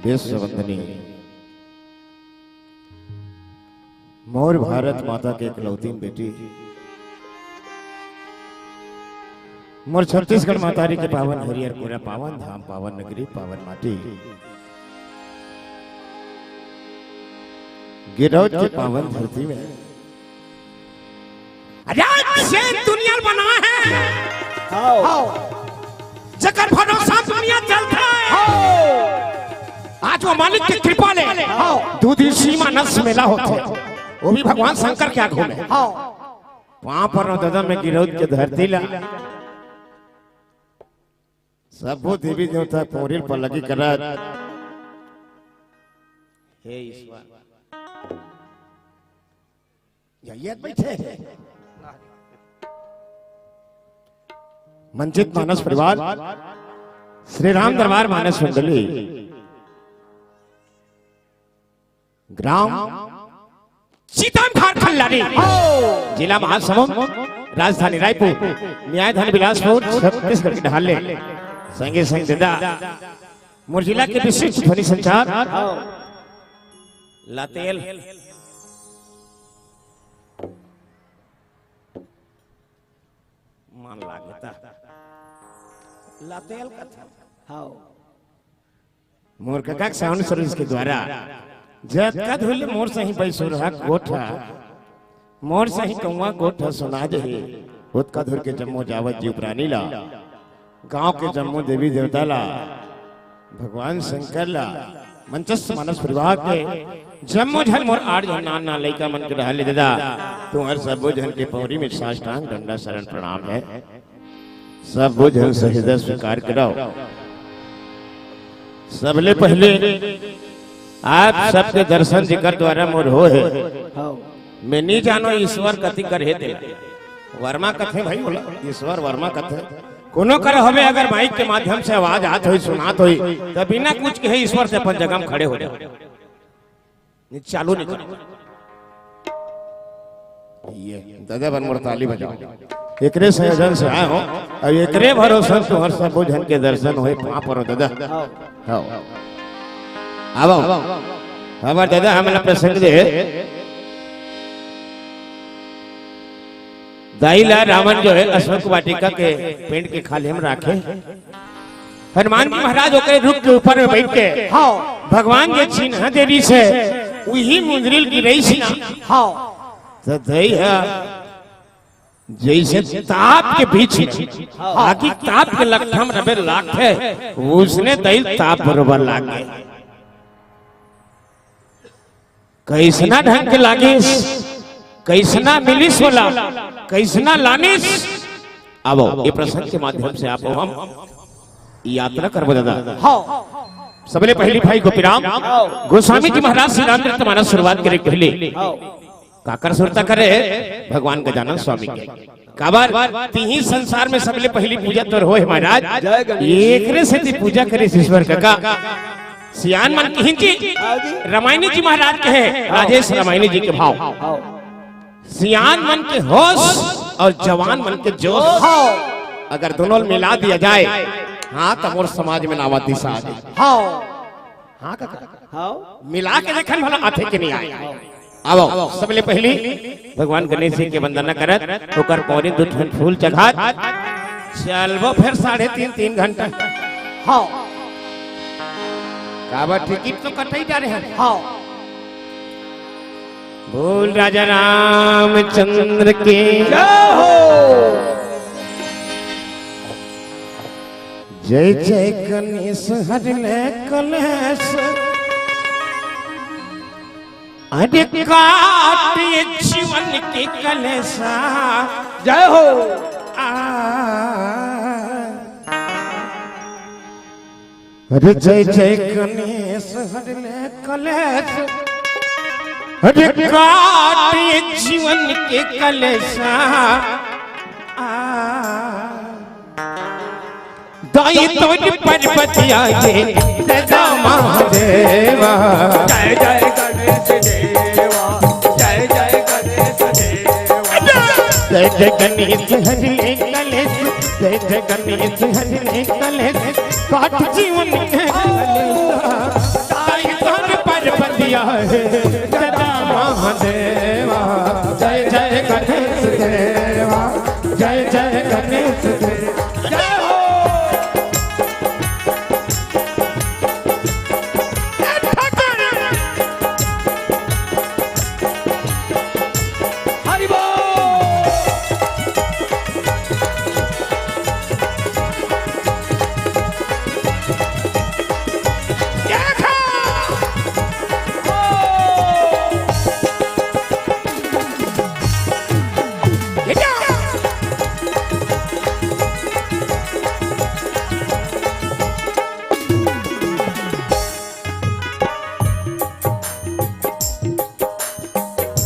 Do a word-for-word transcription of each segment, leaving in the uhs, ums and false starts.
हे सवंदनी, मोर भारत माता के एकलौती बेटी, मोर छत्तीसगढ़ महतारी के पावन हरियर कोरा, पावन धाम, पावन नगरी, पावन माटी, गिरौद के पावन धरती में, अरे, आज से दुनिया बना है। हाँ। हाँ। जकर भरोसा दुनिया चलता है। हाँ। आज वो मालिक की कृपा ले। हाँ। दू दिन सीमा नस मेला होथे, वो भी भगवान शंकर के आगू में। हाँ। पाँव पर दादा में गिरौद के धरती ला, सब्बो देवी देवता पौरिल पलगी करत, हे ईश्वर, यही बैठे। मंचित मानस परिवार, श्री राम दरबार मानस मंडली, ग्राम चितम झारखंड लारी, जिला महासमुंद, राजधानी रायपुर, न्यायधान बिलासपुर, छत्तीसगढ़ के ढाले। संगे संग दादा, मोर जिला के विशिष्ट ध्वनि संचार, लातेल मन लागता, लातेल कथा। हाँ। मोर कका के साउंड सर्विस के द्वारा जतका धुर ले मोर सही बैसुरहा गोठ ह, मोर सही कौवा गोठ ह सुना देहे, ओतका धुर के जम्मो जावत जीव प्राणी ला, गांव के जम्मो देवी देवता ला, भगवान शंकर ला, मंचस्थ मानस परिवार के जम्मो झन मोर आठ झन नान नान लइका मन के रहल ले ददा, तुम्हर सब्बो झन के पौरी में साष्टांग दंडा शरण प्रणाम है। सब्बो झन सहिदा स्वीकार कराओ। सबले पहले आप सबके दर्शन जेकर द्वारा मोर हो है। हाँ। मैं नहीं जानो ईश्वर कति कर हे तेला। वर्मा कथे भाई बोला, ईश्वर वर्मा कथे। कोनो कर हवे अगर माइक के माध्यम से आवाज आत होई, सुनात होई, त बिना कुछ कहे ईश्वर से अपन जगह में खड़े हो जाओ। नहीं, चालू नहीं करो। ये दादा बन मोर ताली बजाओ। एकरे संयोजन से आए हो, अब एकरे भरोसे तुम्हर सब्बो झन के दर्शन होए, पाँव परो दादा। हाँ। आवा। हमार दादा हमला प्रसंग दे। दाई ला रावण जो है अशोक वाटिका के पेड़ के खाल्हे में राखे। हनुमान जी महाराज ओकरे रुख के ऊपर में बैठ के, हाँ। भगवान के चिन्ह दे रही से, वही मुंदरिल गिरई सी ना। हाँ। तो दई है, जैसे ताप के बीच में, हाँ। आगी ताप के लक्षण रबे लागथे, उसने दई ताप बरोबर लाग गए। कैसना ढंग के लागिस, कैसना मिलिस ओला, कैसना लानिस। अब ये प्रसंग के माध्यम से आप हम यात्रा करबो दादा। हाँ। सबले पहली भाई गोपीराम गोस्वामी जी महाराज श्री रामचरित मानस शुरुआत करे पहले हाँ। काकर सुरता करे भगवान गजानन स्वामी के। काबर तिही संसार में सबले पहली पूजा तोर होए महाराज। जय गणेश। एकरे सेती पूजा करे ईश्वर कका। सियान मन किहिन जी, हाँ जी। रामायणी जी महाराज के है, हाँ। राजेश रामायणी जी के भाव। हाँ। सियान मन के होश और जवान मन के जोश। हाँ। अगर दोनों मिला दिया जाए, हाँ, तो मोर समाज में नावा दिशा आ जाए। हाँ। हाँ कका। हाँ। मिला के देखन भला आथे के नहीं आए। आवो, सबले पहली भगवान गणेश जी के वंदना करत, ओकर पौरी दू ठन फूल चघात, चलबो फिर साढ़े तीन, तीन घंटा। हाँ। काबर टिकट तो कटई जा रहे हैं। हाँ। बोल राजा रामचंद्र के। जय हो। जय जय गणेश हरि ले कलेश। अरे काट ये जीवन के कलेसा। जय हो। आ। अरे जय जय गणेश हरि ले कलेश। अरे काट ये जीवन के कलेसा। आ। दाई तोर पर्वतिया ये दादा महादेवा। जय जय गणेश देवा, जय जय गणेश देवा। जय जय गणेश हरि ले कलेश, जय जय गणेश हरि ले कलेश, काट जीवन के कलेश। जय जय महादेवा, जय जय गणेश देवा, जय जय गणेश देवा। जय हो। हरि बोल।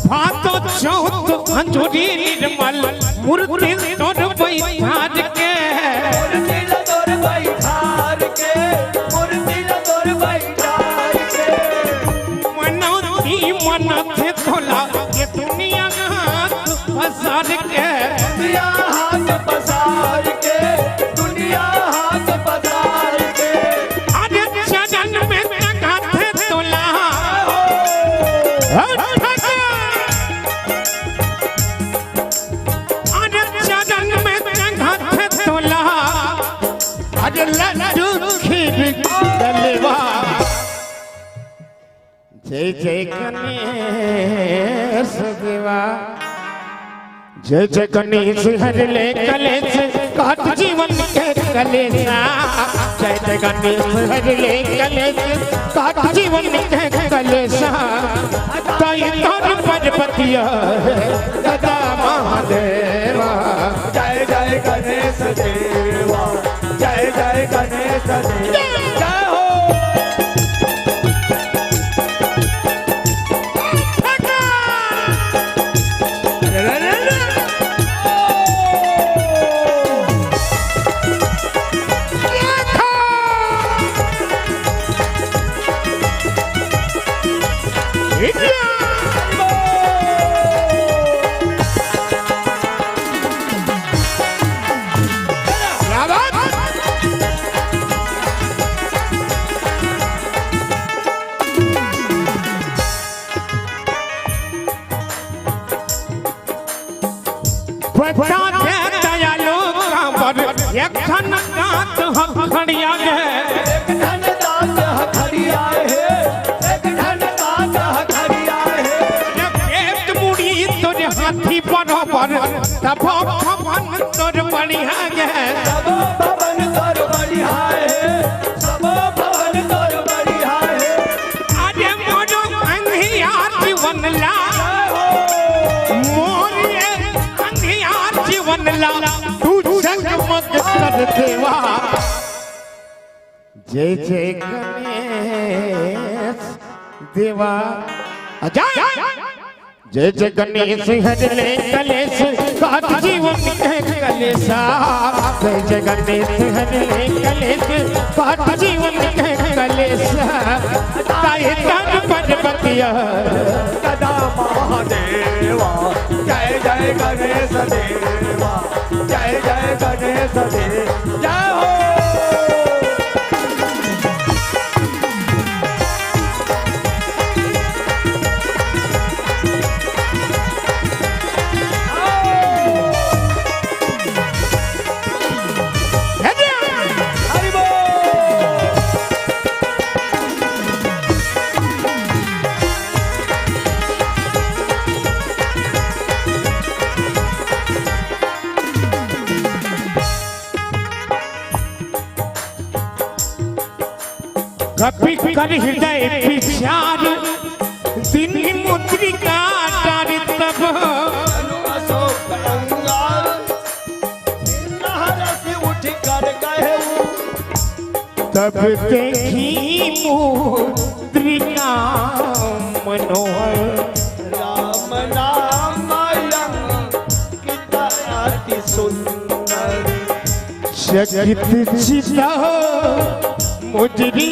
भादो चौथ अंजोरी निर्मल, मूर्ति तोर बैठार के। मूर्ति ला तोर बैठार के, मूर्ति ला तोर बैठार के। मनौती मनथे तोला, ये दुनिया हाथ पसार के। दुनिया हाथ पसार के, दुनिया हाथ पसार के। अरे चरण में टंगाथे तोला। हट, हट। अरे चरण में टंगाथे तोला। अरे लड्डू खीर दलवा। जय जय गणेश देवा। जय जय गणेश हर ले कलेश, काट जीवन के कलेशा। जय जय गणेश हर ले कलेश, काट जीवन के कलेशा। ताई तान पर्वतिया दादा महादेवा। जय जय गणेश देवा, जय जय गणेश देवा। जय हो। बता दे दयालु काबर एक ठन कांत हखड़िया गे। एक ठन कांत हखड़िया हे, एक ठन कांत हखड़िया हे। ये पेट मुड़ी तोरे हाथी बरोबर, तबो भवन तोर बढ़िया गे। तबो भवन तोर बढ़िया हे, तबो भवन तोर बढ़िया हे। अरे मोरो अंधियार जीवन ला, मोर ये अंधियार जीवन ला, तू जगमग कर देवा। जय जय गणेश देवा। अजय। जय जय गणेश हर ले कलेश, काट जीवन के कलेशा। जय जय गणेश हर ले कलेश, काट जीवन के कलेशा। ताई तान पर्वतिया। दादा महादेवा, जय जय गणेश देवा, जय जय गणेश देवा, जय हो। कपि कर हृदय विचार, दीन मुद्रिका डारि तब। तब देखी मुद्रिका मनोहर। राम नाम अंकित अति सुंदर। चकित चित्त मुजरी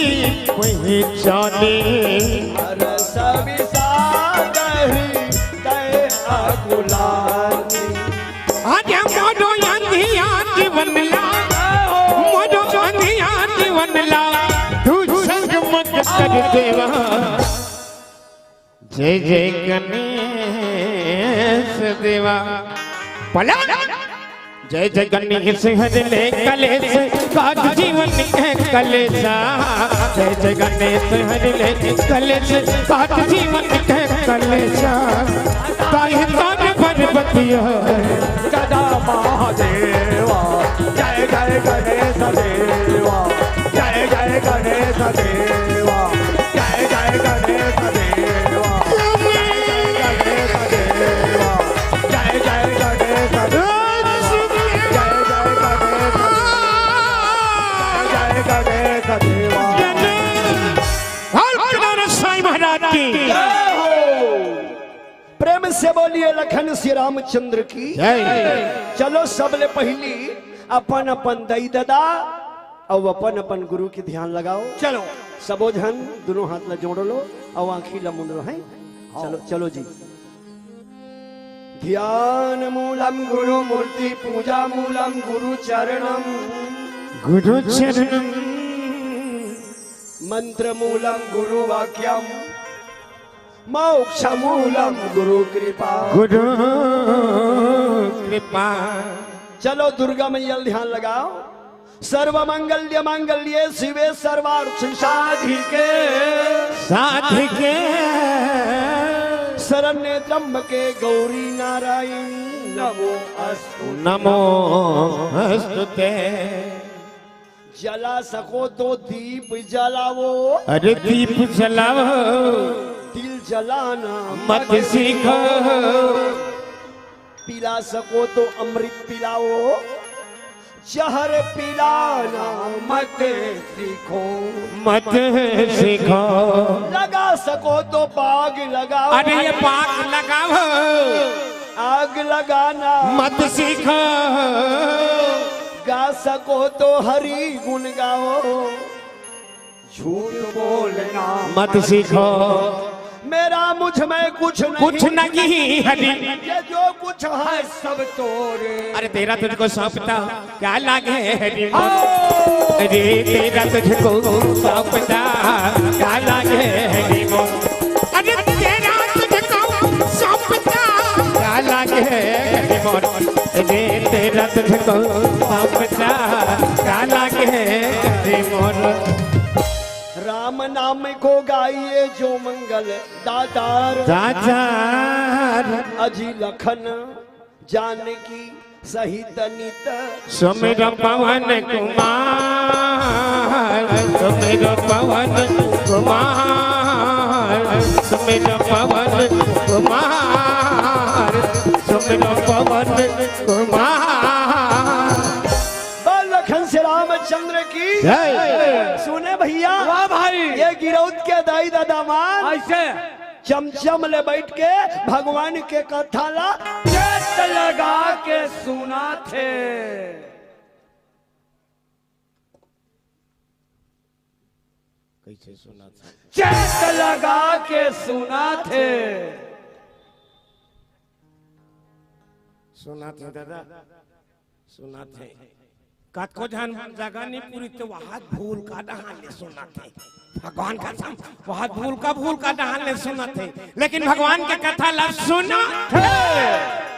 पहिचानी। हरष विषाद हृदय अकुलानी। अरे मोरो अंधियार जीवन ला, मोरो अंधियार जीवन ला, तू जगमग कर देवा। जय जय गणेश देवा। पलट। जय जय गणेश हर ले कलेश, काट जीवन के कलेशा। जय जय गणेश हर ले कलेश, काट जीवन के कलेशा। ताहि तान पर्वतिया। सदा महादेवा। जय जय गणेश देवा। जय जय गणेश देवा। जय जय गणेश देवा। जय जय गणेश देवा। जय जय गणेश देवा। जय जय गणेश देवा। जय जय गणेश देवा। बोल केदारनाथ साईं महाराज की। जय हो। प्रेम से बोलिए लखन श्री रामचंद्र की। जय। चलो, सबले पहिली अपन अपन दई ददा अउ अपन अपन गुरु के ध्यान लगाओ। चलो। सबो झन दुनों हाथ ला जोड़ लो अउ आँखी ला मुंद लो, हैं? हाँ। चलो, चलो जी। ध्यान मूलम गुरु मूर्ति, पूजा मूलम गुरु चरणम। गुरु चरणम। मंत्र मूलम गुरु वाक्यम। मोक्ष मूलम गुरु कृपा। गुरु कृपा। चलो, दुर्गा मैया ला ध्यान लगाओ। सर्व मंगल्य मांगल्ये शिवे सर्वार्थ साधिके। साधिके। शरण्ये त्र्यंबके गौरी नारायणी नमो अस्तु। नमो अस्तुते। जला सको तो दीप जलाओ। अरे दीप जलाओ। तिल जलाना मत सीखो। पिला सको तो अमृत पिलाओ। जहर पिलाना मत सीखो। मत सीखो। लगा सको तो बाग लगाओ। अरे ये बाग लगाओ। आग लगाना मत सीखो। गा सको तो हरि गुण गाओ। झूठ बोलना मत सीखो। मेरा मुझ में कुछ नहीं। कुछ नहीं हरि। ये जो कुछ है सब तोरे। अरे तेरा तुझको सौंपता क्या लागे हरि मोर। अरे तेरा तुझको सौंपता क्या लागे हरि मोर। अरे तेरा तुझको सौंपता क्या लागे हरि मोर। अरे तेरा तुझको सौंपता क्या लागे हरि मोर। राम नाम को गाइए जो मंगल दातार। दातार। अजी लखन जानकी सहित नित। सुमिर पवन कुमार, सुमिर पवन कुमार, सुमिर पवन कुमार, सुमिर पवन कुमार। बोल लखन श्री रामचंद्र की। जय। सुने भैया। वाह भाई। ये गिरौद के दाई ददा मन ऐसे चमचम ले बैठ के भगवान के कथा ला चेत लगा के सुनाथे। कैसे सुनाथे? चेत लगा के सुनाथे। सुनाथे दादा। सुनाथे। कतको झन जगह नहीं पूरी तो वहाद भूल का डहान ले सुनाथे। भगवान का सम-, वहाद भूल का, भूल का डहान ले सुनाथे। लेकिन भगवान के कथा ला सुनाथे।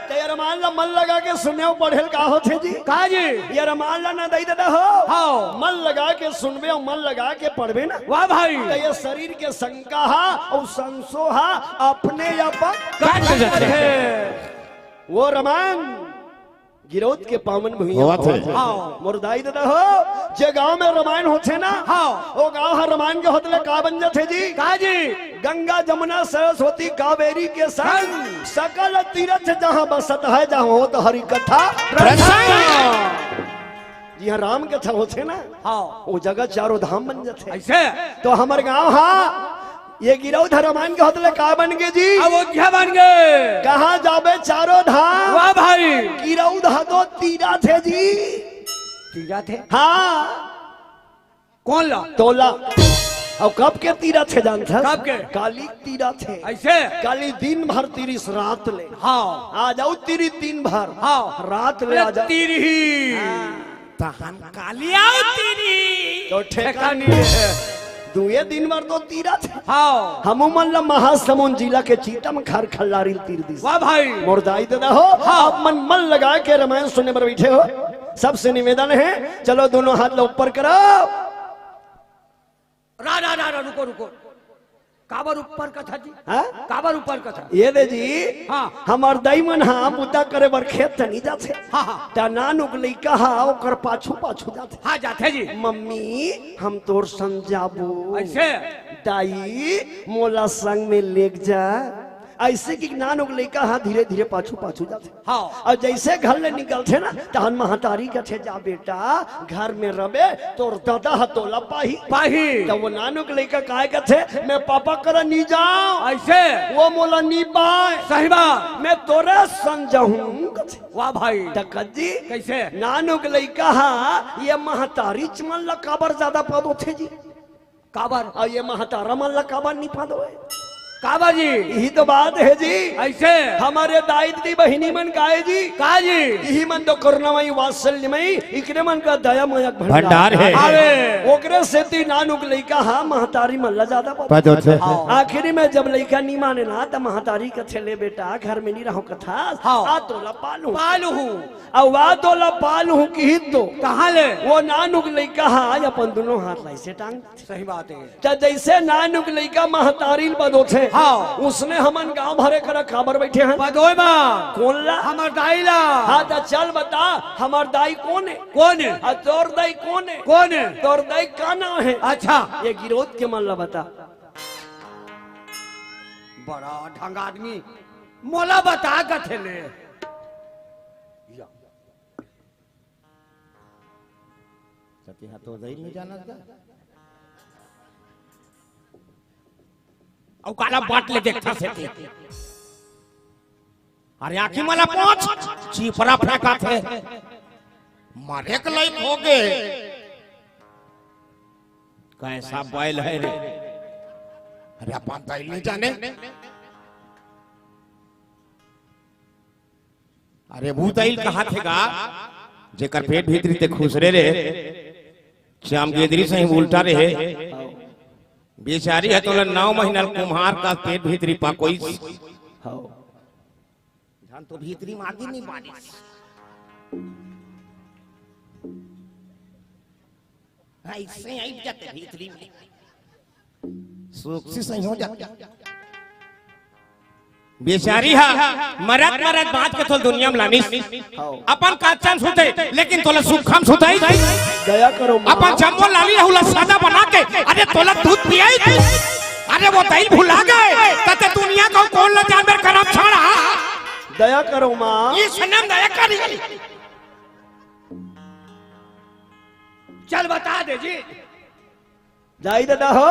ते अरमान ला मन लगा के सुने अउ पढ़े ल का होथे जी? का जी? ये अरमान ला ना दई ददा हो। हाँ। मन लगा के सुनबे अउ मन लगा के पढ़बे ना। वाह भाई। तो ये शरीर के शंका हा अउ संशो हा अपने आप कट जाथे। वो रमान गिरौद के पावन भुइयां होवत हे। होवत हे। हाँ। मोर दाई ददा हो, जे गांव में रमायन होथे ना, हाँ। वो गांव हर रमायन के होत ले का बन जाथे जी? का जी? गंगा, जमुना, सरस्वती, कावेरी के संग संग। सकल तीरथ जहाँ बसत है, जहाँ होत हरि कथा प्रसंग। प्रसंग। जिहाँ राम कथा होथे ना, हाँ। वो जगह चारों धाम बन जाथे। ऐसे? तो हमर गांव हा, ये गिरौद रमान के होत ले का बन गे जी? अयोध्या बन गे। कहाँ जाबे चारों धाम? वाह भाई। गिरौद हा तो तीरथ हे जी। तीरथ हे? हाँ। कौन ला? तोला। अउ कब के तीरथ हे जानथस? कब के? काली तीरथ हे। ऐसे? काली दिन भर तीरिस रात ले। हाँ। आज अउ तीरी दिन भर। हाँ। रात ले अरे आज। तीरी ही। हाँ। तहन काली अउ तीरी। तो ठेका नहीं हे। दुए दिन बर तो तीरथ हे। हाँ। हमू मन ल महासमुंद जिला के चीतम खार खल्लारी तीर दिस। वाह भाई। मोर दाई ददा हो, हाँ। आप मन मन लगा के रामायण सुने बर बइठे हो, सबसे निवेदन हे, चलो दूनों हाथ ल ऊपर करो। रा, रा, रा, रा, रुको, रुको। काबर ऊपर कथा जी? हाँ? काबर ऊपर कथा? ये दे जी, हाँ। हमर दाई मन हा बुता करे बर खेत त नइ जाथे। हाँ, हाँ। त नानुक लइका हा ओकर पाछू पाछू जाथे। हाँ, जाथे जी। मम्मी, हम तोर संग जाबो। अइसे? दाई, मोला संग में लेग जा। अइसे कि नानुक लइका हा धीरे धीरे पाछू पाछू जाथे। हाँ। अउ जइसे घर ले निकलथे ना, तहन महतारी कथे, "जा बेटा, घर में रबे, तोर ददा ह तोला पाही।" पाही। त वो नानुक लइका काय कथे, "मैं पापा करा नी जांव।" अइसे? वो मोला नी पाय। सही बात। "मैं तोरे संग जाहूं," कथे। वाह भाई। त कज्जी, कइसे? नानुक लइका हा ये महतारीच मन ला काबर जादा पद होथे जी? काबर? अउ ये महतारा मन ला काबर नी पादो हे? काबर जी? इही तो बात हे जी। अइसे? हमर दाई ददी बहिनी मन काय जी? का जी? इही मन तो करुणामयी वात्सल्यमयी, इकरे मन का दया मया भंडार हे। अरे। ओकरे सेती नानुक लइका हा महतारी मन ला जादा पादो। पादो थे। हाँ। आखिरी में जब लइका नी माने ना, त महतारी कथे, "ले बेटा, घर में नी रहो कथा, हाँ। आ तोला पालूं।" पालूं। अउ आ तोला पालूं किही तो। कहाँ ले? वो नानुक लइका हा अपन दूनों हाथ ला अइसे टांग सही बात हे। त जइसे नानुक लइका महतारी ल बदोथे, हाँ। उसने हमन गांव भरे करा काबर बइठे हन? बदोय मा। कोन ला? हमर दाई ला। हाँ, त चल बता, हमर दाई कोन हे? कोन हे? अउ तोर दाई कोन हे? कोन हे? तोर दाई का नांव हे? अच्छा। ये गिरोध के मन ला बता। बड़ा ढंग आदमी, मोला बता कथे ले। या। सती हा तो दई नहीं जानत गा। अउ काला बाट ले देखता से ती। अरे आँखी मला पहुँच, चिपरा फेंकाथे। मरे के लायक हो गे। कैसा बैल है रे? अरे अपन दाई ल नहीं जाने। अरे वो दाई ल कहाथे गा, जेकर पेट भीतरी ते खुसरे रे, चामगेदरी सही उल्टा रहे। बेचारी ह तोला नौ महीना ल कुम्हार का पेट भीतरी पकोइस। हौ। झन तो भीतरी मागी नहीं मानिस। अइसे अइट जाथे भीतरी में। सुख से सही हो जाथे। बेचारी हा मरत मरत बाँच के तोला दुनिया में लानिस। हौ। अपन काचन सुते, लेकिन तोला सुखम सुताई। दया करो माँ। अपन जम्मो लाली रहू ला सादा बना के, अरे तोला दूध पियाई। अरे वो दाई ल भुला गे, त ते दुनिया का कोन ला जानबे करम छाड़ा। दया करो माँ। ये सनम दया करी। चल बता दे जी। दाई ददा हो।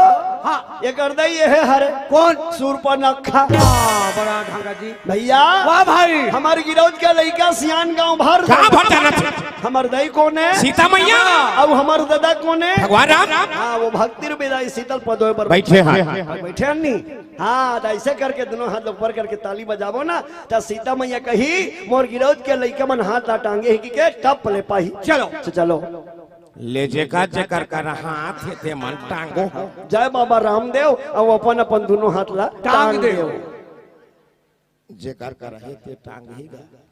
हाँ। एकर दाई ये हे हरे। कोन? सूर्पनखा। हाँ, बड़ा ढंगा जी। भैया। वाह भाई। हमर गिरौद के लइका सियान गाँव भर। गाँव भर जानथे। हमर दाई कोन हे? सीता मैया। अउ हमर ददा कोन हे? भगवान राम। हाँ, वो भक्ति रूपी दाई शीतल पदोय पर बइठे हन। बइठे हन नी? हाँ, त अइसे करके दूनों हाथ ऊपर करके ताली बजाबो ना, त सीता मैया कही, "मोर गिरौद के लइका मन हाथ ला टांगे हे कि के टप ले पाही।" चलो। तो चलो। ले जेकर जेकर कर हाथ हे ते मन टांगो। जय बाबा रामदेव, अउ अपन अपन दूनों हाथ ला टांग टांग देव। देव। जेकर कर हे ते टांग ही गा।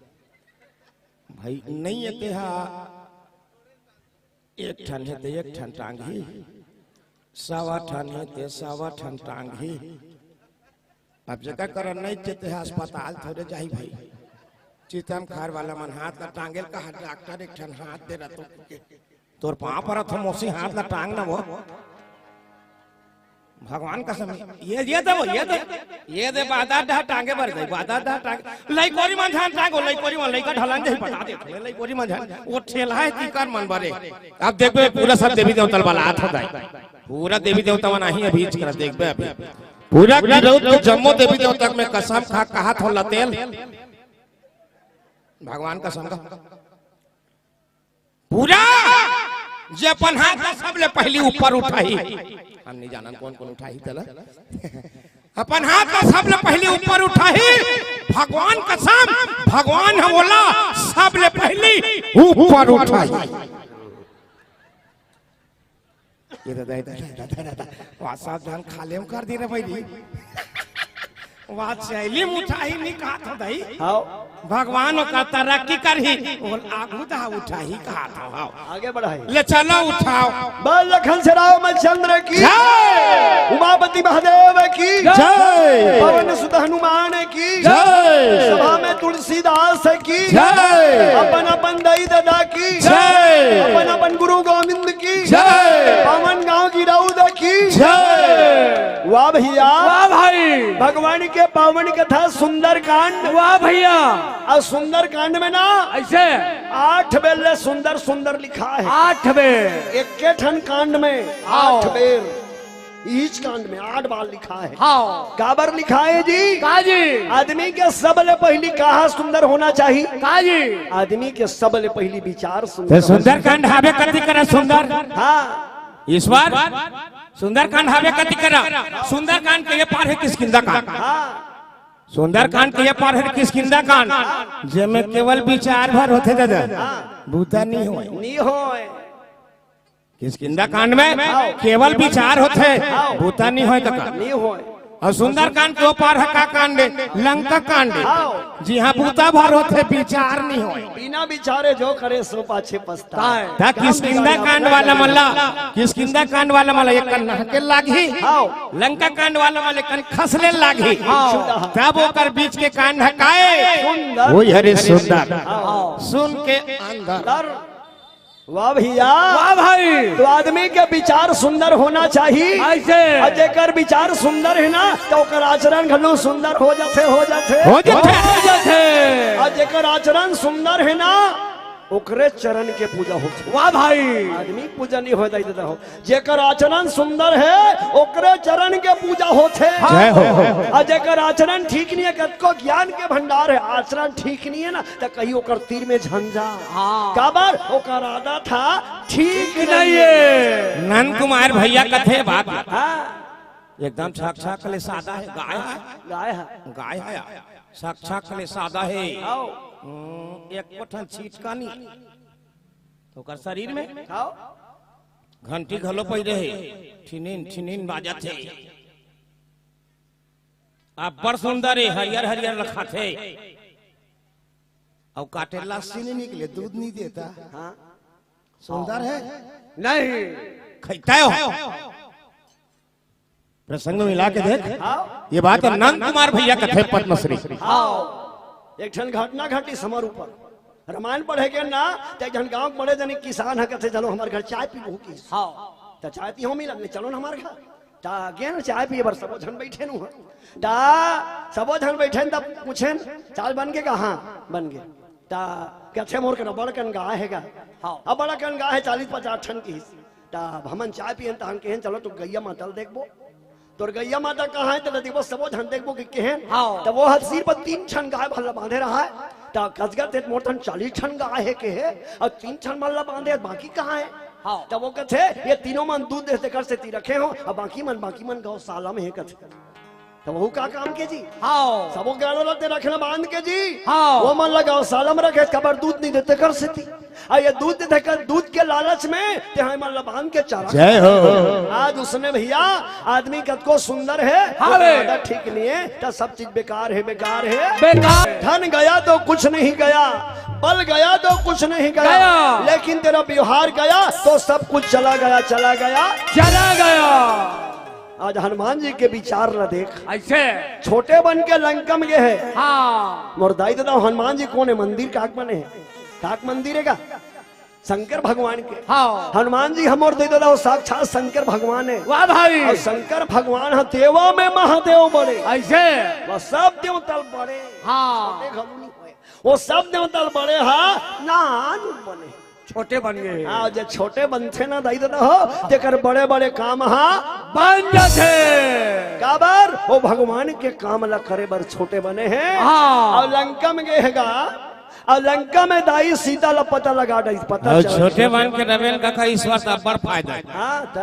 भाई नहीं हे ते हा, एक ठन हे ते एक ठन टांग ही, सवा ठन हे ते सवा ठन टांग ही। अब जेकर करन नहीं चेते हे, अस्पताल थोड़े जाही भाई। चितम खार वाला मन हाथ ला टांगेल कहा, डॉक्टर एक ठन हाथ दे रहा तो के। तोर पाँव परत हो, मोसी हाथ ला टांग ना वो। भगवान कसम, ये, ये दे वो, ये दे, ये दे बादर डहा टांगे बर जाई, बादर डहा टांगे। लइकोरी मन झन टांगो, लइकोरी मन लइका ढलन जाही बता दे, लइकोरी मन झन। वो ठेला हे तीकर मन बरे। अब देखबे पूरा सब देवी देवता ल बलात हो दाई। पूरा देवी देवता मन आही अभी इच करा देखबे अभी। पूरा गिरौद के जम्मो देवी देवता के मैं कसम खा कहात हो लतेल। भगवान कसम का। पूरा जे अपन हाथ ला सबले पहिली ऊपर उठाही। हम नहीं जानन कोन कोन उठाही तेला। अपन हाथ ला सबले पहिली ऊपर उठाही। भगवान कसम, भगवान ह ओला सबले पहिली ऊपर उठाही। ये दादा, ये दादा, ये दादा, ये दादा। वाह, सावधान, खाले में कर दी रे भाई। वाह, चैली में उठाही नहीं कहा था दाई। हाँ। भगवान ओकर तरक्की करही, ओला आगू दा उठाही कहा था। हाँ। आगे बढ़ाई। ले चलो उठाओ। बोल लखन से रामचंद्र की। जय। उमापति महादेव की। जय। पवन सुत हनुमान की। जय। सभा में तुलसीदास की। जय। अपन अपन दाई दादा की। जय। अपन अपन गुरु गोविंद की। जय। पावन गांव की रौद की। जय। वाह भैया। वाह भाई। भगवान के पावन कथा सुंदरकांड। वाह भैया। और सुंदरकांड में ना ऐसे आठ बेर ले सुंदर सुंदर लिखा है। आठ बेर। एक ठन कांड में आओ। आठ बेर। इस कांड में आठ बार लिखा है। हाँ। काबर लिखा है जी? का जी? आदमी के सबले पहली कहा सुंदर होना चाहिए? का जी? आदमी के सबले पहली विचार सुंदर ते होना सुंदरकांड हावे कति करा सुंदर? हाँ। ईश्वर, सुंदरकांड हावे कति करा? सुंदरकांड के ये पार है किष्किंधा कांड। हाँ। सुंदरकांड के ये पार है किष्किंधा कांड, जेमे केवल विचार भर होथे दादा, हाँ। बूता नहीं होय। नहीं होय। किष्किंधा कांड में आओ। केवल विचार होथे, आओ। बूता नहीं होय कका। नहीं होय। और सुंदरकांड के ओ पार है का कांड है? लंका कांड है। आओ। जी हाँ, बूता भर होथे, विचार नहीं होय। बिना विचारे जो करे सो पाछे पछताए। ता किष्किंधा कांड वाला मन ला, किष्किंधा कांड वाला मन ला एक कन नहके लागही, आओ। लंका कांड वाला मन ला एक कन खसले लागही। आओ। तब ओकर बीच के कांड है काय? सुंदर। वही हरे सुंदर। आओ। सुन के अंदर। अंदर। वाह भैया। वाह भाई। तो आदमी के विचार सुंदर होना चाहिए। ऐसे। और जेकर विचार सुंदर है ना, तो ओकर आचरण घलो सुंदर हो जाथे, हो जाथे। हो जाथे। हो जाथे। और जेकर आचरण सुंदर है ना, ओकरे चरण के पूजा होथे। वाह भाई। आदमी पूजा नहीं होय दाई दादा हो, जेकर आचरण सुंदर है, ओकरे चरण के पूजा होथे। जय हो। और जेकर आचरण ठीक नहीं है, कतको ज्ञान के भंडार है, आचरण ठीक नहीं है ना, त कहीं ओकर तीर में झंझा। हाँ। काबर? ओकर आदत हा ठीक ठीक नहीं नहीं है। है। नंद कुमार भैया कथे बात। हाँ। एकदम छक छक ले सादा है, गाय है। गाय है। गाय है। छक छक ले सादा है। आओ। हम्म, एक कोठन छीटका नहीं। ओकर शरीर में आओ। घंटी घलो पहिरे हे। ठिनिन, ठिनिन बाजत हे। अब्बड़ सुंदर हे, हरियर, हरियर लखाथे। अउ काटे लस्सी नहीं निकले, दूध नहीं देता। हाँ। सुंदर है? नहीं। खैता हो। प्रसंग में मिला के देख। हाँ। ये बात तो नंद कुमार भैया कथे पद्मश्री। हाँ। एक ठन घटना घटिस हमर ऊपर। रामायण पढ़े के ना, त एक झन गांव के बड़े जनी किसान ह, कथे, "चलो हमर घर चाय पीबो" किस। हाँ। त चाय पीहू मिलत नहीं, "चलो ना हमर घर।" त गेन चाय पिए बर सबो झन बैठे नु ह। त सबो झन बैठे न, त पूछेन, "चाय बन गे का?" "हाँ, बन गे।" त कथे, "मोर करा बड़ कन गाय हे गा।" हाँ। अब बड़ कन गाय हे, चालीस पचास ठन किस। त अब हमन चाय पियन, त हम कहेन, "चलो तो गैया माता ल देखबो।" तोर गैया माता कहाँ हे? त देखबो, सबो झन देखबो कि केहेन। हाँ। त वो ह सिर पर तीन ठन गाय भर ला बांधे रहा हे। त कस कथे, "मोर ठन चालीस ठन गाय हे," केहे, "अउ तीन ठन मन ला बांधे, बाकी कहाँ हे?" हाँ। त वो कथे, "ये तीनों मन दूध देथे तेकर सेती रखे हो, अउ बाकी मन, बाकी मन गौशाला में हे," कथे। त वहू का काम के जी? हाँ। सबो गाय ला ते रखना बांध के जी। हाँ। वो मन ला गौशाला में रखे, काबर दूध नहीं देथे तेकर सेती। अउ ये दूध देथे कर, दूध के लालच में ते हमन ला बांध के चरा। जय हो। आज उसने भैया, आदमी कतको सुंदर हे, हाँ बे। आदत ठीक नहीं हे, त सब चीज बेकार हे, बेकार हे। बेकार। धन गया तो कुछ नहीं गया, बल गया तो कुछ नहीं गया, गया। लेकिन तेरा व्यवहार गया तो सब कुछ चला गया, चला गया। चला गया। आज हनुमान जी के विचार ला देख। ऐसे। छोटे बन के लंका में गे हे। हाँ। मोर दाई दादा, हनुमान जी कोन हे? मंदिर काक बने हे? काक मंदिर हे का? शंकर भगवान के। हाँ। हनुमान जी हमर दाई दादा, वो साक्षात शंकर भगवान हे। वाह भाई। अउ शंकर भगवान ह देवा में महादेव बड़े। ऐसे। वो सब देवता ल बड़े। हाँ। छोटे घलो नहीं होय। वो सब देवता ल बड़े ह, नान बने। छोटे बन गे। हाँ, जे छोटे बनथे ना दाई दादा हो, तेकर बड़े-बड़े काम हा बन जाथे। काबर? वो भगवान के काम ला करे बर छोटे बने हे। हाँ। अउ लंका में गे हे गा, अउ लंका में दाई सीता ला पता लगा दई, पता अउ चल छोटे बन के रवेन कका, ईश्वर त अब्बड़ फायदा हे। हाँ, त।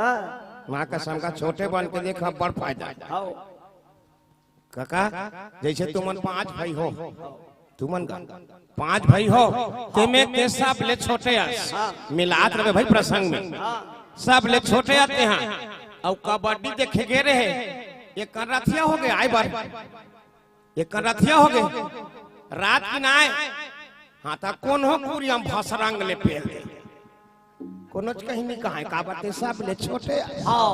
माँ कसम का छोटे बन के देख, अब्बड़ फायदा हे। हाँ। कका, जैसे तुमन पांच भाई हो, तुमन का पांच भाई हो, तेमे के सबले छोटे अस। हाँ। मिलात रहे भाई प्रसंग में। हाँ। सब ले छोटे आते हैं। अउ कबड्डी देखे गे रहे, एक रथिया हो गए आए बर, एक रथिया हो गए रात की ना आए। हाँ, त कोनो कुरिया म भसरंग ले पेल दे, कोनो कहीं नहीं कहा, का बात है, सब ले छोटे आए। हाँ।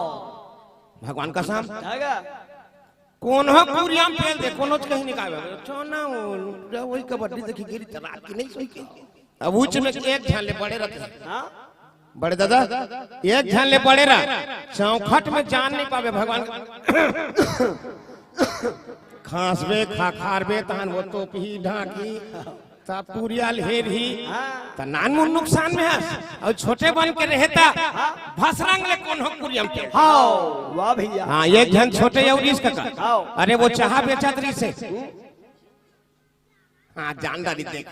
भगवान कसम। जाएगा। कोनो कुरिया म पेल दे, कोनो कहीं नहीं कहा, चोना वो, वही कबड्डी देखी गिरी त रात की नहीं सोई के। अब उच में एक झन ले बड़े रथे। हाँ? बड़े दादा, एक झन ले बड़े रह, चौखट में जान नहीं पावे भगवान। खांसबे, खाखारबे, तहन वो तोपही, ढांकी, तब कुरिया ल हेरही, हाँ। त नानमुन नुकसान में हस। अउ छोटे बन के रहे त हाँ। भसरंग ले कोनो कुरिया म पेल। हाँ, वाह भैया। हाँ, एक झन छोटे अउ रिस कका। हाँ। अरे वो चाहा बेचत रिस हे। हम्म। हाँ, जान डारी देख।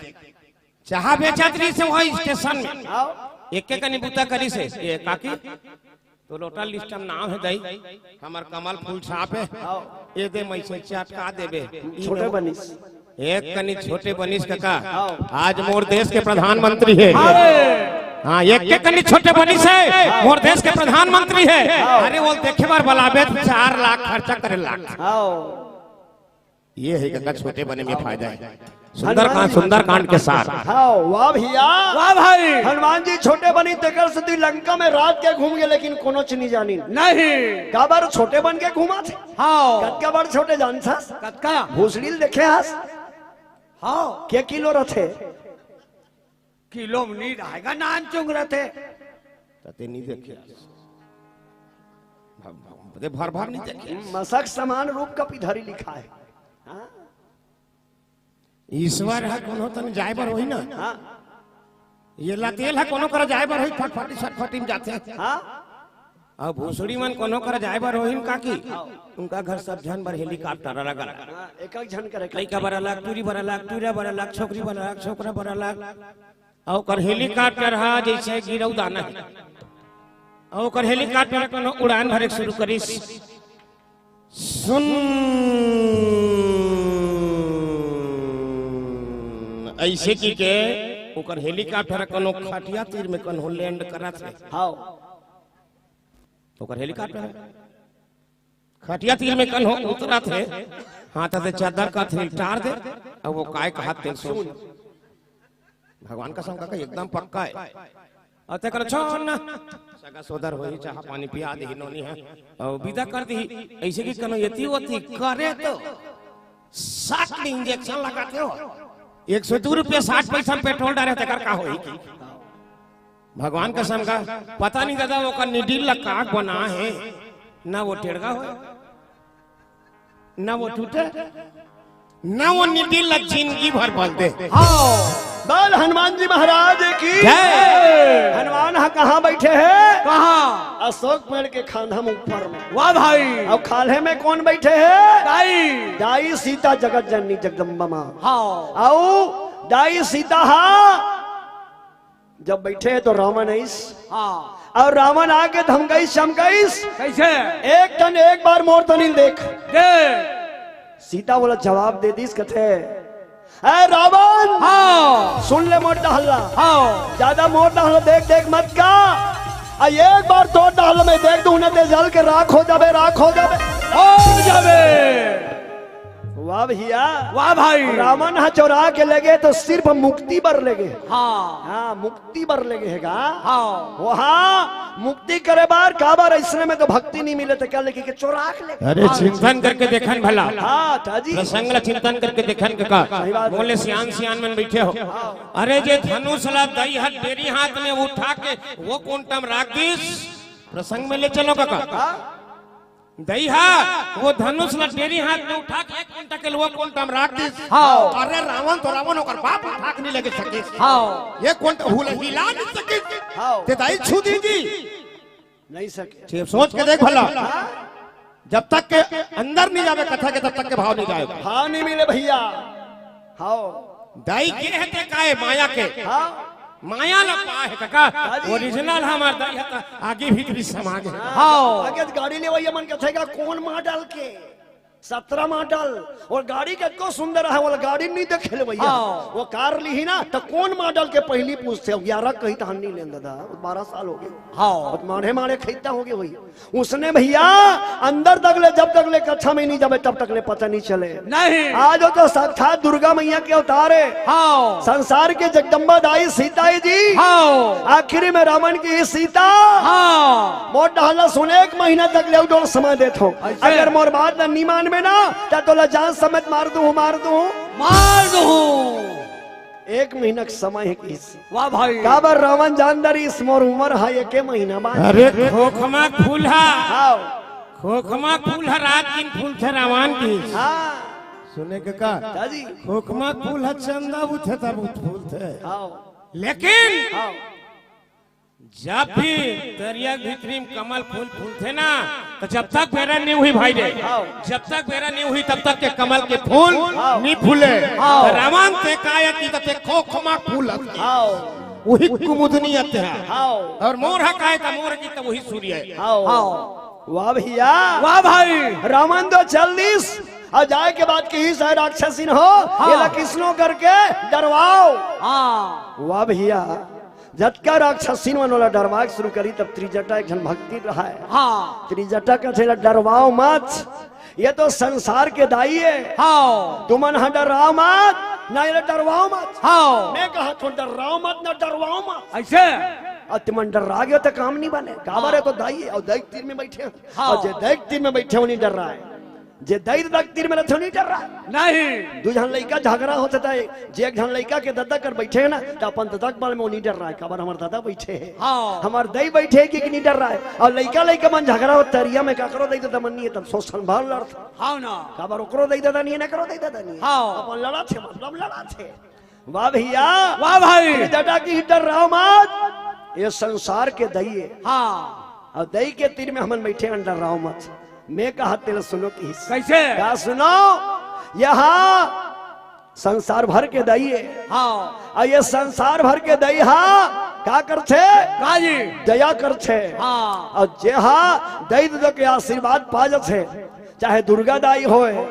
चाहा बेचत रिस हे वही स्टेशन में। हाँ। एक के कनी बूता करिस हे। ए काकी, तो लोटा लिस्ट म नाम हे दाई, हमर कमल फूल छाप हे। हाँ। ए दे, मैं से चटका देबे। छोटे बनिस। एक कनी छोटे बनिस कका। हाँ। आज मोर देश के प्रधानमंत्री हे। हाँ। हाँ, एक के कनी छोटे बनिस हे, मोर देश के प्रधानमंत्री हे। हाँ। अरे वो देखे बर बलाबे त चार लाख खर्चा करे लाग। हाँ। ये हे कका, छोटे बने में फायदा हे। सुंदरकांड, सुंदरकांड के सार। हाँ, वाह भैया। वाह भाई। हनुमान जी छोटे बनिस तेकर सेती लंका में रात के घूम गे, लेकिन कोनो चीज नहीं जानी। नहीं। काबर छोटे बन के घूमत हे? हाँ। कतका बड़ छोटे जानथस? कतका? भोसड़ी ल देखे हस? हाँ। के किलो रथे? किलो म नहीं रहेगा, नान चुंग रथे। त ते नहीं देखे हस। भ-, भ-, ते भर भर नहीं देखे हस। मसक समान रूप कपि धरि लिखा हे। हाँ? ईश्वर ह कोनो तन जाए बर होही ना। हाँ। ये लतेल ह कोनो करा जाए बर होही, फटफटी सटफटी म जाथे। हाँ। अउ भोसड़ी मन कोनो करा जाए बर होही न काकी, हाँ। उनका घर सब झन बर हेलीकॉप्टर अलग अलग। हाँ, एक एक झन करे। लइका बर अलग, टूरी बर अलग, टूरा बर अलग, छोकरी बर अलग, छोकरा बर अलग। अउ ओकर हेलीकॉप्टर ह जइसे गिरौदा नहीं। अउ ओकर हेलीकॉप्टर कोनो उड़ान भरे के शुरू करिस। सुन, अइसे कि के ओकर हेलीकॉप्टर कोनो खटिया तीर में कोनो लैंड करत हे। हाँ। ओकर हेलीकॉप्टर खटिया तीर में कोनो उतरत हे। हाँ, त ते चद्दर का थ्री टार दे, अउ वो काय कहत तेन सुन। भगवान कसम कका एकदम पक्का हे। अउ ते करो छोड़ ना। सगा सोदर होही, चाहा पानी पिया देही नोनी हे। अउ विदा कर देही। अइसे कि कनो एती ओती करे तो साठ ले इंजेक्शन लगाथे हो। एक सौ दू रुपया साठ पैसा म पेट्रोल डारे, तेकर का होही कि? भगवान कसम का पता नहीं दादा, ओकर निडिल ला का बना हे, ना वो टेड़गा होय। ना वो टूटे, ना वो निडिल ला जिंदगी भर बल दे। हाँ। बोल हनुमान जी महाराज की। जय। हनुमान ह कहाँ बैठे हे? कहाँ? अशोक पेड़ के खांधा में ऊपर में। वाह भाई। अउ खाल्हे में कौन बैठे हे? दाई। दाई सीता जगत जननी जगदम्बा माँ। हाँ। अउ दाई सीता हा जब बैठे हे तो रावण आइस। हाँ। अउ रावण आके धमकाइस, चमकाइस। कइसे? एक ठन एक बार मोर तनी ल देख। दे। सीता बोला, जवाब दे दिस, कथे, "ए रावण, हाँ। सुन ले मोर डहला। हाँ। ज्यादा मोर डहला देख देख मत का। अउ एक बार तोर डहला में देख दूं ना, ते जल के राख हो जाबे, राख हो जाबे।" हो जाबे। वाह भैया। वाह भाई। रावण ह चोरा के लेगे तो सिर्फ मुक्ति बर लेगे। हाँ। हाँ, मुक्ति बर लेगे हे गा। हाँ। वो हाँ, मुक्ति करे बर, काबर अइसने में तो भक्ति नहीं मिले, त का लेगे के चोरा के लेगे। अरे, हाँ। चिंतन करके देखन भला। हाँ, ताजी। प्रसंग ला चिंतन करके देखन कका। सही बात। मोले सियान सियान मन बैठे हो। हाँ। अरे, जे धनुष ला दई हाथ, डेरी हाथ में उठा के वो कोंटा म राख दिस, प्रसंग में ले चलो कका। हाँ। दई हा, वो धनुष ला डेरी हाथ में उठा के एक कोंटा के ल वो कोंटा म राख दिस। हाँ। अरे रावण तो रावण, ओकर बाप उठा के नहीं लेगे सकिस। हाँ। एक कोंटा हुला हिला नहीं सकिस। हाँ। ते दाई छू दी जी। नहीं सके। ठीक, सोच के देख भला। हाँ। जब तक के अंदर नहीं जावे कथा के, तब तक के भाव नहीं जावे। भाव नहीं मिले भैया। हाँ। दाई के हे ते काय माया के? हाँ। माया ला पाए हे कका। हाँ जी। ओरिजिनल हमर दाई हे त आगे भीतरी समा गे। हाँ। आगे गाड़ी लेवइया मन कथे का कौन माडल के? सत्रह मॉडल। अउ गाड़ी कतको सुंदर हे, वो गाड़ी नहीं देखे ले भैया। हाँ। वो कार लिही ना, त कोन मॉडल के पहिली पूछथे? ग्यारह कही त हम नहीं लेन दादा, बारह साल हो गे। हाँ। बहुत माढ़े माढ़े खइता हो गे वही। उसने भैया, अंदर तक ले, जब तक ले कक्षा में नहीं जाबे, तब तक ले पता नहीं चले। नहीं। आज वो तो साक्षात दुर्गा मैया के अवतार हे। हाँ। संसार के जगदम्बा दाई सीता ही जी। हाँ। आखिरी में रावण की सीता। हाँ। मोर डहला सुन, एक महीना तक ले अउ डोल समय देथों। अइसे? अगर मोर बात ला नहीं मानबे ना, त तोला जान समेत मार दूं, मार दूं। मार दूं। एक महीना के समय हे किस। वाह भाई। काबर रावण जान डरिस, मोर उमर हे एके महीना बाद। अरे खोखमा फूल हा। हाँ। खोखमा फूल हा, रात दिन फूलथे रावण की। हाँ। सुने के का? का जी? खोखमा फूल हा, चंदा उठे तब फूलथे। हाँ। लेकिन हाँ। जब भी तरिया के भीतरी में कमल फूल फूलथे ना, त जब तक बेरा नहीं हुई भाई रे, हाँ। जब तक बेरा नहीं हुई तब तक के कमल के फूल हाँ। नहीं फूले। हाँ। त रावण ते काय की ते खोखमा फूल हाँ। वही कुमुदनी अते हे। हाँ। अउ मोर हा काय त मोर की त वही सूर्य हे। हाँ। हाँ। वाह भैया। वाह भाई। रावण तो चल दिस, अउ जाय के बाद किहिस हे राक्षसिन हो, हाँ। एला किसनो करके डरवाव। हाँ। वाह भैया। जतका राक्षसिन मन ओला डरवाय के शुरू करी, तब त्रिजटा एक झन भक्तिन रहय। हाँ। त्रिजटा कथे, "एला डरवाव मत, ये तो संसार के दाई हे। हाँ। तुमन हा डर्राव मत, ना एला डरवाव मत।" हाँ। मैं कहत हों, "डर्राव मत, ना डरवाव मत।" अइसे? अउ तुमन डर्रा गेव त काम नहीं बने। काबर हाँ। हे तो दाई हे, अउ दाई के तीर में बइठे हे। हाँ। अउ जे दाई के तीर में बइठे हे, वो नहीं डर्राय। जे दई ददा के तीर में रहिथे, नहीं डर्राय। नहीं। दू झन लइका झगरा होथे त, जे एक झन लइका के ददा कर बइठे हे ना, त अपन ददा के बल में वो नहीं डर्राय, काबर हमर ददा बइठे हे। हाँ। हमर दई बइठे हे कि, कि नहीं डर्राय। अउ लइका, लइका मन झगरा होथे तरिया में, काकरो दई ददा मन नहीं हे, तब सोचथन भर लड़थे। हाँ ना। काबर ओकरो दई ददा नहीं हे, ना एकरो दई ददा नहीं हे। हाँ। अपन लड़थे, मतलब लड़थे। वाह भैया। वाह भाई। त्रिजटा कही डर्राव मत, ये संसार के दाई हे। हाँ। अउ दाई के तीर में हमन बइठे हन, डर्राव मत। मैं कहत तेला सुनो किहिस। कइसे? का सुनो? ये हा संसार भर के दाई हे। हाँ। अउ ये संसार भर के दाई हा का करथे? का जी? दया करथे। हाँ। अउ जे हा दई ददा के आशीर्वाद पा जथे, चाहे दुर्गा दाई होय,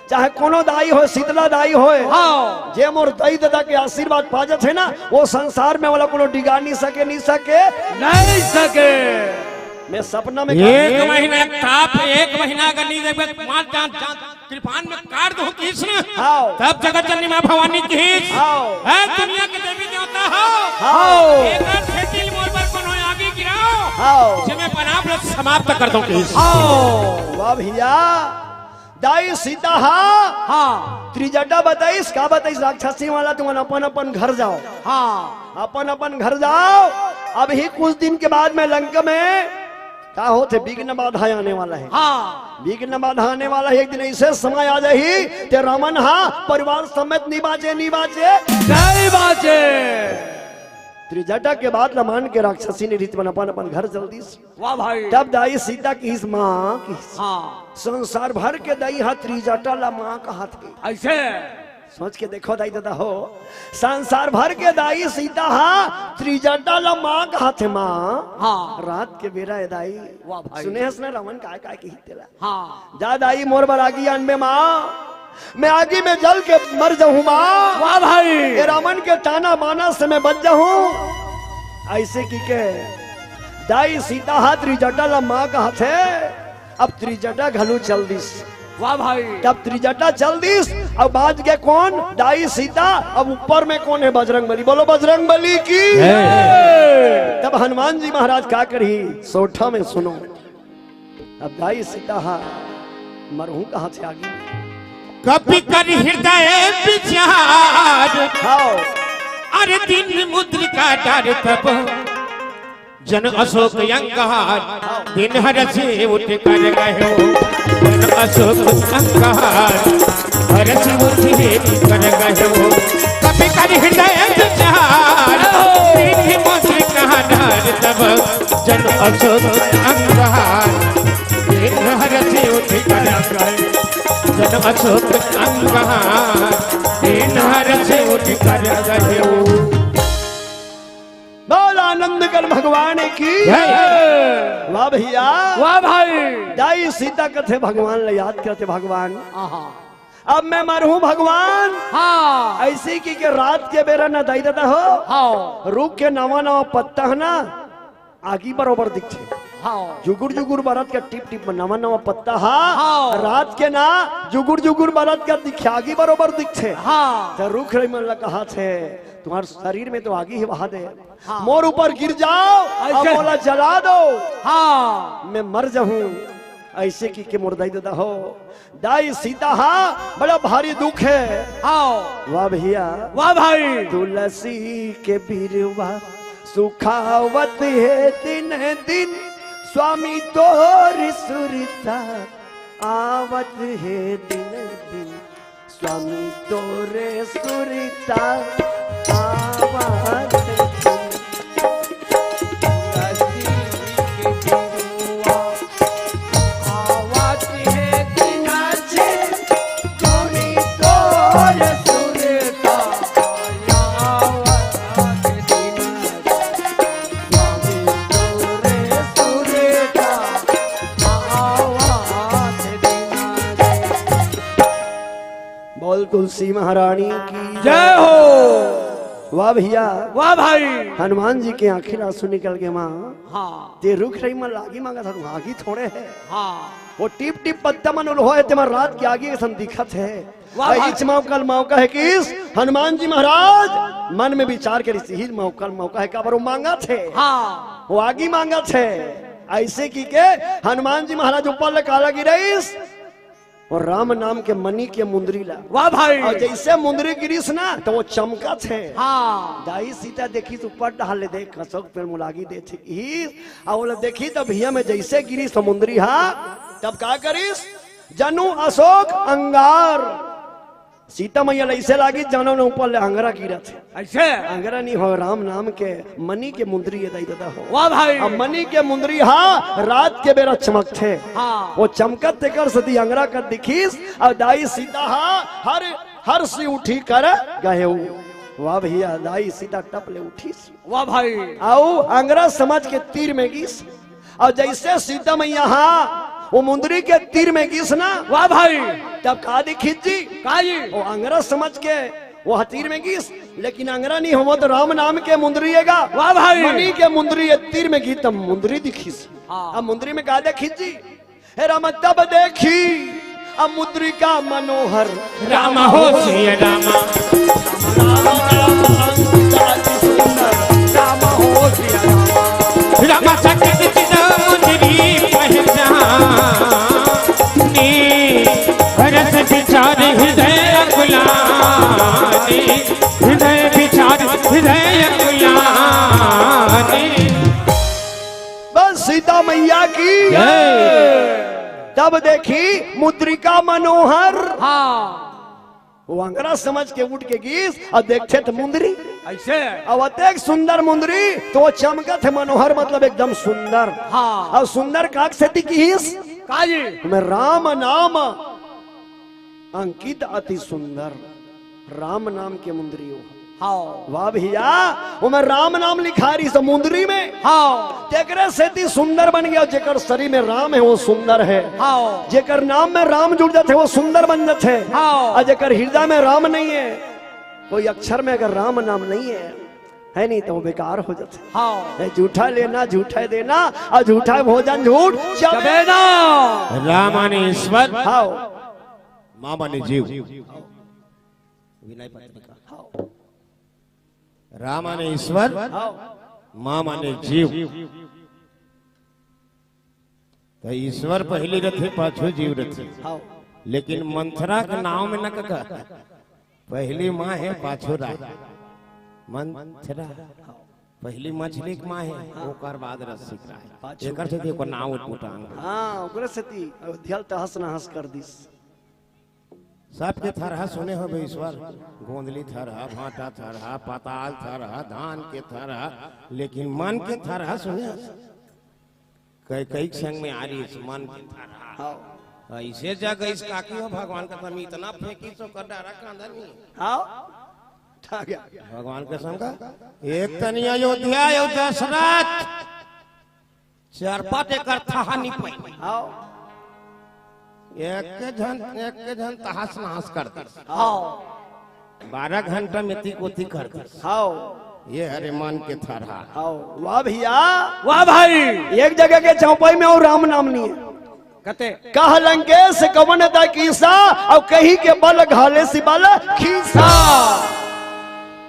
चाहे कोनो दाई होय, शीतला दाई होय, हाँ। जे मोर दई ददा के आशीर्वाद पा जथे ना, वो संसार में वाला कोनो डिगा नहीं सके, नहीं सके। नहीं सके। मैं सपना में एक महीना ताप, एक महीना अगर नहीं देबे, मार जान, जान, कृपान में काट दूं किहिस। हाँ। तब जगत जननी माँ भवानी किहिस। हाँ। हे दुनिया के देवी देवता हो। हाँ। एकर सेती मोर बर कोनो आगी गिराव। हाँ। जे मैं अपन आप ला समाप्त कर दूं किहिस। हाँ। वाह भैया। दाई सीता हा। हाँ। त्रिजटा बताइस, का बताइस? राक्षसी वाला, तुमन अपन अपन घर जाव। हाँ। अपन अपन घर जाव। अभी कुछ दिन के बाद मैं लंका में, का होथे, विघ्न बाधा आने वाला हे। हाँ। विघ्न बाधा आने वाला हे। एक दिन अइसे समय आ जाही, ते रावण हा परिवार समेत नहीं बांचे, नहीं बांचे। नहीं बांचे। त्रिजटा के बात ल मान के राक्षसी नृत्य मन अपन अपन घर चल दिस। वाह भाई। तब दाई सीता किहिस, माँ किहिस, हाँ। संसार भर के दाई हा त्रिजटा ला माँ कहत हे। अइसे? सोच के देखो दाई ददा हो, संसार भर के दाई सीता हा त्रिजटा ला माँ कहत हे, माँ। हाँ। रात के बेरा हे दाई। वाह भाई। सुने हस ना रावण काय काय किहिस तेला? हाँ। जा दाई, मोर बर आगी आनबे माँ, मैं आगी में जल के मर जाहूं माँ। वाह भाई। ये रावण के ताना बाना से मैं बच जाहूं। अइसे कहिके दाई सीता हा त्रिजटा ला माँ कहत हे। अब त्रिजटा घलो चल दिस। वाह भाई। तब त्रिजटा चल दिस, अब बांच गे कोन? दाई सीता। अब ऊपर में कोन हे? बजरंग बली। बोलो बजरंग बली की। जय। तब हनुमान जी महाराज का करही, सोरठा में सुनो। अब दाई सीता हा मरहूं कहत हे आगी। कपि कर हृदय विचार। हाँ। अरे दीन मुद्रिका डारि तब, जन अशोक अंगहार। दीन हरषि उठि कर कहेउ, जन अशोक अंगहार। हरषि उठि कर कहेउ, कपि कर हृदय विचार। दीन मुद्रिका डारि तब, जन अशोक अंगहार। दीन हरषि उठि कर कहेउ, जन अशोक अंगहार। दीन हरषि उठि कर कहेउ। बोल आनंद कर भगवान की। जय। वाह भैया। वाह भाई। दाई सीता कथे भगवान ला याद करथे, "भगवान, आहा। अब मैं मरहूं भगवान।" हाँ। अइसे कहिके रात के बेरा न दाई ददा हो, हाँ। रूख के नवा नवा पत्ता ह ना आगी बरोबर दिखथे। हाँ। जुगुर जुगुर बरत के टिप टिप म नवा नवा पत्ता ह हाँ। रात के ना जुगुर जुगुर बरत के दिखे, आगी बरोबर दिखथे। हाँ। त रूख रईमन ला कहथे, "तुम्हार शरीर में तो आगी हे, बहा दे।" हाँ। "मोर ऊपर गिर जाओ, अब अइसे। मोला जला दो।" हाँ। "मैं मर जाहूं।" अइसे कहिके मोर दाई ददा हो, दाई सीता हा बड़ा भारी दुख हे। हाँ। वाह भइया। वाह भाई। "तुलसी के बिरवा सुखावत हे दिन दिन, स्वामी तोर सुरता आवत हे दिन दिन।" स्वामी तोरे सुरता आवत हे। तुलसी के बिरुवा आवत हे दिन दिन, स्वामी तोरे सुरता आवत हे दिन दिन। स्वामी तोरे सुरता आवत हे दिन दिन। बोल तुलसी महारानी की जय हो। वाह भइया। वाह भाई। हनुमान जी के आंखी ले आंसू निकल गे माँ। हाँ। ते रूख रईमन ला आगी मांगत हस, आगी थोड़े हे। हाँ। वो टिप टिप पत्ता मन उलहोए हे, तेमन रात के आगी असन दिखत हे। वाह भाई। इच मौका ल मौका हे किस हनुमान जी महाराज मन में विचार करिस, इही मौका ल मौका हे, काबर वो मांगत हे। हाँ। वो आगी मांगत हे। अइसे कहिके हनुमान जी महाराज ऊपर ले काला गिराइस, अउ राम नाम के मनी के मुंदरी ला। वाह भाई। अउ जइसे मुंदरी गिरिस ना, त वो चमकत हे। हाँ। दाई सीता देखिस ऊपर डहर ले, देख, कसोक पेड़ मुलागी देथे किहिस। अउ ओला देखिस त भुइयां में जइसे गिरिस त मुंदरी हा, तब का करिस? जनु असोक अंगार। सीता मइया ल अइसे लागिस, जानो न ऊपर ले अंगरा गिरत हे। अइसे? अंगरा नइ होय, राम नाम के मनी के मुंदरी ए दाई ददा हो। वाह भाई। अब मनी के मुंदरी हा रात के बेरा चमकथे। हाँ। वो चमकत तेकर सेती अंगरा कस दिखिस, अउ दाई सीता हा हर, हरसी उठी कर गहेव। वाह भइया, दाई सीता टप ले उठिस। वाह भाई। अउ अंगरा समझ के तीर में गिस। अउ जइसे सीता मइया हा वो मुंदरी के तीर में गिस ना। वाह भाई। तब का दिखिस जी? का जी? वो अंगरा समझ के वो तीर में गिस, लेकिन अंगरा नइ होय, वो तो राम नाम के मुंदरी ए गा। वाह भाई। मनी के मुंदरी ए तीर में गिस, तब मुंदरी दिखिस। हाँ। अब मुंदरी में का दिखिस जी? हे राम तब देखी अमुद्रिका मनोहर। राम हो सिया राम। राम हो सिया राम। राम सकल चित मुंदरी पहचानी। रस विचार हृदय अकुलानी। हृदय विचार हृदय अकुलानी। बस सीता मइया की जय। तब देखी मुद्रिका मनोहर। हाँ। वो अंगरा समझ के उठ के गिस अउ देखथे त मुंदरी। अइसे? अउ अतेक सुंदर मुंदरी, त वो चमकत हे मनोहर, मतलब एकदम सुंदर। हाँ। अउ सुंदर काकर सेती किहिस? का जी? ओमे राम नाम अंकित अति सुंदर, राम नाम के मुंदरी ओ। हाँ। वाह भइया, ओमे राम नाम लिखाय रिहिस मुंदरी में। हाँ। तेकरे सेती सुंदर बन गे। जेकर शरीर में राम हे, वो सुंदर हे। हाँ। जेकर नाम में राम जुड़ जाथे, वो सुंदर बन जाथे। हाँ। अउ जेकर हृदय में राम नइ हे, कोई अक्षर में अगर राम नाम नइ हे, हे नहीं, त वो बेकार हो जाथे। हाँ। हे, झूठा लेना, झूठा देना, अउ झूठा भोजन, झूठ चबेना। राम माने ईश्वर। हाँ। माँ माने जीव। विनय पत्रिका। राम माने ईश्वर, हाँ। माँ माने जीव। त ईश्वर पहिली रथे, पाछू जीव रथे। हाँ। लेकिन मंथरा के नाम में न कका, पहिली माँ हे, पाछू राय। मंथरा। पहिली मछली के माँ हे, ओकर बाद रसिक राय। पाछू। एकर सेती ओकर नाम उटपुटांग। हाँ, ओकरे सेती अयोध्या ल तहस नहस कर दिस। सबके थरहा सुने होबे ईश्वर, गोंदली थरहा, भांटा थरहा, पताल थरहा, धान के थरहा, लेकिन मन के थरहा सुने हस? कई, कई संग में आ रही इस मन के थरहा। हाँ। अइसे जग इस काकी हो भगवान का तमी इतना फेंकी सो कर डारा कांदा नहीं। हाँ। आ गया। भगवान के संग का एक तनी अयोध्या, अयोध्या दशरथ। चरपट एकर थहा नइ पाइन। हाँ। एक झन, एक झन तहस नहस कर दिस। हाँ। बारह घंटा में ती कोती कर दिस। हाँ। ये हरे मन के थरहा। हाँ। वाह भैया। वाह भाई। एक जगह के चौपाई में अउ राम नाम नहीं है। कते? कह लंकेश कवन दा कीसा, अउ कही के बल घाले सि बल खीसा।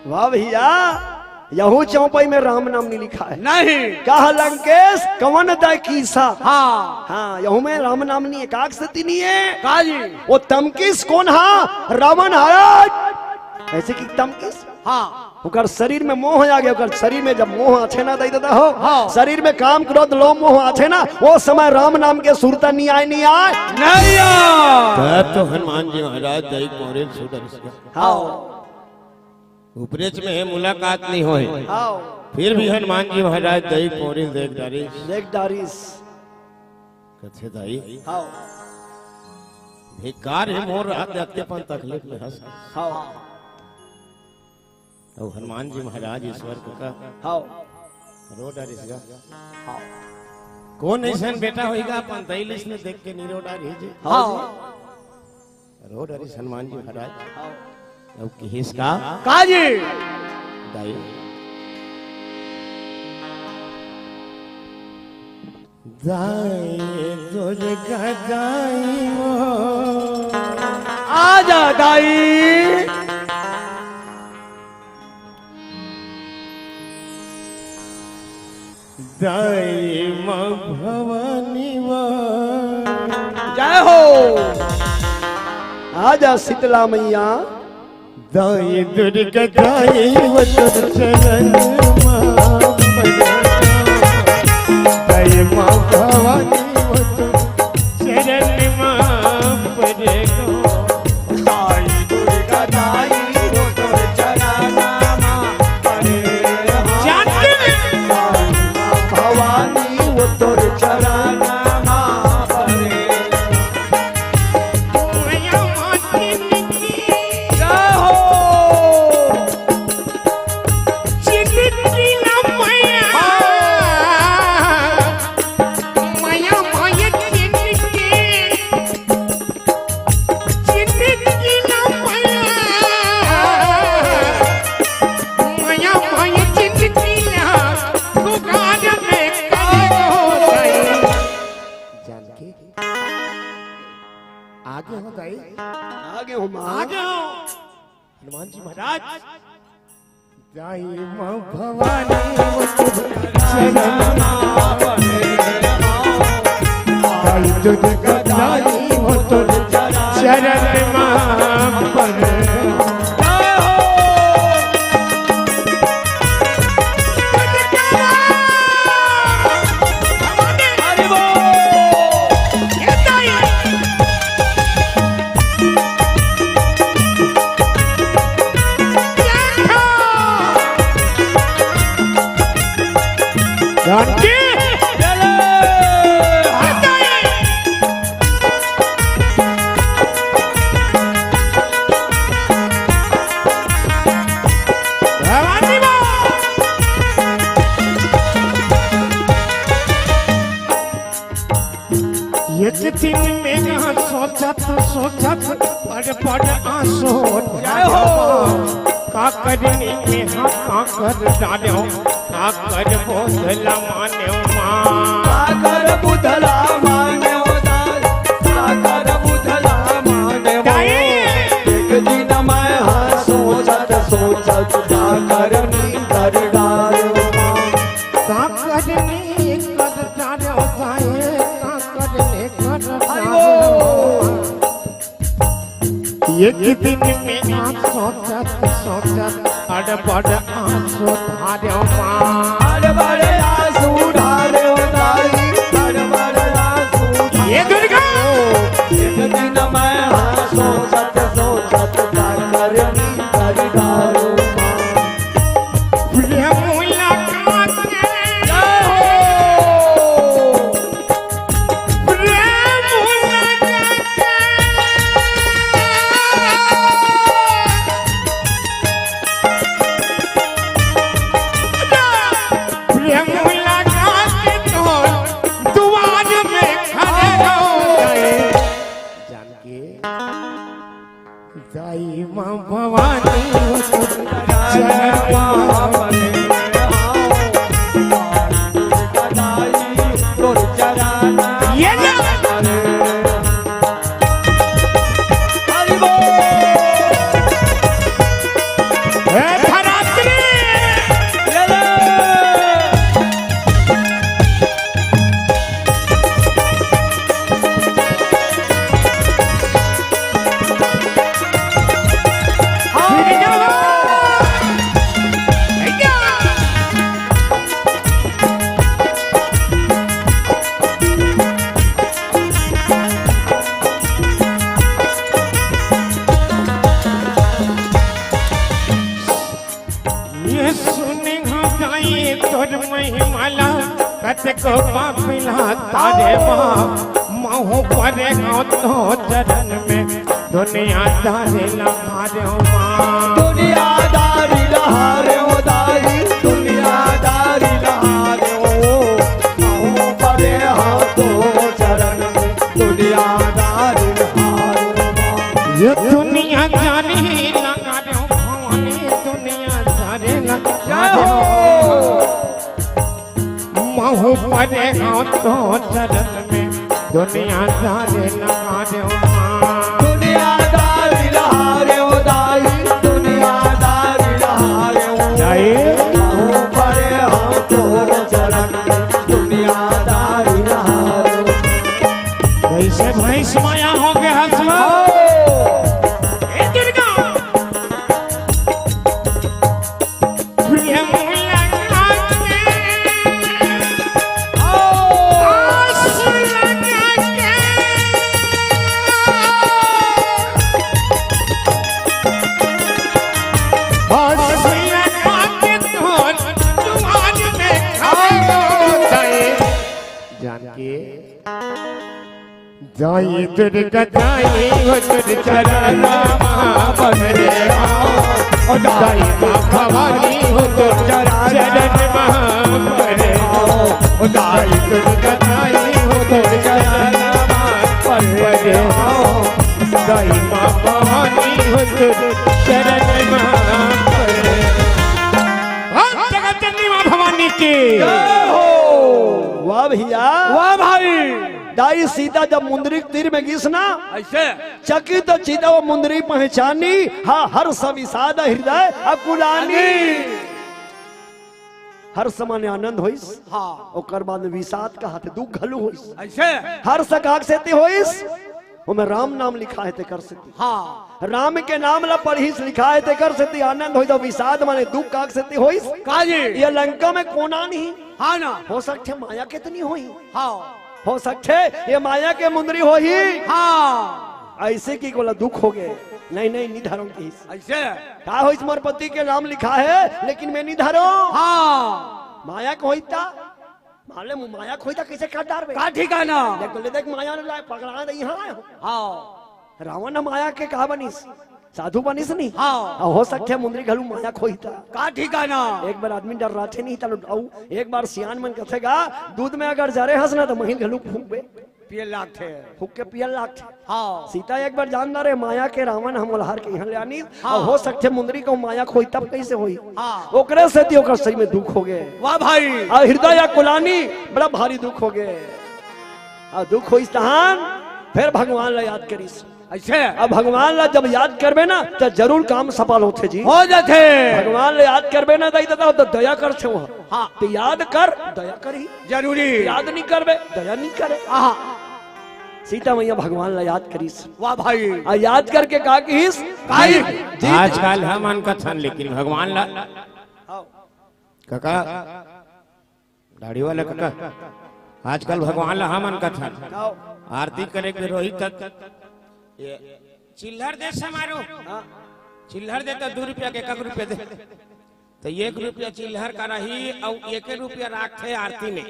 वाह भैया, यहू चौपाई में राम नाम नहीं लिखा है। नहीं। कह लंकेश कवन दा कीसा। हाँ। हाँ, यहू में राम नाम नहीं, एकाक सती नहीं है। का जी? वो तमकिस कोन हा? रावण महाराज। ऐसे कि तमकिस? हाँ। ओकर शरीर में मोह आ गया, ओकर शरीर में जब मोह आथे ना, दाई दादा हो, हाँ। शरीर में काम, क्रोध, लोभ, मोह आथे ना, वो समय राम नाम के सुरता नहीं आए, नहीं आए। नहीं आए। तब तो हनुमान जी महाराज दाई कोरे सुधर गया। हाँ। उपरेच में मुलाकात नहीं होए। हाँ। फिर भी हनुमान जी महाराज दई पौरी देख डारिस। देख डारिस। कथे दाई। हाँ। धिक्कार हे मोर रहत जात के अपन तकलीफ में हंस। हाँ। अउ हनुमान जी महाराज ईश्वर को का। हाँ। रो डारिस गा। हाँ। कोन अइसन बेटा होइगा अपन दई ल इसने देख के नहीं रो डारिस जी। हाँ। रो डारिस हनुमान जी महाराज। हाँ। अब किहिस का? का जी? दाई। दाई दुर्गा दाई वो। आजा दाई। दाई माँ भवानी वो। जय हो। आजा शीतला मैया। दाई दुर्गा दाई वो तोर चरण माँ परे। दाई माँ भवानी वो तोर चरण माँ परे। दाई दुर्गा दाई वो तोर चरण माँ परे। जानकी। दाई माँ भवानी वो तोर चरण माँ परे। मैया माँ की जय हो। चिंतित की ना मैया। हाँ। मैया, मैया चिंतित की। चिंतित की ना मैया। मैया, मैया चिंतित की ना। पुकार में करो दाई। जानकी। आगे हो दाई। आगे हो माँ। आगे हो। हनुमान जी महाराज। दाई माँ भवानी वो तोर चरण माँ परे। दाई दुर्गा दाई वो तोर चरण माँ परे। जानकी। भवानी माँ। एक दिन में ना सोचत सोचत बड़ बड़ आंसू। जय हो। का करनी में हाँ का कर डालो, का कर बुधला माने माँ। का कर बुधला माने दाई, का कर बुधला माने माँ। दाई। एक दिन मैं हाँ सोचत सोचत का करनी कर डालो माँ। का करनी कर डालो भाई, का करनी कर डालो। एक दिन में ना सोचत सोचत अड़बड़ आंसू ढारो माँ। अड़बड़ आंसू ढारो दाई, अड़बड़ आंसू ढारो। ये दुर्गा। एक दिन मैं हाँ सोचत सोचत का करनी कर डालो माँ। प्रेम मुलाकात। जय हो। प्रेम मुलाकात। प्रेम मुलाकात तो दुआर में खड़े हो गए। महिमा ला कतको पापी ला तारे माँ, महू परे हँव तो चरण में, दुनियादारी ला हारे हँव माँ। दुनियादारी ला हारे हँव दाई, दुनियादारी ला हारे हँव, महू परे हँव तो चरण में, दुनियादारी ला हारे हँव माँ। ये दुनियादारी ला हारे हँव भवानी, दुनियादारी ला हारे हँव। महू परे हँव तो चरण में, दुनियादारी ला हारे हँव माँ। दुनियादारी ला हारे हँव दाई, दुनियादारी ला हारे हँव। दाई। महू परे हँव तो चरण में, दुनियादारी ला हारे हँव। भैंस माया हो गे हँस। ए दुर्गा। प्रेम लगा के, आस लगा के, आस लगा के तोर दुआर में खड़े हँव दाई। जानकी। दाई दुर्गा दाई हो तोर चरण मा परे हँव। ओ दाई माँ भवानी हो तोर चरण मा परे हँव। ओ दाई दुर्गा दाई हो तोर चरण मा परे हँव। दाई माँ भवानी हो तोर चरण मा परे हँव। जगत जननी माँ भवानी की। जय हो। वाह भैया। वाह भाई। दाई सीता जब मुंदरी के तीर में गिस ना, अइसे? चकित चितव मुंदरी पहचानी, हा हर्ष विषाद हृदय अकुलानी। हर्ष माने आनंद होइस, हाँ। ओकर बाद में विषाद कहाथे दुख घलो होइस। अइसे? हर्ष काकर सेती होइस, ओमे राम नाम लिखाहे तेकर सेती। हाँ। राम के नाम ला पढ़िस लिखाहे तेकर सेती आनंद होइस, अउ विषाद माने दुख काकर सेती होइस। का जी? ये लंका में कोन आनही? हाँ ना। हो सकथे माया के तो नइ होही। हाँ। हो सकथे ये माया के मुंदरी होही। हाँ। अइसे कि ओला दुख हो गे। नहीं, नहीं, नइ धरँव किहिस। अइसे? का होइस, मोर पति के नाम लिखाहे, लेकिन मैं नइ धरँव। हाँ। माया के होइस त, मान ले माया के होइस त कइसे काट डारबे? का ठिकाना? देख, ले देख, माया ला पकड़ा दे इहाँ। हाँ। रावण ह माया के का बनिस? साधु बनिस नहीं? हाँ। अउ हो सकथे मुंदरी घलो माया के होइस त। का ठिकाना? एक बार आदमी डर्राथे नहीं त, अउ एक बार सियान मन कथे गा, दूध में अगर जरे हस ना त महीन घलो फूँकबे। पिए लागथे। फूँक के पिए लागथे। हाँ। सीता एक बार जान डारे माया के रावण ह मोला हर के इहाँ ले आनिस, हाँ। अउ हो सकथे मुंदरी के माया के होइस तब कइसे होही? हाँ। ओकरे सेती ओकर सरीर में दुख हो गे। वाह भाई। अउ हृदय अकुलानी, बड़ा भारी दुख हो गे। अउ दुख होइस तहान, फेर भगवान ला याद करिस। अइसे? अब भगवान ला जब याद करबे ना, त जरूर काम सफल होथे जी। हो जाथे। भगवान ला याद करबे ना, दाई ददा, त दया करथे वो। हाँ। त याद कर, दया करही। जरूरी। याद नइ करबे, दया नइ करे। हाँ। सीता मैया भगवान ला याद करिस। वाह भाई। अउ याद करके का किहिस? काई? जी। आजकल हमन कथन, लेकिन भगवान ला। हाँ। कका, दाढ़ी वाला कका, आजकल भगवान ला हमन कथन। आओ। आरती करे के रोही तक ये चिल्लर दे समारो। हाँ। चिल्लर दे त दू रुपया के, एक रुपया दे। त एक रुपया चिल्लर का रही अउ एक रुपया राखथे आरती में।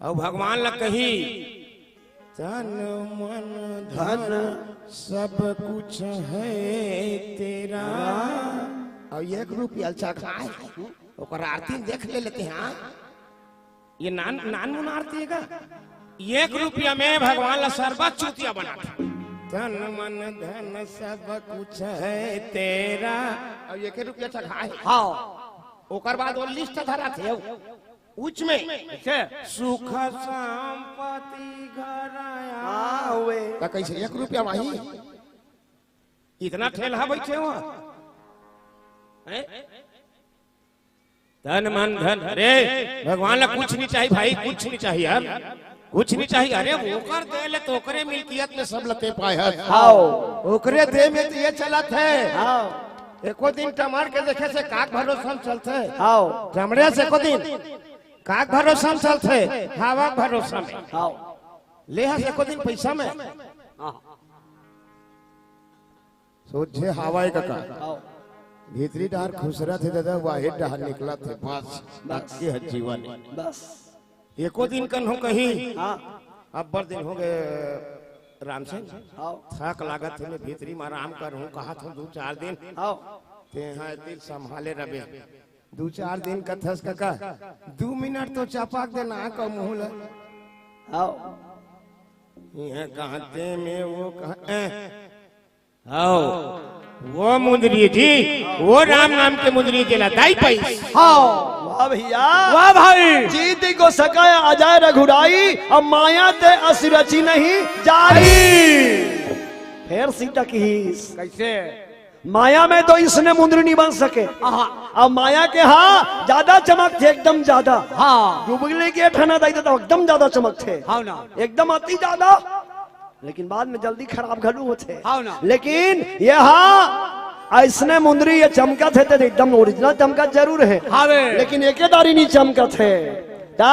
अउ भगवान ला कही, "तन मन धन सब कुछ है तेरा।" अउ एक रुपया चघाए, ओकर आरती देख ले लेते हैं। ये नान, नान मुन आरती हे का? एक रुपया में भगवान ला सरबत चूतिया बनाथे। तन मन धन सब कुछ है तेरा। अउ एक रुपया चघाए। हाँ। ओकर बाद वो लिस्ट धराथे। उच में। अइसे? सुख संपत्ति घर आवे। त कइसे एक रुपया माही? इतना ठेलहा बइठे हो? हैं? तन मन धन, अरे, भगवान ला कुछ नइ चाही भाई, कुछ नइ चाही यार, कुछ नइ चाही। अरे, ओकर दे ले त ओकरे मिल्कियत में सब ल तें पाए हस। हाँ। ओकरे दे में त ये चलत हे। हाँ। एको दिन टमड़ के देखे से काक भरोसा में चलथे। हाँ। टमड़े से एको दिन काक भरोसा में चलथे, हवा के भरोसा में। हाँ। ले हस एको दिन पइसा में। हाँ। सोझे हवा हे कका। हाँ। भीतरी डाहर खुसरत हे दादा, बाहिर डाहर निकलत हे। बस, बस। ये हे जीवन। बस। एको दिन कन हो कहीं। हाँ। अब्बड़ दिन हो गए रामचंद। हाँ। थक लागत हे, मैं भीतरी में आराम करहूँ, कहत हूँ दू चार दिन। हाँ। ते हाँ, दिल संभाले रबे। दू चार दिन कथस कका, दू मिनट तो चपाक देना का मुँह ला। हाँ। ये कहते में वो कह, ए, आओ, वो मुंदरी जी, वो राम नाम के मुंदरी जी ला दाई पाई। हाँ। वाह भैया। वाह भाई। जीति को सकाय अजय रघुराई, अब माया ते अस रचि नहीं जाई। फिर सीता की कैसे? माया में तो इसने मुंदरी नहीं बन सके। आहा। अब माया के हाँ ज्यादा चमक थे, एकदम ज्यादा। हाँ। डुबगली के ठना दाई तो एकदम ज्यादा चमक थे। हाँ ना। एकदम अति ज्यादा। लेकिन बाद में जल्दी खराब घलो होथे। हाँ ना। लेकिन ये हा, अइसने मुंदरी ये चमकत हे, ते एकदम original चमकत जरूर हे। हाँ बे। लेकिन एके दारी नहीं चमकत हे। ता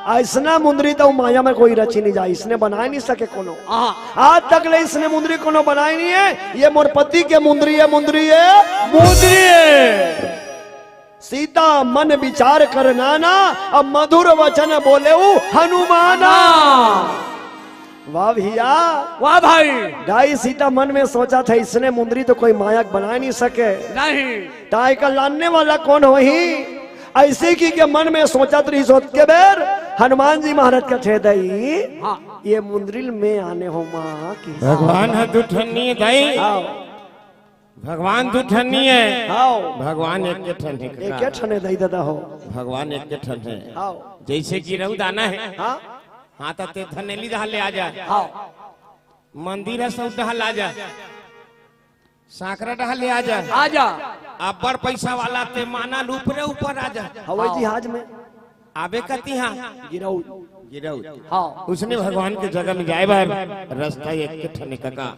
अइसना मुंदरी तो माया में कोई रची नहीं जाए, इसने बनाए नहीं सके कोनो। हाँ। आज तक ले इसने मुंदरी कोनो बनाए नहीं हे। ये मोर पति के मुंदरी हे, मुंदरी हे, मुंदरी हे। सीता मन विचार कर नाना, अब मधुर वचन बोले उ हनुमाना। वाह भैया। वाह भाई। दाई सीता मन में सोचत हे, इसने मुंदरी तो कोई माया के बना नहीं सके। नहीं। ताई का लाने वाला कौन होही? अइसे कहि के मन में सोचत रही, सोच के बेर हनुमान जी महाराज कथे, दाई, हाँ। ये मुंदरी ल मैं आने हों माँ की। भगवान ह दू ठन नहीं हे दाई। हाँ। भगवान दू ठन नहीं हे। हाँ। भगवान एके ठन हे कका। एके ठन हे दाई दादा हो। भगवान एके ठन हे। हाँ। जइसे गिरौद आना हे। हाँ। हाँ, त ते धनेली डहर ले आ जा। हाँ। मंदिर हे, सब डहर ले आ जा। सांकरा डहर ले आ जा। आ जा। अब्बड़ पइसा वाला ते माना ल ऊपरे ऊपर आ जा। हवाई हाँ। जहाज में। आबे कती हाँ। गिरौद। गिरौद। हाँ। उसने भगवान के जगह में जाए बर रस्ता एके ठन हे कका,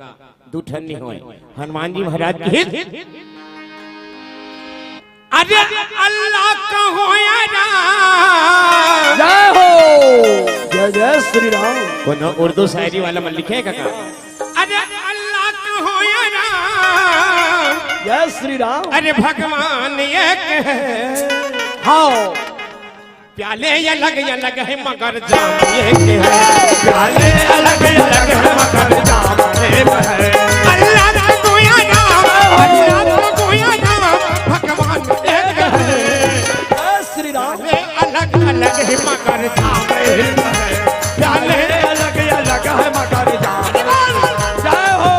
दू ठन नहीं होय। हनुमान जी महाराज की हित। अरे अल्लाह का होया राम। जय हो। जय जय श्री राम। कोनो उर्दू शायरी वाला मन लिखे हे कका? अरे अल्लाह का होया राम। जय श्री राम। अरे भगवान एक हे। हाँ। प्याले अलग अलग हे मगर जाम एक हे। प्याले अलग अलग हे मगर जाम एक हे। अल्लाह रा गोया राम, अल्लाह रा गोया राम, भगवान एक हे। जय श्री राम। प्याले अलग अलग हे मगर जाम एक हे। प्याले अलग अलग हे मगर जाम। जय हो।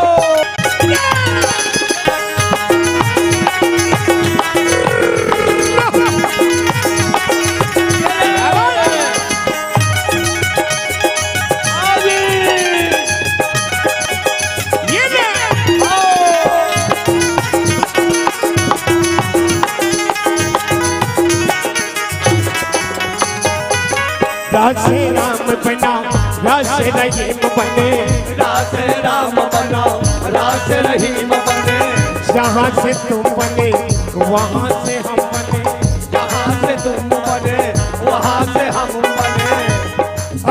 रास राम बना, रास रहीम बने। रास राम बना, रास रहीम बने। जहाँ से तुम बने, वहाँ से हम बने। जहाँ से तुम बने, वहाँ से हम बने।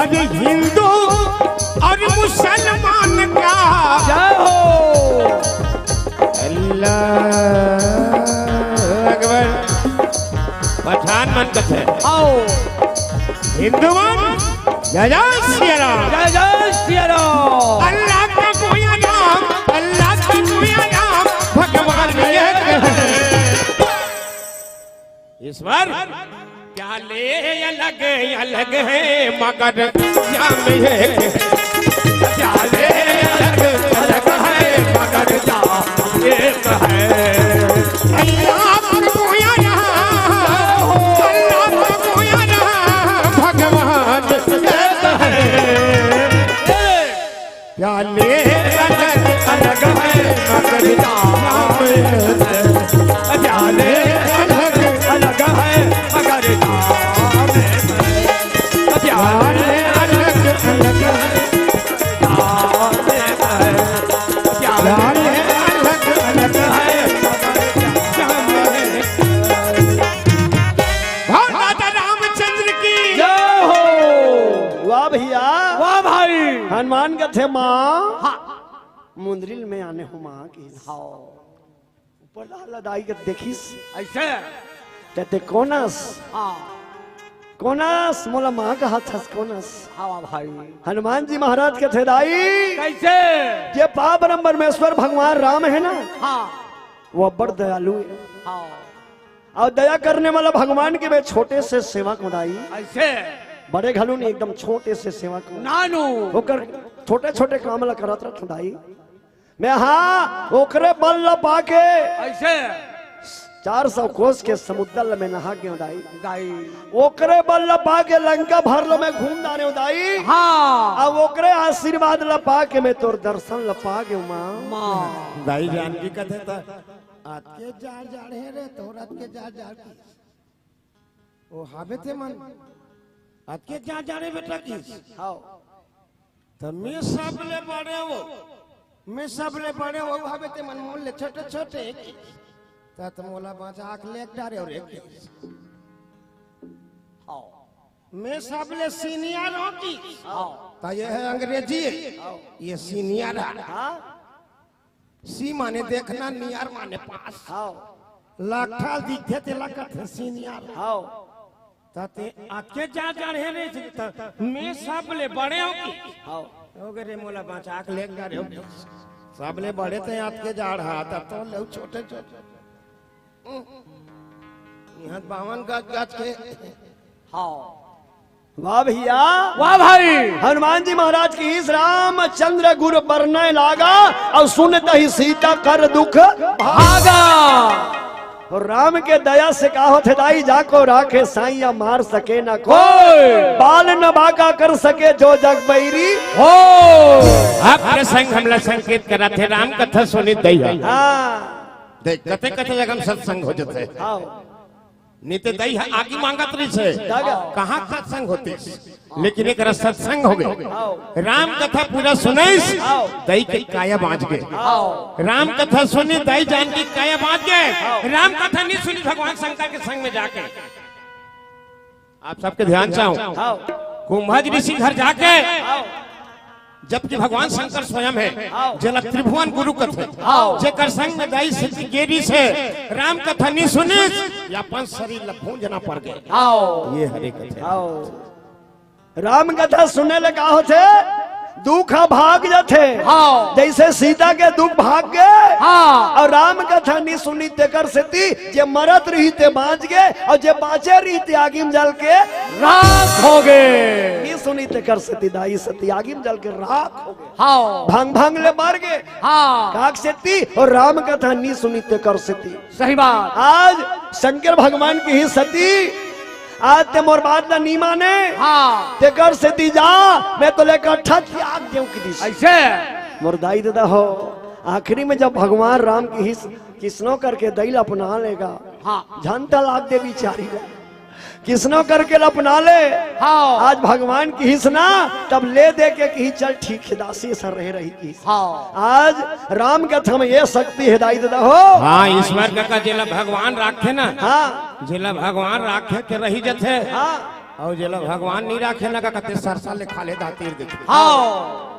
अरे हिंदू और मुसलमान का। जय हो। अल्लाह अकबर। पठान मन कथे। आओ। हिंदू मन, जय जय सिया राम। जय जय सिया राम। अल्लाह का कोई नाम, अल्लाह का कोई नाम, भगवान एक हे। ईश्वर, प्याले अलग अलग हे मगर जाम एक हे। प्याले अलग अलग हे मगर जाम एक हे। अल्लाह प्रभु या राम, अल्लाह प्रभु या राम, भगवान एक हे। प्याले अलग अलग हे मगर जाम एक हे। प्याले अलग अलग हे मगर जाम एक हे। प्याले अलग अलग हे। प्याले अलग अलग हे। धन दाता रामचंद्र की। जय हो। वाह भैया। वाह भाई। हनुमान कथे माँ। हाँ। मुंदरी ल मैं आने हों माँ की। हाँ। प्रहलाद दाई के देखिस। अइसे? ते, ते कोन अस? हाँ। कोन अस? मोला माँ कहत हस, कोन अस? हाँ भाई। हनुमान जी महाराज कथे दाई, कइसे? जे पावन परमेश्वर भगवान राम हे ना, हाँ। वो अब्बड़ दयालु हे। हाँ। अउ दया करने वाला भगवान के मैं छोटे से सेवक हूँ दाई। अइसे? बड़े घलो नहीं, एकदम छोटे से सेवक हूँ। नानू। ओकर छोटे-छोटे काम ला करत रहत हूँ दाई। मैं हाँ, ओकरे बल ला पाके अइसे? चार सौ कोस के समुद्र ला मैं नहा के हूँ दाई। दाई। ओकरे बल ला पाके लंका भर ला मैं घूम डारे हूँ दाई। हाँ। अब ओकरे आशीर्वाद ला पाके मैं तोर दर्शन ला पागे हूँ माँ। माँ। दाई जानकी कथे त अतके जाड़ जाड़ हे रे, तोर अतके जाड़ जाड़ की। ओ हाबे ते मन। अतके जाड़ जाड़ हे बेटा की। हाँ। त मैं सबले बड़े हूँ। मैं सबले बड़े हूँ, हाबे ते मन मोर ले छोटे छोटे। त, त मोला बचा के ले डारे हूँ रे। हाँ। मैं सबले senior हूँ की। हाँ। त ये हे अंग्रेजी। हाँ। ये senior हे। हाँ। C माने देखना, near माने पास। हाँ। लकठा दिखथे तेला कथे senior। हाँ। त ते अतके जाड़ जाड़ हे रे, त मैं सबले बड़े हूँ की। हाँ। हो गे रे, मोला बचा के ले डारे हूँ। सबले बड़े ते अतके जाड़ हा, त तोर ले छोटे छोटे। इहाँ बावन गज गज के। हाँ। वाह भैया। वाह भाई। हनुमान जी महाराज की इस रामचंद्र गुर बरनय लागा, अउ सुनत ही सीता कर दुख भागा। अउ राम के दया से का होथे दाई, जाको राखे साइया मार सके न कोई, कोई। बाल न बांका कर सके जो जग बैरी हो। अब प्रसंग हमला संकेत करत हे, राम कथा सुनित दई हे। हाँ। देख, कते कते जगह म सत्संग हो जथे। हाँ। नइ ते दई ह आगी मांगत रहिस हे। दादा। कहाँ सत्संग होतिस? लेकिन एकरा सत्संग हो गे। हाँ। राम कथा पूरा सुनइस, हाँ। दई के काया बांच गे। हाँ। राम कथा सुनी, दई जानकी काया बांच गे। हाँ। राम कथा नइ सुनी भगवान शंकर के संग में जाके। आप सबके ध्यान चाहूं। हाँ। कुंभज ऋषि घर जाके, हाँ। जबकि भगवान शंकर स्वयं हे, हाँ। जेला त्रिभुवन गुरु कथे, हाँ। जेकर संग में दई सती गे रिहिस हे, राम कथा नइ सुनिस, या अपन शरीर ला भूंजना पड़ गे। हाँ। ये हरे कथे। हाँ। राम कथा सुने ले का होथे? दुख ह भाग जथे। हाँ। जइसे सीता के दुख भाग गे। हाँ। अउ राम कथा नइ सुनी तेकर सेती जे मरत रिहिस ते बांच गे, अउ जे बांचे रिहिस ते आगी म जल के राख हो गे। नइ सुनी तेकर सेती दाई सती आगी म जल के राख हो गे। हाँ। भंग भंग ले मर गे। हाँ। काक सेती अउ राम कथा नइ सुनी तेकर सेती। सही बात। आज शंकर भगवान किहिस सती, आज ते मोर बात ला नइ माने। हाँ। तेकर सेती जा, मैं तोला इकट्ठा त्याग देंव किहिस। अइसे? मोर दाई ददा हो, आखिरी में जब भगवान राम किहिस, किसनो करके दई ला अपना ले गा। हाँ। झन तलाक दे बिचारी ला। किसनो करके ला अपना ले। हाँ। आज भगवान किहिस ना, तब ले दे के किहिस, "चल ठीक हे दासी, अइसे रहे रही" किहिस। हाँ। आज राम कथा में ये शक्ति हे दाई ददा हो। हाँ, ईश्वर कका जेला भगवान राखथे ना, हाँ। जेला भगवान राखथे ते रहि जथे। हाँ। अउ जेला भगवान नइ राखे ना कका ते सरसा ले खा ले दातिन देखे। हाँ।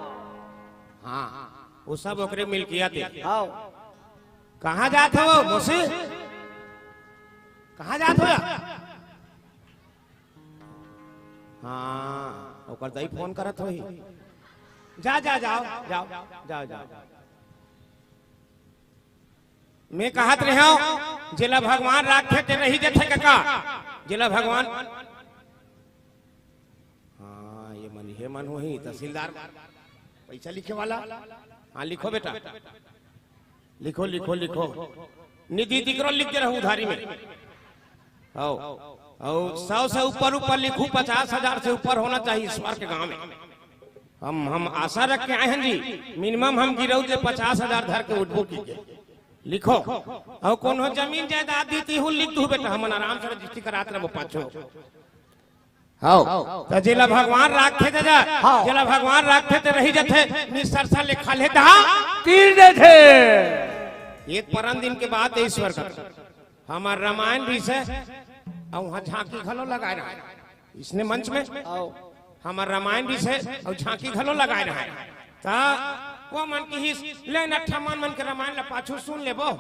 हाँ, वो सब ओकरे मिलकिया दे। हाँ। कहाँ जात हो मौसी? कहाँ जात हो यार? हाँ, ओकर दई फोन करत होही। जा, जा, जाव, जाव, जाव, जाव। मैं कहत रहेंव, जेला भगवान राखथे ते रहि जथे कका। जेला भगवान, हाँ, ये मन, ये मन होही, तहसीलदार। पइसा लिखे वाला? हाँ, लिखो बेटा। लिखो, लिखो, लिखो। निधि तिकरो लिख के रहू उधारी में। आओ, आओ, सौ से ऊपर, ऊपर लिखू, पचास हजार से ऊपर होना चाहिए ईश्वर के गांव में। हम, हम आशा रख के आए हैं जी, minimum हम गिरऊ जे पचास हजार धर के उठबो की के। लिखो, अउ कोनो जमीन जायदाद दी तिहू लिख दू बेटा, हमन आराम से रजिस्ट्री करात रहबो पाछो। हाँ। त जेला भगवान राखथे दादा, हाँ। जेला भगवान राखथे ते रहि जथे, निसरसा ले खा लेथे, तीर देथे। एक परन दिन के बात हे ईश्वर का। हमर रामायण रिहिस हे, अउ उहाँ झांकी घलो लगाए रहे। इसने मंच में हमर रामायण रिहिस हे, अउ झांकी घलो लगाए रहे। त वो मन किहिस, "ले न ठमन मन के रामायण ला पाछू सुन लेबो,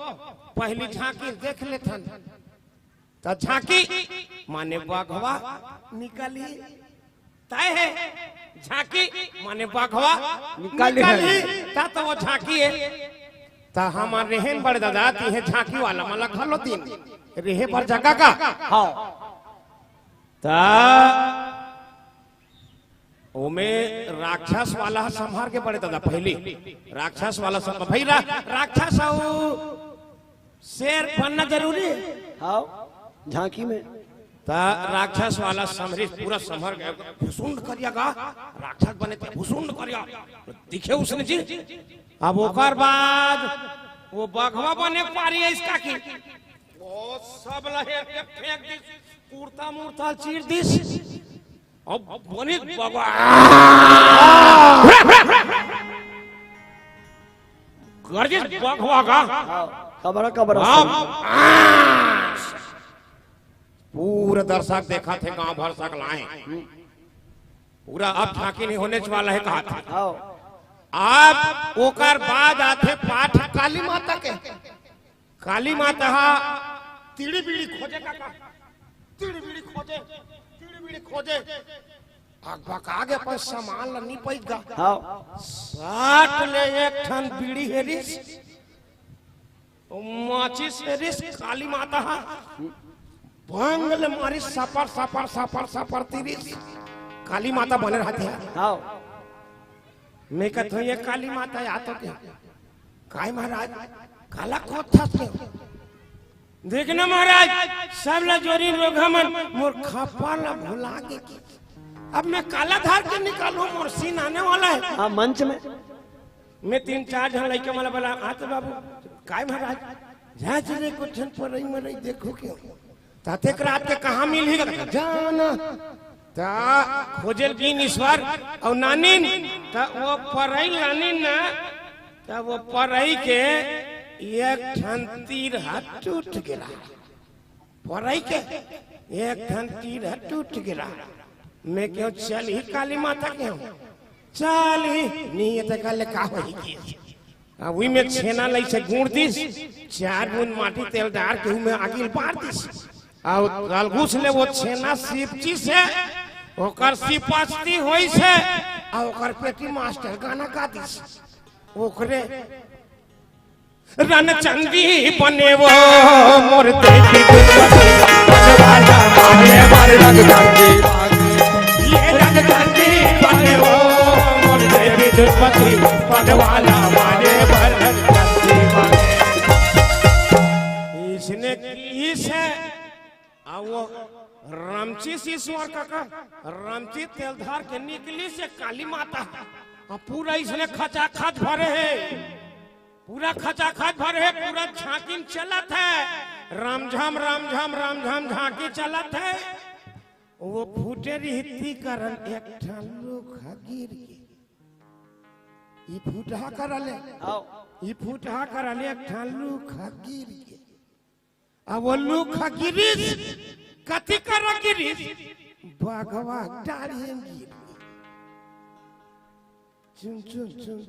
पहिली झांकी देख लेथन।" त झांकी माने बघवा निकलही, तय हे। झांकी माने बघवा निकलही। निकलही, त, त वो झांकी हे। त हमर रेहेन बड़े ददा तिहे झांकी वाला मला घलो दिन रेहे बर जगह का। हाँ। त ओमे राक्षस वाला ह संभार के बड़े ददा पहिली। राक्षस वाला संभार, भाई रा-, राक्षस अउ शेर बनना जरूरी हे। हाँ, झांकी में। त राक्षस वाला संभरिस, पूरा संभर के भुसुंड करिया गा, राक्षस बने ते भुसुंड करिया। दिखे उसने जी। अब ओकर बाद वो बघवा बने पारी हे इसका की। वो सब लहेर के फेंक दिस, कुर्ता मुर्ता चीर दिस। अब बनिस बघवा। गर्जिस बघवा का। हाँ, कबरा, कबरा अब सुन। पूरा दर्शक देखत हे, गांव भर सकलाए। पूरा अब झांकी नहीं होने वाला हे कहा था। हाँ। अब ओकर बाद आथे पाठ काली माता के। काली माता हा तिड़ी बिड़ी खोजे काका, तिड़ी बिड़ी खोजे, तिड़ी बिड़ी खोजे। अकबका गे अपन सामान ला नी पइस गा। हाँ। साट ले एक ठन बिड़ी हेरिस, माचिस हेरिस, काली माता हा भंग ले मारिस, सपर, सपर, सपर, सपर तिरिस। काली माता बने रहती हे। हाँ। मैं कहत हूँ, "ये काली माता या तो क्या?" "काय महाराज, काला खोदथस के?" "देख ना महाराज, सब ला जोरी रोगहा मन, मोर खपा ला भुला के की। अब मैं काला धार के निकालूं, मोर सीन आने वाला हे।" हाँ, मंच में। मैं तीन चार झन लइका मन ला बोला, "हाँ तो बाबू।" "काय महाराज?" "जा चले कुछ झन परई मरई देखो क्यों।" "ततेक रात के कहाँ मिलही?" "जाना।" त खोजे ल गिन ईश्वर अउ नानिन, त वो परई नानिन ना, त वो परई के एक ठन तीर हा टूट गे रहा। परई के एक ठन तीर हा टूट गे रहा। मैं केहेंव, "चलही काली माता केहेंव, चलही।" "नी, ये तो कल का होही की?" अब उही में छेना लइसे गूंद दिस, चार बूंद माटी तेल डार के उही में आगी ल बार दिस। अउ गलगुस ले वो छेना सिपचिस हे, ओकर सिपस्ती होइस हे, अउ ओकर पेटी मास्टर गाना गा दिस। ओकरे रणचंडी बने वो मोर देवी दुर्मति, बनवाला मारे बर रणचंडी। ये रणचंडी बने वो मोर देवी दुर्मति, बनवाला मारे बर रणचंडी। इसने किहिस हे, अउ वो रमचिस ईश्वर काका, रमचिस तेल धार के निकलिस हे काली माता। अउ पूरा इसने खचाखच भरे हे। पूरा खचाखच भरे हे, पूरा झांकी म चलत हे। रमझम, रमझम, रमझम झांकी चलत हे। वो फूटे रिहिस ती करन एक ठन लुक ह गिर गे। ये फूटहा करले। आओ। ये फूटहा करले एक ठन लुक ह गिर गे। अब वो लुक ह गिरिस, कथी करा गिरिस? बघवा डाढ़ी म गिर गे। चुन, चुन, चुन,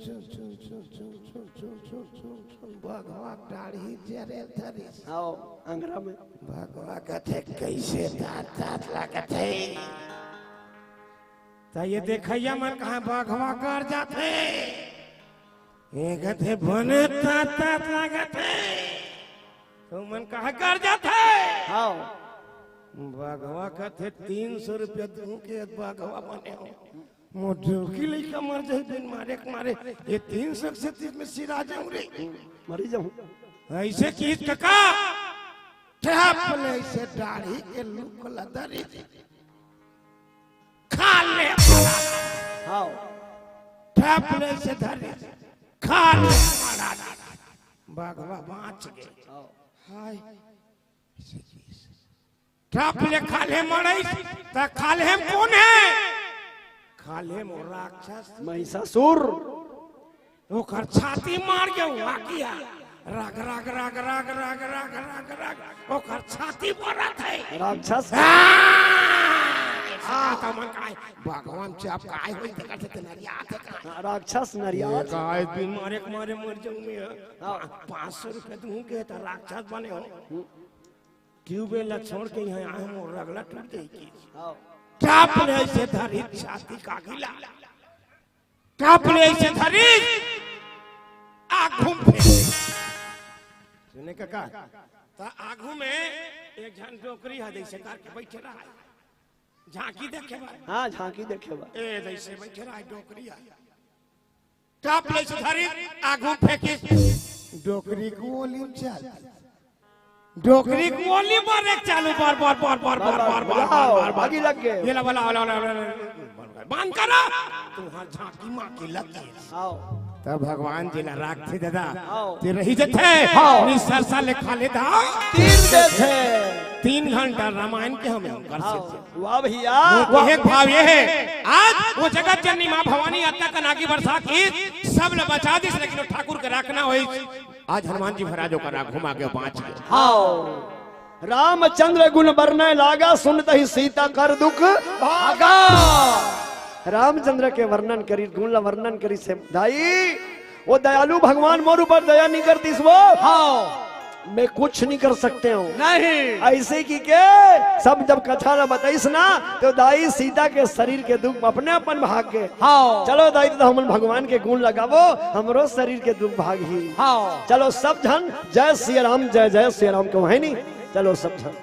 बघवा डाढ़ी जरे धरिस। आओ, अंगरा में। बघवा कथे, "कइसे तात, तात लागत हे?" त ये देखइया मन कहा बघवा कर जाथे। ये कथे, "बने तात, तात लागत हे।" त मन कहा कर जाथे। आओ। बघवा कथे, "तीन सौ रुपया दूं के बघवा बने हो।" मोर डौकी लइका मर जाही बिन मारे के मारे, ये तीन सौ के सेती में सिरा जाऊं रे। मरी जाऊं। अइसे किहिस कका, ठप ले अइसे डाढ़ी के लुक ल धरिस, खा ले। हाँ। ठप ले अइसे धरिस, खा ले। बघवा बाँच गे। हाँ। हाय। ठप ले खाल्हे मड़ई, त खाल्हे म कोन हे? खाल्हे म राक्षस। महिषासुर। ओकर छाती मार के हुआ किया। रग, रग, रग, रग। ओकर छाती बरत हे। राक्षस। आ! आ, त मन काय, भगवान चुपकाय होही तेकर से ते नरियाथे काय। हाँ, राक्षस नरियाथे। काय दिन मारे के मारे मर जाहूँ मैं। हाँ। पाँच सौ रुपया दूँ के त राक्षस बने हो। ट्यूबवेल ला छोड़ के इहाँ आए हँव, मोर रगला टूट जाही। हाँ। टप ले अइसे धरिस छाती के आगी ला। टप ले अइसे धरिस, आघू म फेंकिस। सुने कका, त आघू में एक झन डोकरी ह, जइसे करके बइठे रहय, झांकी देखे बर। हाँ, झांकी देखे बर। ए, जइसे बइठे रहय डोकरी ह, टप ले अइसे धरिस, आघू म फेंकिस, डोकरी के ओली म चल दिस। डोकरी के ओली बरे चालू, बर, बर, बर, बर, बर, बर, बर, बर, बर, बर। आगी लग गे। ये ला, वाला, वाला, वाला, वाला, वाला। बंद करो। तुम्हार झांकी माँ की लग गई। आओ। तब भगवान जी ला राखथे दादा। आओ। ते रहि जथे। हाँ। निसरसा ले खा लेथे। तीर देथे। तीन घंटा रामायण के हम कर सकथे। वाह भैया। वो कहे के भाव ये हे, आज वो जगत जननी माँ भवानी अतका कन आगी बरसा के सब ला बचा दिस, लेकिन वो ठाकुर के राखना होइस। आज हनुमान जी महाराज ओकर आघू म आगे बाँच गे। हाँ। रामचंद्र गुण बरनय लागा, सुनतही सीता कर दुख भागा। रामचंद्र के वर्णन करिस, गुण ला वर्णन करिस हे दाई। वो दयालु भगवान मोर ऊपर दया नइ करतिस वो। हाँ। मैं कुछ नहीं कर सकते हूँ। नहीं। अइसे कहिके सब जब कथा ला बताइस ना, त दाई सीता के शरीर के दुख अपने आप मन भाग गे। हाँ। चलो दाई, त हमन भगवान के गुण ला गाबो, हमरो शरीर के दुख भागही। हाँ। चलो सब झन जय सिया राम, जय जय सिया राम कहो, हे नी? चलो सब झन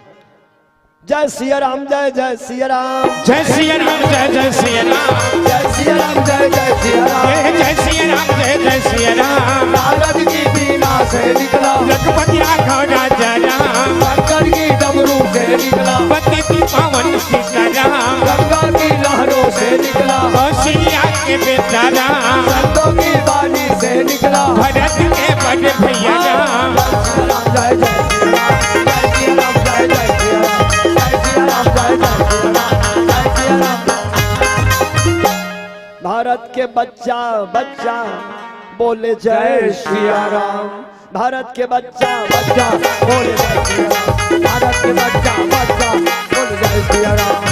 जय सिया राम, जय जय सिया राम। जय सिया राम, जय जय सिया राम। जय सिया राम, जय जय सिया राम। जय जय सिया राम, जय जय सिया राम। नारद की बीना से निकला। रघुपति राघव राजा राम। शंकर की डमरू से निकला। पति की पावन सीताराम। गंगा की लहरों से निकला। कौशल्या के बेटा राम। संतों की बानी से निकला। भरत के बड़ भैया राम। जय जय श्री राम, जय श्री राम, जय जय श्री राम, जय श्री राम, जय जय श्री राम, जय श्री राम। भारत के बच्चा बच्चा बोले जय सिया राम। भारत के बच्चा बच्चा बोले जय सिया राम। भारत के बच्चा बच्चा बोले जय सिया राम।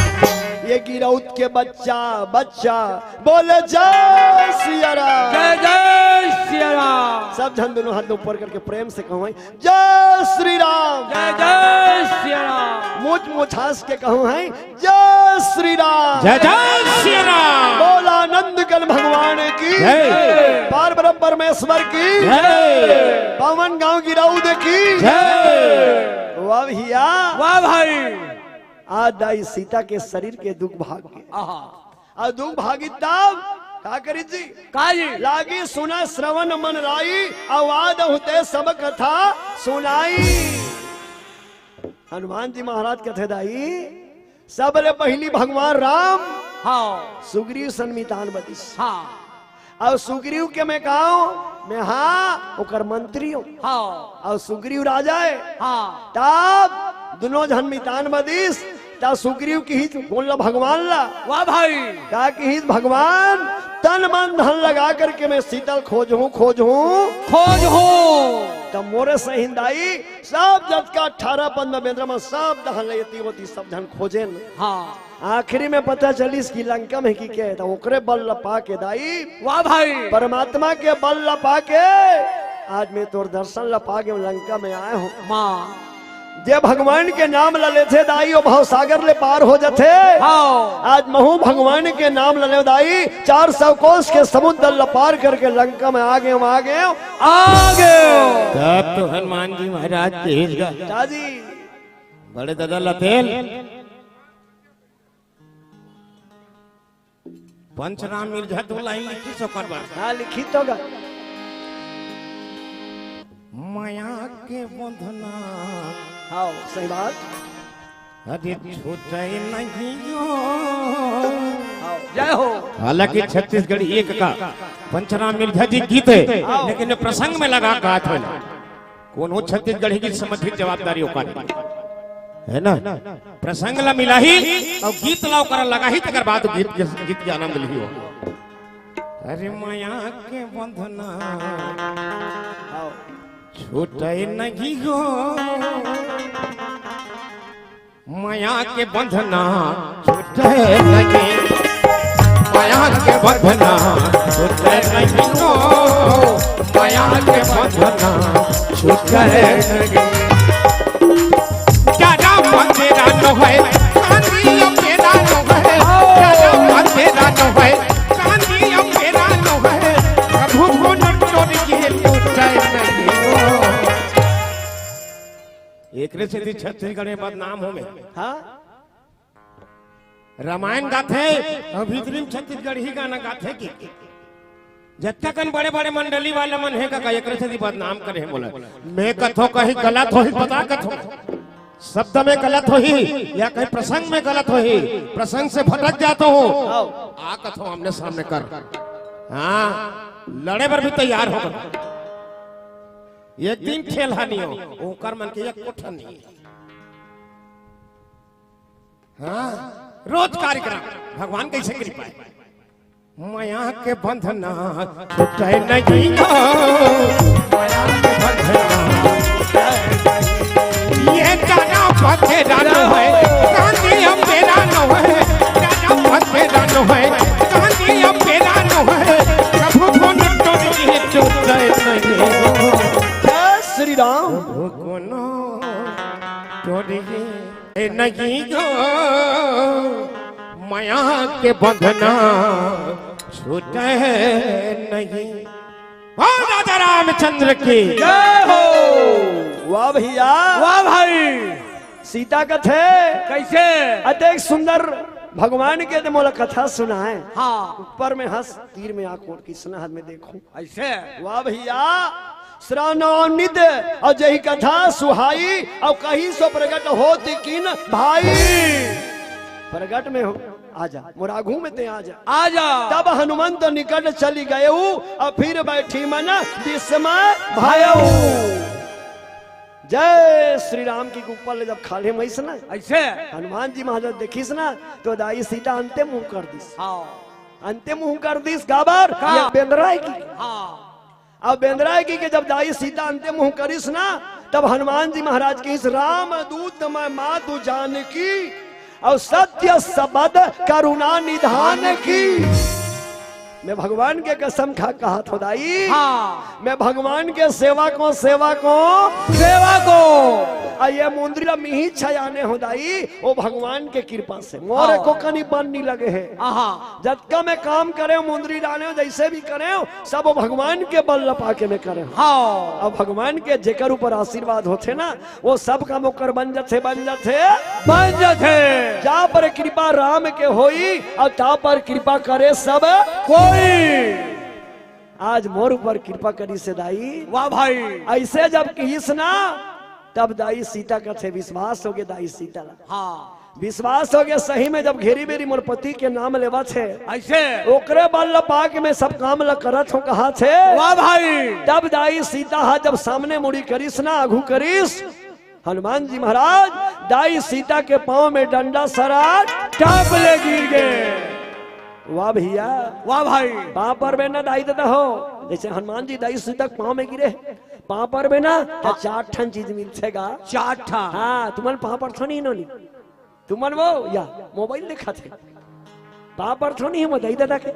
ये गिरौद के बच्चा बच्चा बोले जय सिया राम। जय जय सिया राम। सब झन दोनों हाथ ऊपर करके प्रेम से कहो, जय श्री राम। जय जय सिया राम। मुछ मुछास के कहो है, जय श्री राम। जय जय श्री राम। बोला नंद कन भगवान की जय। पार ब्रह्म परमेश्वर की जय। पावन गांव गिरौद की जय। वाह भैया। वाह भाई। आज दाई सीता के शरीर के दुख भाग गे। आहा। अउ दुख भागी तब का करी जी? का जी? लागी सुना श्रवण मन राई, अउ आदहु ते सब कथा सुनाई। हनुमान जी महाराज कथे दाई, सबले पहिली भगवान राम हाँ। सुग्रीव सन मितान बतिस। हाँ। अउ सुग्रीव के मैं का हूँ? मैं हाँ, ओकर मंत्री हूँ। हाँ। अउ सुग्रीव राजा हे। हाँ। तब दुनों झन मितान बतिस, त सुग्रीव किहिस कोन ला? भगवान ला। वाह भाई। का किहिस भगवान? तन मन धन लगा करके मैं सीता ल खोजहूँ, खोजहूँ। खोजहूँ। त मोरे सहिंदाई सब जतका अठारह पद्म बेंदरा मन सब डहन ले एती ओती सब झन खोजेन। हाँ। आखिरी में पता चलिस कि लंका में कि के, त ओकरे बल ल पा के दाई। वाह भाई। परमात्मा के बल ल पा के आज मैं तोर दर्शन ल पा के लंका में आए हूँ। माँ। जे भगवान के नाम ल लेथे दाई, ओ भवसागर ले पार हो जथे। हाँ। आज महू भगवान के नाम ल लेव दाई, चार सौ कोस के समुद्र ल पार करके लंका में आ गेंव, आ गेंव, आ गेंव। तब तो हनुमान जी महाराज तेज गा। दाजी। बड़े दादा लतेल। पंचराम मिर्झा तो लाइन लिखिस ओकर बर। हाँ, लिखिस तो गा। मया के बंधना। हाँ, सही बात। अरे छूटे नहीं हो। हाँ, जय हो। हालांकि छत्तीसगढ़ी एक का पंचराम मिर्झा जी गीत हे, हाँ। लेकिन ये प्रसंग में लगा गात हे। कोनो छत्तीसगढ़ी गीत संबंधित जवाबदारी ओकर हे, हे ना? प्रसंग ला मिलाही अउ गीत ला ओकर लगाही, तेकर बाद गीत के, गीत के आनंद लिही हो। अरे मया के बंधना छूटे नहीं हो, मया के बंधना छूटे छूटे नहीं, माया के बंधना छूटे नहीं, ओ, माया के बंधना छूटे नहीं। दादा मंदिरा नो है, कांदी मेरा नो है, दादा मंदिरा नो है, कांदी मेरा नो है, प्रभु को नटोर के छूटे नहीं, ओ। एकरे सेती छत्तीसगढ़ में बदनाम हो में। हाँ। रामायण गाथे, अउ भीतरी में छत्तीसगढ़ी गाना गाथे कि जतका कन बड़े-बड़े मंडली वाला मन हे कका, एकरे सेती बदनाम करे हे मोला। मैं कथों कहीं गलत होही, बता कथों। शब्द में गलत होही या कहीं प्रसंग में गलत होही, प्रसंग से भटक जाथों। आ कथों आमने सामने कर। हाँ, लड़े बर भी तैयार हो। एक दिन ठेलहा नहीं हो, ओकर मन के एक कोठा नहीं हे। हाँ, रोज कार्यक्रम। भगवान कैसे कृपा हे। माया के बंधना छूटे नहीं हो, माया के बंधना छूटे नहीं। ये दाना पथे दानो है, कांदी अब तेरा नो है, दाना पथे दानो है, कांदी अब तेरा नो है, प्रभु को नटोर के छूटे नहीं हो। जय श्री राम। प्रभु को नटोर के ए नहीं गो, माया के बंधना छूटे नहीं। हो राजा रामचंद्र की। जय हो। वाह भैया। वाह भाई। सीता कथे। कैसे? अतेक सुंदर भगवान के ते मोला कथा सुनाए। हाँ। ऊपर में हंस, तीर में आंख, ओर किसना हाथ में देखूं। ऐसे? वाह भैया, श्रवण नित अउ जही कथा सुहाई, अउ कहीं सो प्रगट होत किन भाई। प्रगट में हो, आजा, मोर आगू में ते आजा। आजा। तब हनुमंत निकट चली गयउ, अउ फिर बैठी मन बिस्मय भयउ। जय श्री राम की। ऊपर ले जब खाल्हे म आइस ना, ऐसे? हनुमान जी महाराज देखिस ना, तो दाई सीता अंते मुंह कर दिस। हाँ। अंते मुंह कर दिस, काबर? का? ये बेंदरा हे कि। हाँ। अब बेंदरा हे कि के जब दाई सीता अंते मुंह करिस ना, तब हनुमान जी महाराज कहिस, "राम दूत मैं मातु जानकी, अउ सत्य सबद करुणा निधान की।" मैं भगवान के कसम खा कहत हों दाई। हाँ। मैं भगवान के सेवक हों, सेवक हों। सेवक हों। अउ ये मुंदरी ला मिही छायाने हों दाई, ओ भगवान के कृपा से। मोर हाँ। एको कनी बन नी लगे हे। आहा। जतका मैं काम करेंव, मुंदरी डालेंव, जइसे भी करेंव, सब ओ भगवान के बल ल पाके मैं करेंव। हाँ। अब भगवान के जेकर ऊपर आशीर्वाद होथे ना, ओ सब काम ओकर बन जथे, बन जथे। बन जथे। जा पर कृपा राम के होई, अउ ता पर कृपा करे सब कोई। आज मोर ऊपर कृपा करिस हे दाई। वाह भाई। अइसे जब कहिस ना, तब दाई सीता कथे, विश्वास होगे दाई सीता ला। हाँ। विश्वास होगे सही में, जब घेरी बेरी मोर पति के नाम लेवत हे। अइसे? ओकरे बल ल पाके मैं सब काम ल करत हों कहत हे। वाह भाई। तब दाई सीता हा जब सामने मुड़ी करिस ना, आगू करिस, हनुमान जी महाराज दाई सीता के पांव में डंडा सरा टांप ले गिर गे। वाह भैया। वाह भाई। पांव परबे ना दाई ददा हो, जइसे हनुमान जी दाई सीता के पांव में गिरे, पांव परबे ना, त चार ठन चीज मिलथे गा। चार ठन। हाँ, तुमन पांव परथो नहीं नोनी, तुमन वो या मोबाइल देखत हे, पांव परथो नहीं हे दाई ददा के।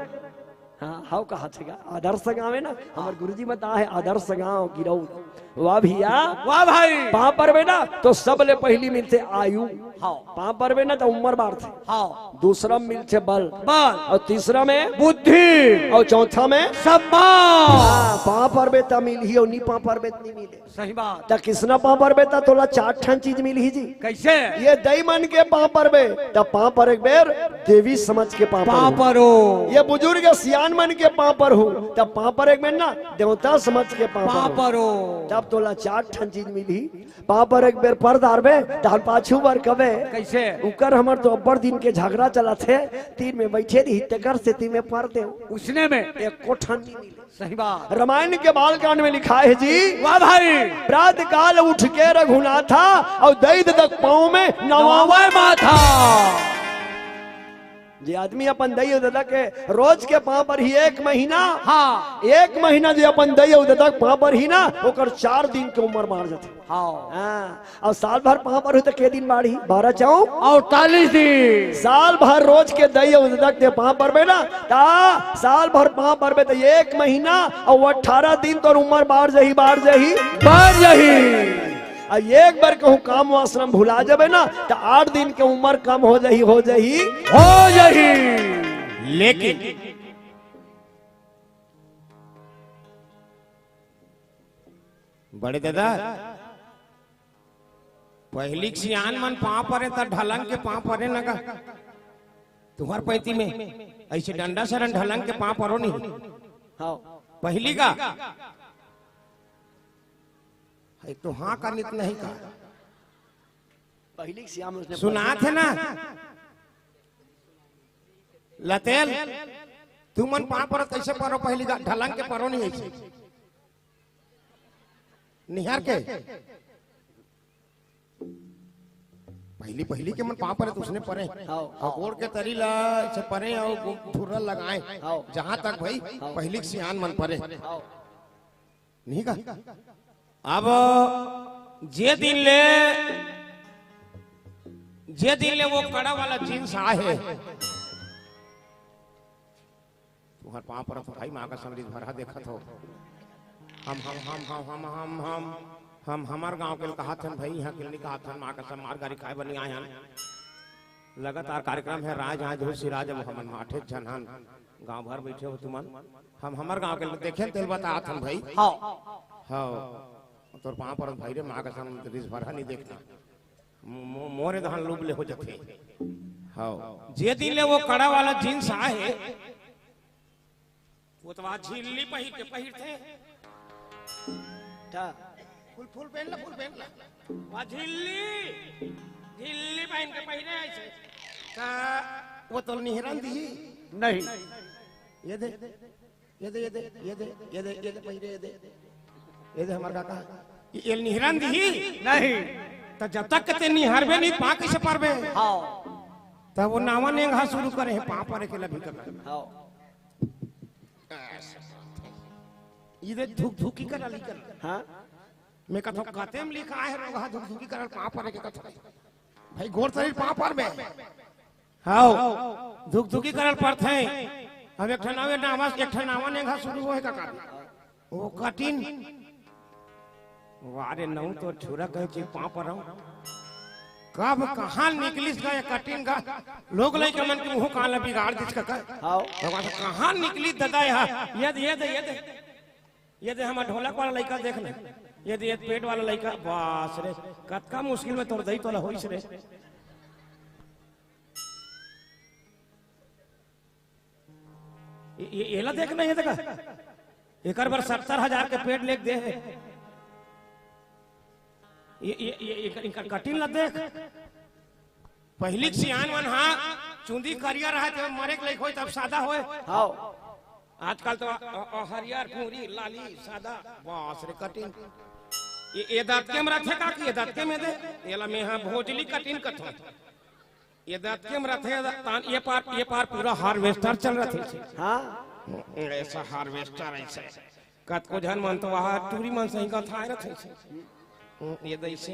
हाँ, हव कहत हे गा, आदर्श गांव हे ना, हमर गुरुजी बताए हे, आदर्श गांव गिरौद। वाह भैया। वाह भाई। पांव परबे ना, तो सबले पहिली मिलथे आयु। हाँ। पांव परबे ना, त उमर बाढ़थे। हाँ। दूसरा मिलथे बल। बल। अउ तीसरा में बुद्धि। अउ चौथा में सम्मान। हाँ, पांव परबे त मिलही, अउ नी पांव परबे त नी मिले। सही बात। त किसना पांव परबे त तोला चार ठन चीज मिलही जी। कइसे? ये दई मन के पांव परबे, त पांव पर एक बेर देवी समझ के पांव परहू। पांव परो। ये बुजुर्ग सियान मन के पांव परहू, त पांव पर एक बेर ना देवता समझ के पांव पांव परहू। परो। तब तोला चार ठन चीज मिलही। पांव पर एक बेर पर डारबे, तहन पाछू बर कबे। कइसे? उकर हमर तो अब्बड़ दिन के झगड़ा चलत हे, तीर में बइठे रही, तेकर सेती में पर देव। उसने में? एको ठन नी मिले। सही बात। रामायण के बालकांड में लिखाय हे जी। वाह भाई। प्रात काल उठ के रघुनाथा, अउ दई ददा के पांव में नवावय माथा। जे आदमी अपन दई अउ ददा के रोज के पाँव परही एक महीना, हाँ। एक महीना जे अपन दई अउ ददा के पाँव परही ना, ओकर चार दिन के उमर बाढ़ जाथे। हाँ। हाँ, अउ साल भर पाँव परहू त के दिन बाढ़ही? बारह चौक अड़तालीस दिन। साल भर रोज के दई अउ ददा के पाँव परबे ना, त साल भर पाँव परबे त एक महीना अउ अठारह दिन तोर उमर बाढ़ जाही, बाढ़ जाही। बाढ़ जाही। अउ एक बार कहूँ काम वासना म भुला जाबे ना, त आठ दिन के उमर कम हो जाही, हो जाही। हो जाही। लेकिन बड़े ददा, पहिली के सियान मन पाँव परे त ढलंग के पाँव परे न गा। तुँहर पैती में अइसे डंडा सरन ढलंग के पाँव परो नहीं। हाँ। पहिली का? एक तो हाँ का नित नहीं का। पहिली के सियान मन अइसने सुनात हे ना? लतेल, तुमन पाँव परत कइसे परो? पहिली का ढलंग के परो नहीं अइसे। निहार के। पहिली, पहिली के मन पाँव परे त उसने परे। हाँ। अउ गोड़ के तरी ला अइसे परे अउ गो-, धुर्रा लगाए। हाँ। जहाँ तक भाई, हाँ। पहिली के सियान मन परे। हाँ। नहीं का? अब जे दिन ले, जे दिन ले वो कड़ा वाला जींस आहे, तुँहर पाँव परत हँव भाई, माँ कसम रिझभरहा देखत हँव। हम, हम, हम, हम, हम, हम, हम, हम, हमर गाँव के ल कहत हन भाई, इहाँ के ल नइ कहत हन, माँ कसम मार गारी खाए बर नइ आए हन। लगातार कार्यक्रम हे, राज आज हो सिराज, अब हमन माठे झन हन, गाँव भर बइठे हो तुमन। हम हमर गाँव के ल देखेन तेल बतात हन भाई। हाँ। हाँ। तोर पाँव परत भाई रे, माँ कसम रिझभरहा नइ देखना। मो-, मोरे धान लुब ले हो जाथे। हाँ। जे दिन ले वो कड़ा वाला जींस आहे, वो तो वहाँ झिल्ली पहिर के पहिरथे। का? फुल, फुल पहन ला, फुल पहन ला। वहाँ झिल्ली, झिल्ली पहन के पहिरे अइसे। का वो तो निहरन दिही? नहीं। ये दे। ये दे, ये दे, ये दे, ये दे, ये दे, पहिरे, ये दे। ये दे हमर काका। ये एल निहरन दिही? नहीं। त जब तक के ते निहरबे नहीं, पाँव कइसे परबे? हाँ। तब वो नावा नेंगहा शुरू करे हे, पाँव परे के लभी कर। हाँ। ये दे धुक धुकी कर, अली कर। हाँ। मैं कथों कते म लिखा हे, रोगहा धुक धुकी कर, पाँव परे के कथों। भाई गोड़ तरी पाँव परबे। हव, धुकधुकी करल परथे। अब एक ठन अउ नावा, एक ठन नावा नेंगहा शुरू होहे का कर। वो कटिन। वाह रे, नऊ तो छुरा कहे चे पाँव परव। कब कहाँ निकलिस गा ये कटिन गा? लोग लइका मन के मुँह कान ला बिगाड़ दिस का कर। हव। भगवान, कहाँ निकलिस ददा ये? ये दे, ये दे, ये दे। ये दे हमर ढोलक वाला लइका देख ना। ये दे, ये पेट वाला लइका, बास रे, कतका मुश्किल में तोर दई तोला होइस रे। ये, ये, एला देख ना, ये देखा, एकर बर सत्तर हजार के पेट लेके दे हे। ये, ये, ये, एकर, एकर कटिन ला देख। पहिली के सियान मन हा चुंदी करिया रहे, जब मरे के लइक होय, तब सादा होय। हाँ। आजकल तो अ, अ, हरियर, भूरी, लाली, सादा, बास रे कटिन। ये, ये दतके म रथे का कि ये दतके म दे? एला मेहा भोजली कटिन कथों। ये दतके म रथे, तान ये पार, ये पार पूरा harvester चल रथे। हाँ। ऐसा harvester ऐसे। कतको झन मन तो वहाँ टूरी मन सही का थाए रथे। हम्म, ये दैसे।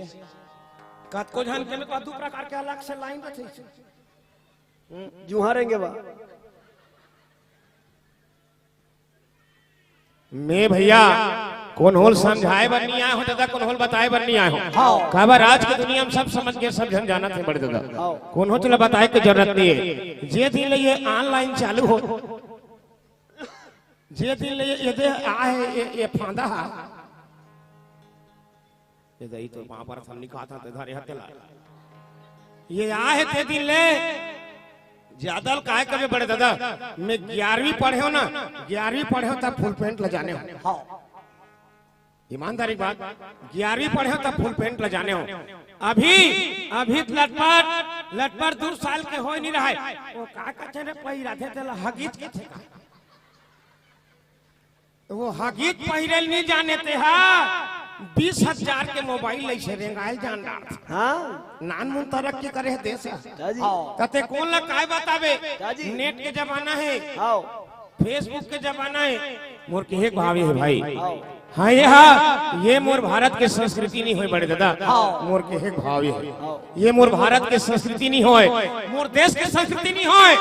कतको झन के में तो दू प्रकार के अलग से line रथे। हम्म, जुहारेंगे बा। मैं भैया, कोनो ल समझाए बर नहीं आए हो दादा, कोनो ल बताए बर नहीं आए हो। हाँ। काबर आज के दुनिया में सब समझ के सब झन जानत हे बड़े दादा। हाँ। कोनो चला बताए के जरूरत नहीं है। जे दिन ले ये online चालू हो, जे दिन ले ये, ये दे आहे, ये, ये फांदा हा। ये दई तो वहां पर हम निकालता ते धरे हते ला। ये आहे ते दिन ले। ज्यादा ल काय कबे बड़े दादा, मैं ग्यारहवीं पढ़े हो ना, ग्यारहवीं पढ़े हो तब full pant ल जाने हो। हाँ। ईमानदारी बात, ग्यारहवीं पढ़े हो तब full pant ल जाने हो। अभी, अभी लटपट, लटपट दू साल के होय नहीं रहा है। वो का कथे रे, पहिरा थे तेला हगीज कथे का। तो वो हगीज पहिरे ल नहीं जाने ते हा, बीस हजार के मोबाइल लइसे रेंगायल जान डारथे। हाँ। नानमुन तरक्की करे हे देश ह। का जी? हाँ। कते कोन ला काय बताबे? का जी? नेट के जमाना हे। हाँ। Facebook के जमाना हे। मोर कहे के भाव ये हे भाई। हाँ। हाँ, ये हा, ये मोर भारत के संस्कृति नहीं होय बड़े दादा। हाँ। मोर कहे के भाव ये हे। हाँ। ये मोर भारत के संस्कृति नहीं होय, मोर देश के संस्कृति नहीं होय।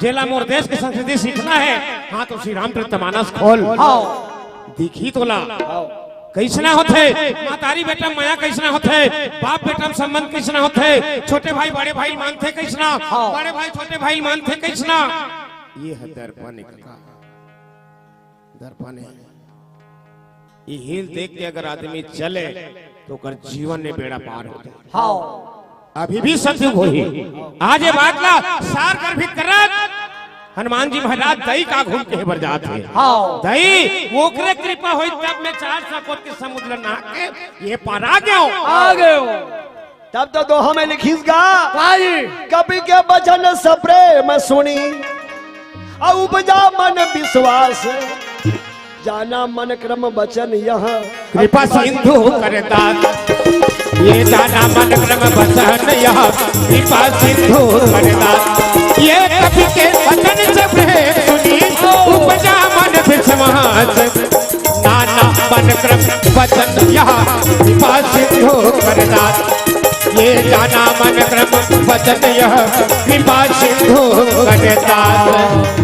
जेला मोर देश के संस्कृति सीखना हे, हाँ, तो श्री रामचरित मानस खोल। हाँ। दिखही तोला। हाँ। कइसना होथे, महतारी बेटा मया कइसना होथे, बाप बेटा म संबंध कइसना होथे, छोटे भाई बड़े भाई मानथे कइसना, हाँ। बड़े भाई छोटे भाई मानथे कइसना। ये ह दर्पण हे कका, दर्पण हे। ये हील देख के अगर आदमी चले, तो ओकर जीवन में बेड़ा पार हो जाए। हाँ। अभी भी सतयुग होही। आज ये बात ला सार गर्भित करत हनुमान जी महाराज दई का घूम के बर जात हे। हाँ। दई, ओकरे कृपा होई तब मैं चार सौ कोस के समुद्र नहा के ये पार आ गयो। आ गयो। तब तो दोहा में लिखिस गा, भाई। कपि के बचन सप्रेम सुनी, अउ उपजा मन विश्वास। जाना मन क्रम बचन यह कृपा सिंधु कर दास। ये जाना मन क्रम बचन यह कृपा सिंधु कर दास। ये कपि के बचन सप्रेम सुनी, उपजा मन विश्वास। जाना मन क्रम बचन यह कृपा सिंधु कर दास। ये जाना मन क्रम बचन यह कृपा सिंधु कर दास।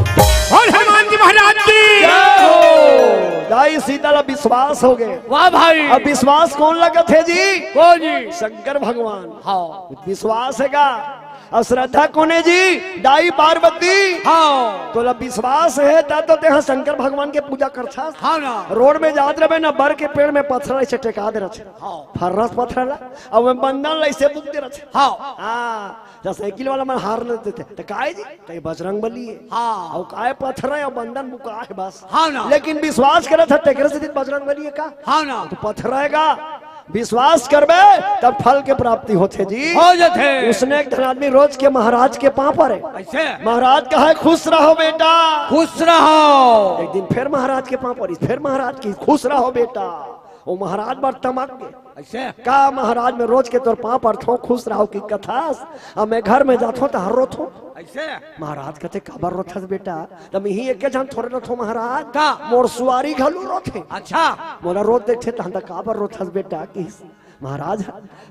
बोल हनुमान जी महाराज की। जय हो। दाई सीता ला विश्वास हो गए। वाह भाई। अब विश्वास कोन ला कथे जी? कोन जी? शंकर भगवान। हाँ। विश्वास हे का? अउ श्रद्धा कोन हे जी? दाई पार्वती। हाँ। तोला विश्वास हे, तब तो तेहा शंकर भगवान के पूजा करथस। हाँ ना। रोड में जात रहे ना, बर के पेड़ में पथरा अइसे टेका दे रथे। हाँ। फर्रस पथरा ला, अउ ओमे बंदन ला अइसे बुक दे रथे। हाँ। हाँ, जब साइकिल वाला मन हार न देथे, त काय जी? त ये बजरंग बली हे। हाँ। अउ काय पथरा हे अउ बंदन बुका हे बस। हाँ ना। लेकिन विश्वास करे था, तेकरे से दिन बजरंग बली हे का? हाँ ना। त पथरा हे का? विश्वास करबे, तब फल के प्राप्ति होथे जी। हो जाथे। उसने एक धन आदमी रोज के महाराज के पाँव परे। कैसे? महाराज कहे, "खुश रहो बेटा।" खुश रहो। एक दिन फिर महाराज के पाँव परी, फिर महाराज की, "खुश रहो बेटा।" वो महाराज बर तमक गे। ऐसे? "का महाराज, मैं रोज के तोर पाँव परथों, खुश रहो की कथस, अब मैं घर में जाथों त हर रोथों।" ऐसे? महाराज कथे, "काबर रोथस बेटा?" त मिही एके झन थोरे रोथों महाराज, का? मोर सुवारी घलो रोथे। अच्छा। मोला रोज देखथे तहन त काबर रोथस बेटा किस? महाराज,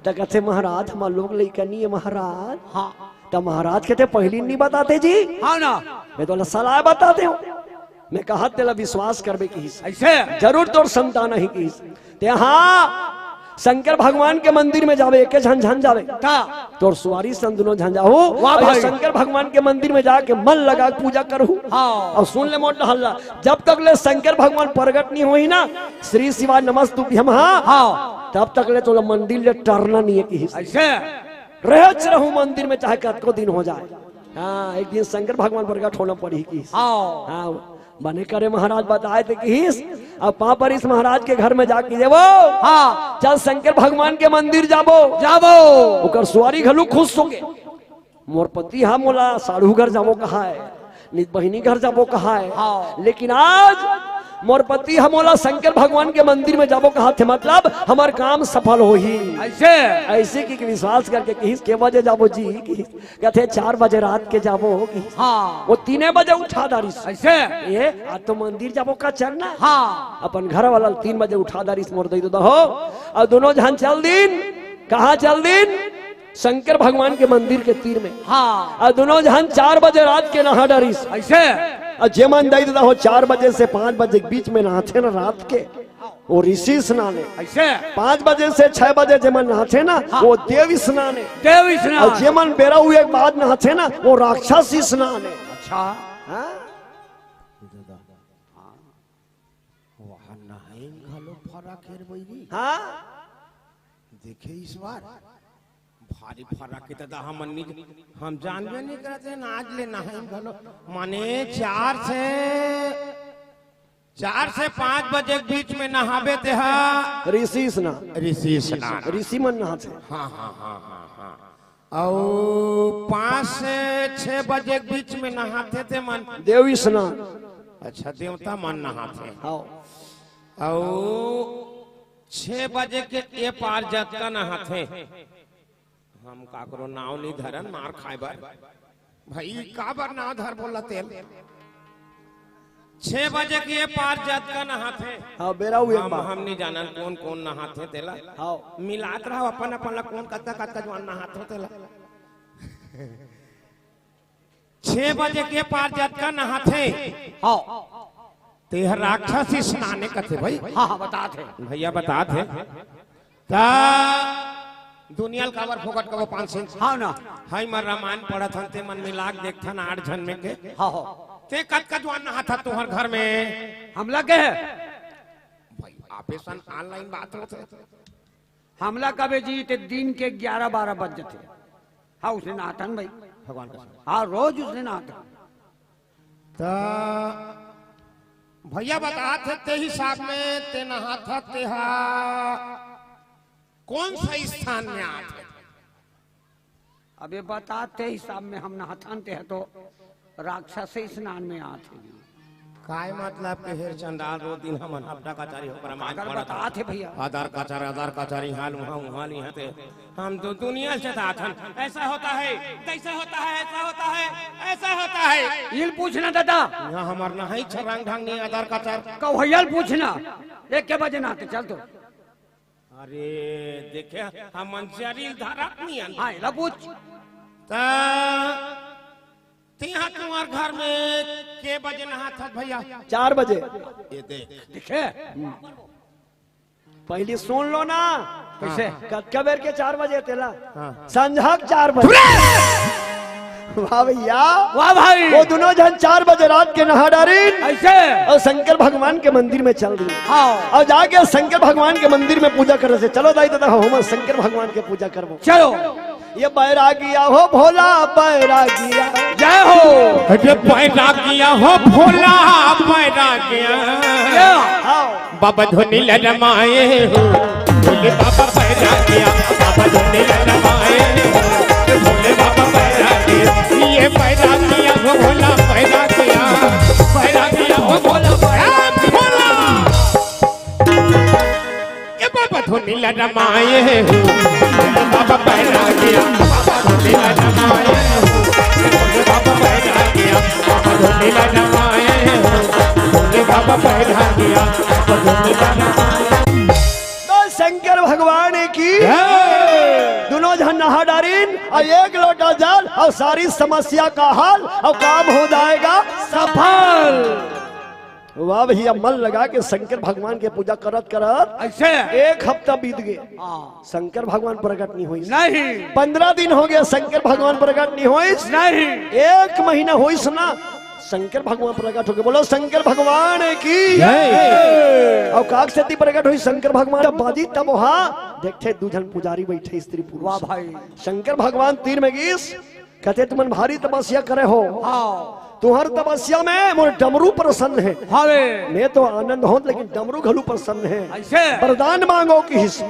त कथे, "महाराज, हमर लोग लइका नी हे महाराज।" हाँ। त महाराज कथे, "पहिली नी बताते जी?" हाँ ना। मैं तोला सलाह बताते हूँ। मैं कहा तेला विश्वास करबे किस। ऐसे? जरूर तोर संतान ही किस। ते हाँ, शंकर भगवान के मंदिर में जावे, एके झन झन जावे। का? तोर सुवारी संग दुनो झन जाहू। वाह अउ भाई। शंकर भगवान के मंदिर में जाके मन लगा के पूजा करहू। हाँ। अउ सुन ले मोर डहर ला, जब तक ले शंकर भगवान प्रगट नहीं होही ना, श्री शिवाय नमस्तुभ्यम, हाँ, हाँ। तब तक ले तोला मंदिर ले टरना नहीं हे किहिस। ऐसे? रहच रहू मंदिर में, चाहे कतको दिन हो जाए। हाँ, एक दिन शंकर भगवान प्रगट होना पड़ही किहिस। हाँ। हाँ, बने करे महाराज बताए थे किहिस। अब पाँव परिस महाराज के घर में जाके, "देवो, हाँ। चल शंकर भगवान के मंदिर जाबो।" जाबो। ओकर सुवारी घलो खुश हो गे। मोर पति हा मोला साढ़ू घर जाबो कहा हे, नित बहिनी घर जाबो कहा हे। हाँ। लेकिन आज मोर पति हा मोला शंकर भगवान के मंदिर में जाबो कहा थे, मतलब हमर काम सफल होही। ऐसे? ऐसे कि, कि विश्वास करके किहिस, "के बजे जाबो जी?" किहिस, कथे, "चार बजे रात के जाबो।" किहिस। हाँ। वो तीने बजे उठा डारिस। ऐसे? ए, आज तो मंदिर जाबो का चलना? हाँ। अपन घर वाला तीन बजे उठा डारिस मोर दई ददा हो। अउ दुनो झन चल दिन। कहाँ चल दिन? शंकर भगवान के मंदिर के तीर में। हाँ। अउ दुनो झन चार बजे रात के नहा डारिस। ऐसे? अउ जेमन दई ददा हो चार बजे से पाँच बजे के बीच में नहाथे ना रात के, वो ऋषि स्नान हे। ऐसे? पाँच बजे से छह बजे जेमन नहाथे ना, हाँ। वो देव स्नान हे। देव स्नान। अउ जेमन बेरा हुए के बाद नहाथे ना, वो राक्षस स्नान हे। अच्छा। हाँ? वाह, नहाई म घलो फरक हे रे बहिनी। हाँ। देखे इस बार भारी फरक हे दादा, हमन नी, हम जानबे नहीं करते ना, आज ले नहाई म घलो, माने चार से, चार से पाँच बजे के बीच में नहाबे ते हा ऋषि स्नान। ऋषि स्नान। ऋषि मन नहाथे। हाँ, हाँ, हाँ, हाँ, हाँ। अउ पाँच से छह बजे के बीच में नहाथे ते मन। देव स्नान। अच्छा, देवता मन नहाथे। हाँ। अउ छह बजे के ए पार जतका नहाथे, हम काकरो नाव नइ धरन मार खाए बर। भाई, काबर नाव धर बोला तेल? छह बजे के ए पार जतका नहाथे। हाँ, बेरा हुए हम, बा। हम नइ जानन कोन कोन नहाथे तेला। हाँ। मिलात रहो अपन अपन ला, कोन कतका कतका जुवान नहाथे तेला। छह बजे के पार जतका नहाथे। हाँ। तेहर राक्षस स्नाने कथे भाई। हाँ, हाँ, बतात हे। भैया बतात हे। त दुनिया ल काबर फोकट कबो पाँच सौ। हाँ ना। हाय, मैं रामायण पढ़त हन, ते मन मिला के देखथन आठ झन में के। हाँ, हाँ। ते कतका जुवान नहाथा तुहर घर में? हमला के हे? भाई, आपे सन online बात होथे। हमला कबे जी, ते दिन के ग्यारह बारह बज जथे। हाँ, उसने नहाथन भाई। भगवान का। हाँ, रोज उसने नहाथन। त भैया बतात हे, ते हिसाब में ते नहाथा, तेहा कोन सा स्थान में आथे? अबे बतात हे, हिसाब में हम नहाथन, तेहा तो राक्षस स्नान में आथे। काय मतलब के हेर चंडाल, रोज दिन हमन हफ्ता कचहरी हो, प्रमाण अगर पढ़त बतात हे भैया। अदर कचहरी, अदर कचहरी, हाल उहाँ, उहाँ लिहा ते। हम तो दुनिया से जाथन। ऐसा होता है, तैसा होता है, ऐसा होता है, ऐसा होता है। इल पूछना दादा। यहाँ हमार नहाई छरंग ढंग नहीं, अदर कचहर। कौहैया ल पूछना। एक के बजे नहाथे, चल तो। अरे, देखे, हमन जरील धरत नियन। हाँ, एला पूछ। त तिहा तुम्हार घर में के बजे नहाथस भैया? चार बजे। ये देख। देखे? पहली सुन लो ना। कैसे? कतका बेर के चार बजे तेला? हाँ। संझा के चार बजे। वाह भैया। वाह भाई। वो दुनों झन चार बजे रात के नहा डारिन। ऐसे? अउ शंकर भगवान के मंदिर में चल दिए। हाँ। अउ जाके शंकर भगवान के मंदिर में पूजा करे से, चलो दाई दादा, हम शंकर भगवान के पूजा करबो। चलो। ये बैरागिया हो भोला बैरागिया। जय हो। अरे बैरागिया हो भोला बैरागिया। या। हाँ। बाबा धुनी लरमाए हो, भोले बाबा पैदा किया। बाबा धुनी लरमाए हो, भोले बाबा पैदा किया। ये पैदा किया हो भोला पैदा किया, पैदा किया हो भोला पैदा किया। भोला। ये बाबा धुनी लरमाए हो, भोले बाबा पैदा किया। बाबा धुनी लरमाए हो, भोले बाबा पैदा किया। बाबा धुनी लरमाए हो, भोले बाबा पैदा किया। बाबा धुनी लरमाए। तो शंकर भगवान की जय। दुनों झन नहा डारिन अउ एक लोटा जल अउ सारी समस्या का हल अउ काम हो जाएगा सफल। वाह भैया, मन लगा के शंकर भगवान के पूजा करत करत ऐसे? एक हफ्ता बीत गए। हाँ। शंकर भगवान प्रकट नहीं होइस। नहीं। पन्द्रह दिन हो गया शंकर भगवान प्रकट नहीं होइस। नहीं। एक महीना होइस ना, शंकर भगवान प्रकट हो गए। बोलो शंकर भगवान की जय। अउ काक सेती प्रकट होइस शंकर भगवान? तब बाजी तब वहाँ देखथे दू झन पुजारी बैठे स्त्री पुरुष। वाह भाई। शंकर भगवान तीर में गीस, कथे तुमन भारी तपस्या करे हो। हाँ। तुहर तपस्या में मोर डमरू प्रसन्न हे। हावे। मैं तो आनंद हों, लेकिन डमरू घलू प्रसन्न हे। ऐसे? वरदान मांगो किहिस।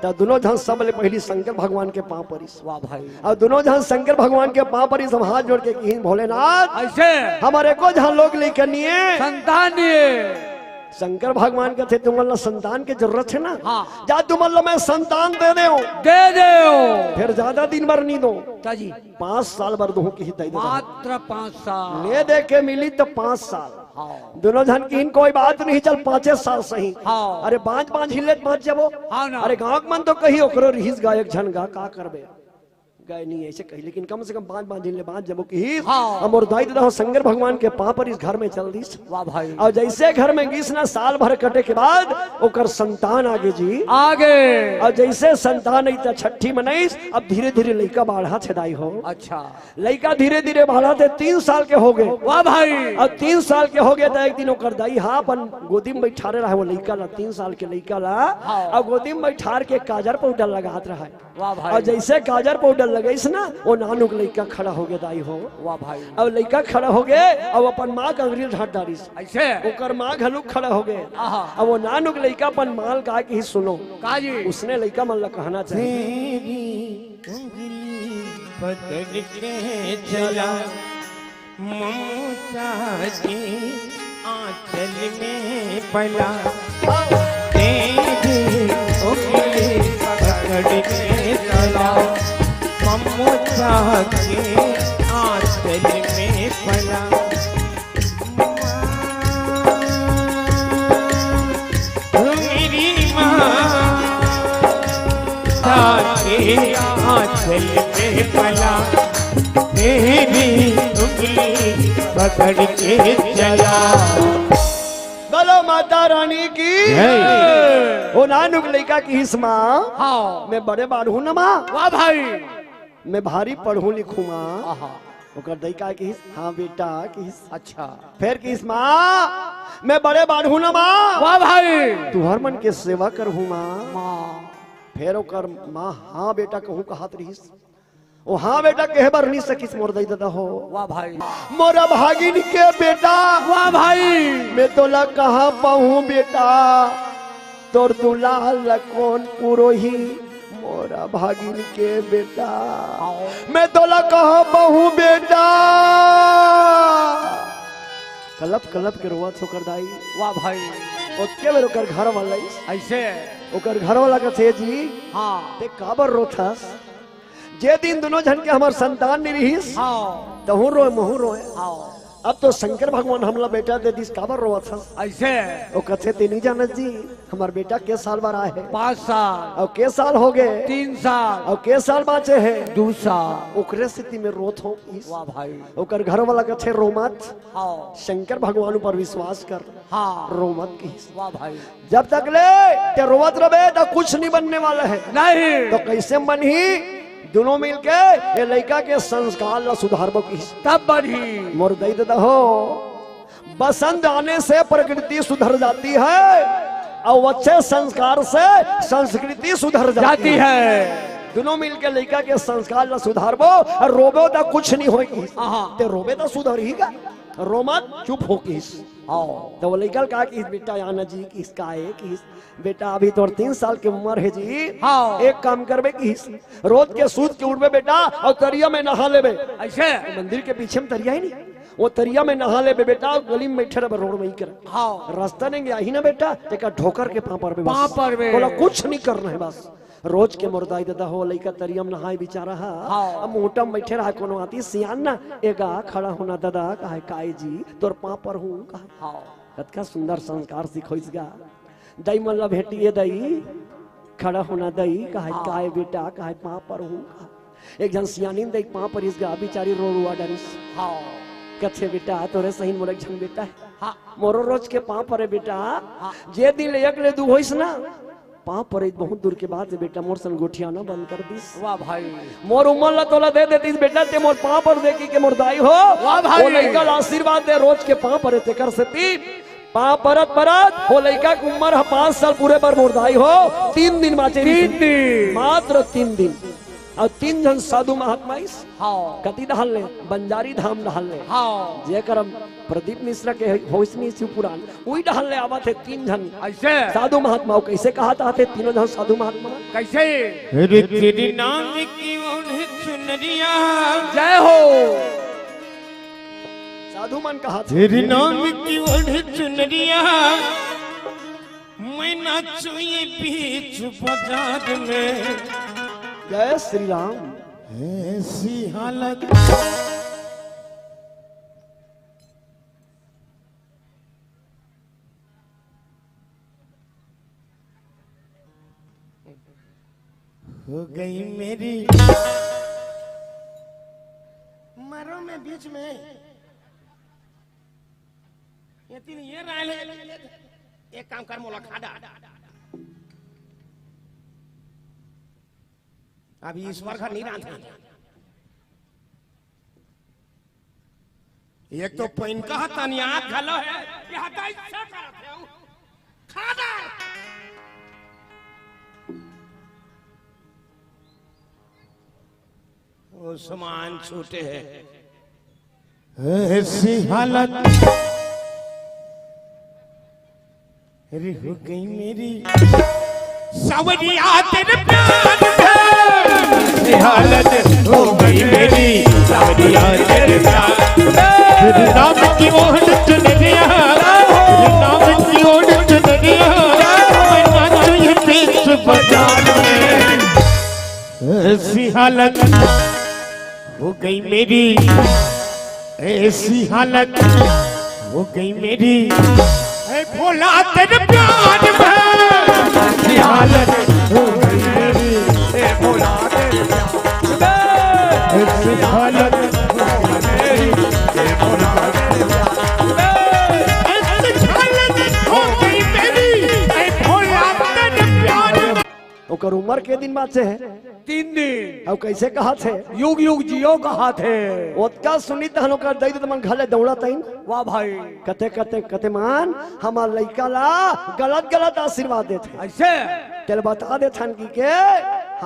त दुनों झन सबले पहिली शंकर भगवान के पांव परिस। वाह भाई। अउ दुनों झन शंकर भगवान के पांव परिस, हम हाथ जोड़ के किहिन, भोलेनाथ, ऐसे? हमर एको झन लोग लइका निये। संतान निये। शंकर भगवान कथे, तुमन ला संतान के जरूरत हे ना? हाँ। जा तुमन ला मैं संतान दे देंव। दे देंव। फेर जादा दिन बर नी दों। का जी? पाँच साल बर दोहूं किहिस दाई ददा। मात्र पाँच साल। ले दे के मिली त पाँच साल। हाँ। दुनों झन किहिन कोई बात नहीं, चल पाँचे साल सही। हाँ। अरे बाँच बाँच हिले त बाँच जबो। हाँ ना। अरे गाँव के मन तो कही ओकरो रिहिस गा एक झन गा, का करबे? गए नहीं ऐसे कही, लेकिन कम से कम बाँच बाँच हिले बाँच जबो किहिस। हाँ। अउ मोर दाई ददा हो शंकर भगवान के पाँव परिस घर में चल दिस। वाह भाई। अउ जैसे घर में गीस ना, साल भर कटे के बाद ओकर संतान आगे जी। आगे। अउ जैसे संतान आई त छट्ठी मनाइस, अब धीरे धीरे लइका बाढ़त हे दाई हो। अच्छा। लइका धीरे धीरे बाढ़त हे, तीन साल के हो गए। वाह भाई। अब तीन साल के हो गए त एक दिन ओकर दाई हा अपन गोदी में बैठारे रहे वो लइका ला, तीन साल के लइका ला। हाँ। अउ गोदी में बैठार के काजर पाउडर लगात रहे। वाह भाई। अउ जैसे काजर पाउडर लगाइस ना, वो नानुक लइका खड़ा हो गए दाई हो। वाह भाई। अब लइका खड़ा हो गए, अब अपन माँ के अंगुरी ढांट डारिस। ऐसे? ओकर माँ घलुक खड़ा हो गए। आहा। अब वो नानुक लइका अपन माँ ल का किहिस सुनो। का जी? उसने लइका मन ला कहना चाहिए। तेरी उंगली पकड़ के चला, ममता के आंचल में पला। तेरी पकड़ के चला, ममता के आंचल में पला। मेरी माँ के आंचल में पला, तेरी उंगली पकड़ के चला। बोलो माता रानी की। जय। ओ नानुक लइका किहिस माँ, हाँ। मैं बड़े बाढ़हूँ न माँ। वाह भाई। मैं भारी पढ़हूँ लिखहूँ माँ। आहा। ओकर दई का किहिस, हाँ बेटा किहिस। अच्छा। फेर किहिस माँ, मैं बड़े बाढ़हूँ न माँ। वाह भाई। तुंहर मन के सेवा करहूँ माँ। माँ। फेर ओकर माँ, हाँ बेटा कहूँ कहत रिहिस। ओ हाँ बेटा, कहे बर नइ सकिस मोर दई ददा हो। वाह भाई। मोर भागिन के बेटा। वाह भाई। मैं तोला कहाँ पाहूँ बेटा, तोर दुलार ला कोन पुरोही, मोर भागिन के बेटा। हाँ। मैं तोला कहाँ पाहूँ बेटा। कलप कलप के रोवत हे ओकर दाई। वाह भाई। ओतके बेर ओकर घर वाला अइस। अइसे? ओकर घर वाला कथे, जी, हाँ। ते काबर रोथस? जे दिन दूनों झन के हमर संतान नइ रिहिस, हाँ। तहूँ रोए, महूँ रोएँव। हाँ। अब तो शंकर भगवान हमला बेटा दे दिस, काबर रोवत हस? अइसे? ओ कथे, ते नइ जानस जी, हमर बेटा के साल बर आए हे? पाँच साल। अउ के साल होगे? तीन साल। अउ के साल बाँचे हे? दू साल। ओकरे सेती मैं रोत हँव। वाह भाई। ओकर घर वाला कथे, रो मत। हाँ। शंकर भगवान ऊपर विश्वास कर। हाँ। रो मत किहिस। वाह भाई। जब तक ले ते रोवत रबे त कुछ नइ बनने वाला हे। नहीं। त कइसे बनही? दूनों मिलके ए लइका के संस्कार ला सुधारबो किहिस। तब बनही। मोर दई ददा हो, बसंत आने से प्रकृति सुधर जाती है और अच्छे संस्कार से संस्कृति सुधर जाती जाती है। है। दूनों मिलके लइका के संस्कार ला सुधारबो अउ रोबो त कुछ नइ होय किहिस। हाँ। ते रोबे त सुधरही गा, रो मत, चुप हो किहिस। हाँ। त ओ लइका ल का किहिस, बेटा, आना जी, किहिस, का हे, किहिस, बेटा, अभी तोर तीन साल के उमर हे जी। हाँ। एक काम करबे, किहिस, रोज के सूत के उठबे बेटा, अउ तरिया में नहा लेबे। अइसे? मंदिर के पीछे में तरिया हे नी, ओ तरिया में नहा लेबे बेटा, अउ गली में बइठे रहिबे, रोड में ही कर। हाँ। रस्ता नइ आही ना बेटा, तेकर ठोकर के पाँव परबे बस। पाँव परबे। तोला कुछ नइ करना हे बस। रोज के मोर दाई ददा हो, लइका तरिया म नहाय बिचारा ह। हाँ। अब मुहूँटा म बइठे रहय, कोनो आतिस सियान ना, ए गा खड़ा हो ना ददा, कहय काय जी, तोर पाँव परहूँ कहय। हाँ। कतका सुंदर संस्कार सिखोइस गा। दई मन ला भेंटिए दई, खड़ा हो ना दई, कहय हाँ। काय बेटा, कहय पाँव परहूँ कहय। एक झन सियानिन दई पाँव परिस गा, बिचारी रो रुआ डरिस। हाँ। कथे बेटा, तोरे सही मोर एक झन बेटा हे। हाँ। मोरो रोज के पाँव परे बेटा। हाँ। जे दिन ले एक ले दू होइस ना, पाँव परे बहुत दूर के बात हे बेटा, मोर संग गोठियाना बंद कर दिस। वाह भाई। मोर उमर ला तोला दे देतिस बेटा, ते मोर पाँव पर दे कहिके मोर दाई हो। वाह भाई। ओ लइका ला आशीर्वाद दे, रोज के पाँव परे तेकर सेती। पाँव परत परत ओ लइका के उमर ह पाँच साल पूरे बर मोर दाई हो, तीन दिन बाँचे रिहिस। तीन दिन। मात्र तीन दिन। अउ तीन झन साधु महात्मा आइस। हाँ। कति डहर ले? बंजारी धाम डहर ले। हाँ। जेकर प्रदीप मिश्रा के होइस नी शिव पुराण, उही डहर ले आवत हे तीन झन अइसे? साधु महात्मा। अउ कइसे कहत आथे तीनों झन साधु महात्मा? कइसे? अरे तेरे नाम की ओढ़ चुनरिया। जय हो। साधु मन कहत हे। तेरे नाम की ओढ़ चुनरिया, मैं नाचूं ये बीच बाजार में। जय श्री राम। ऐसी हालत। हो गई मेरी। मारो मैं बीच में। ये तीन ये राय ले, ले, ले। एक काम कर, मोला खा डाल। अभी ईश्वर घर नहीं रहा था। एक तो पैन का तनिया घलो है, यहाँ तो ऐसा करत है, खा डाल। ओसमान छूटे हे। ऐसी हालत। अरे हो गई मेरी सावरिया तेरे प्यार में। ऐसी हालत हो गई मेरी सावरिया तेरे प्यार में। तेरे नाम की ओढ़ चुनरिया, तेरे नाम की ओढ़ चुनरिया, मैं नाचूं ये बीच बाजार में। ऐसी हालत हो गई मेरी, ऐसी हालत हो गई मेरी, ऐ भोला तेरे प्यार में। ऐसी हालत हो गई मेरी, ऐ भोला तेरे प्यार में। ऐसी हालत हो गई मेरी, ऐ भोला तेरे प्यार में। ऐसी हालत हो गई मेरी, ऐ भोला तेरे प्यार में। ओकर उम्र के दिन बाँचे हे? तीन दिन। अउ कइसे कहत हे? युग युग जियो कहत हे। ओतका सुनित हन ओकर दई ददा मन घर ले दउड़त आइन। वाह भाई। कथे, कथे, कथे, "मान, हमर लइका ला गलत गलत आशीर्वाद देथे।" अइसे? तेला बता देथन कहिके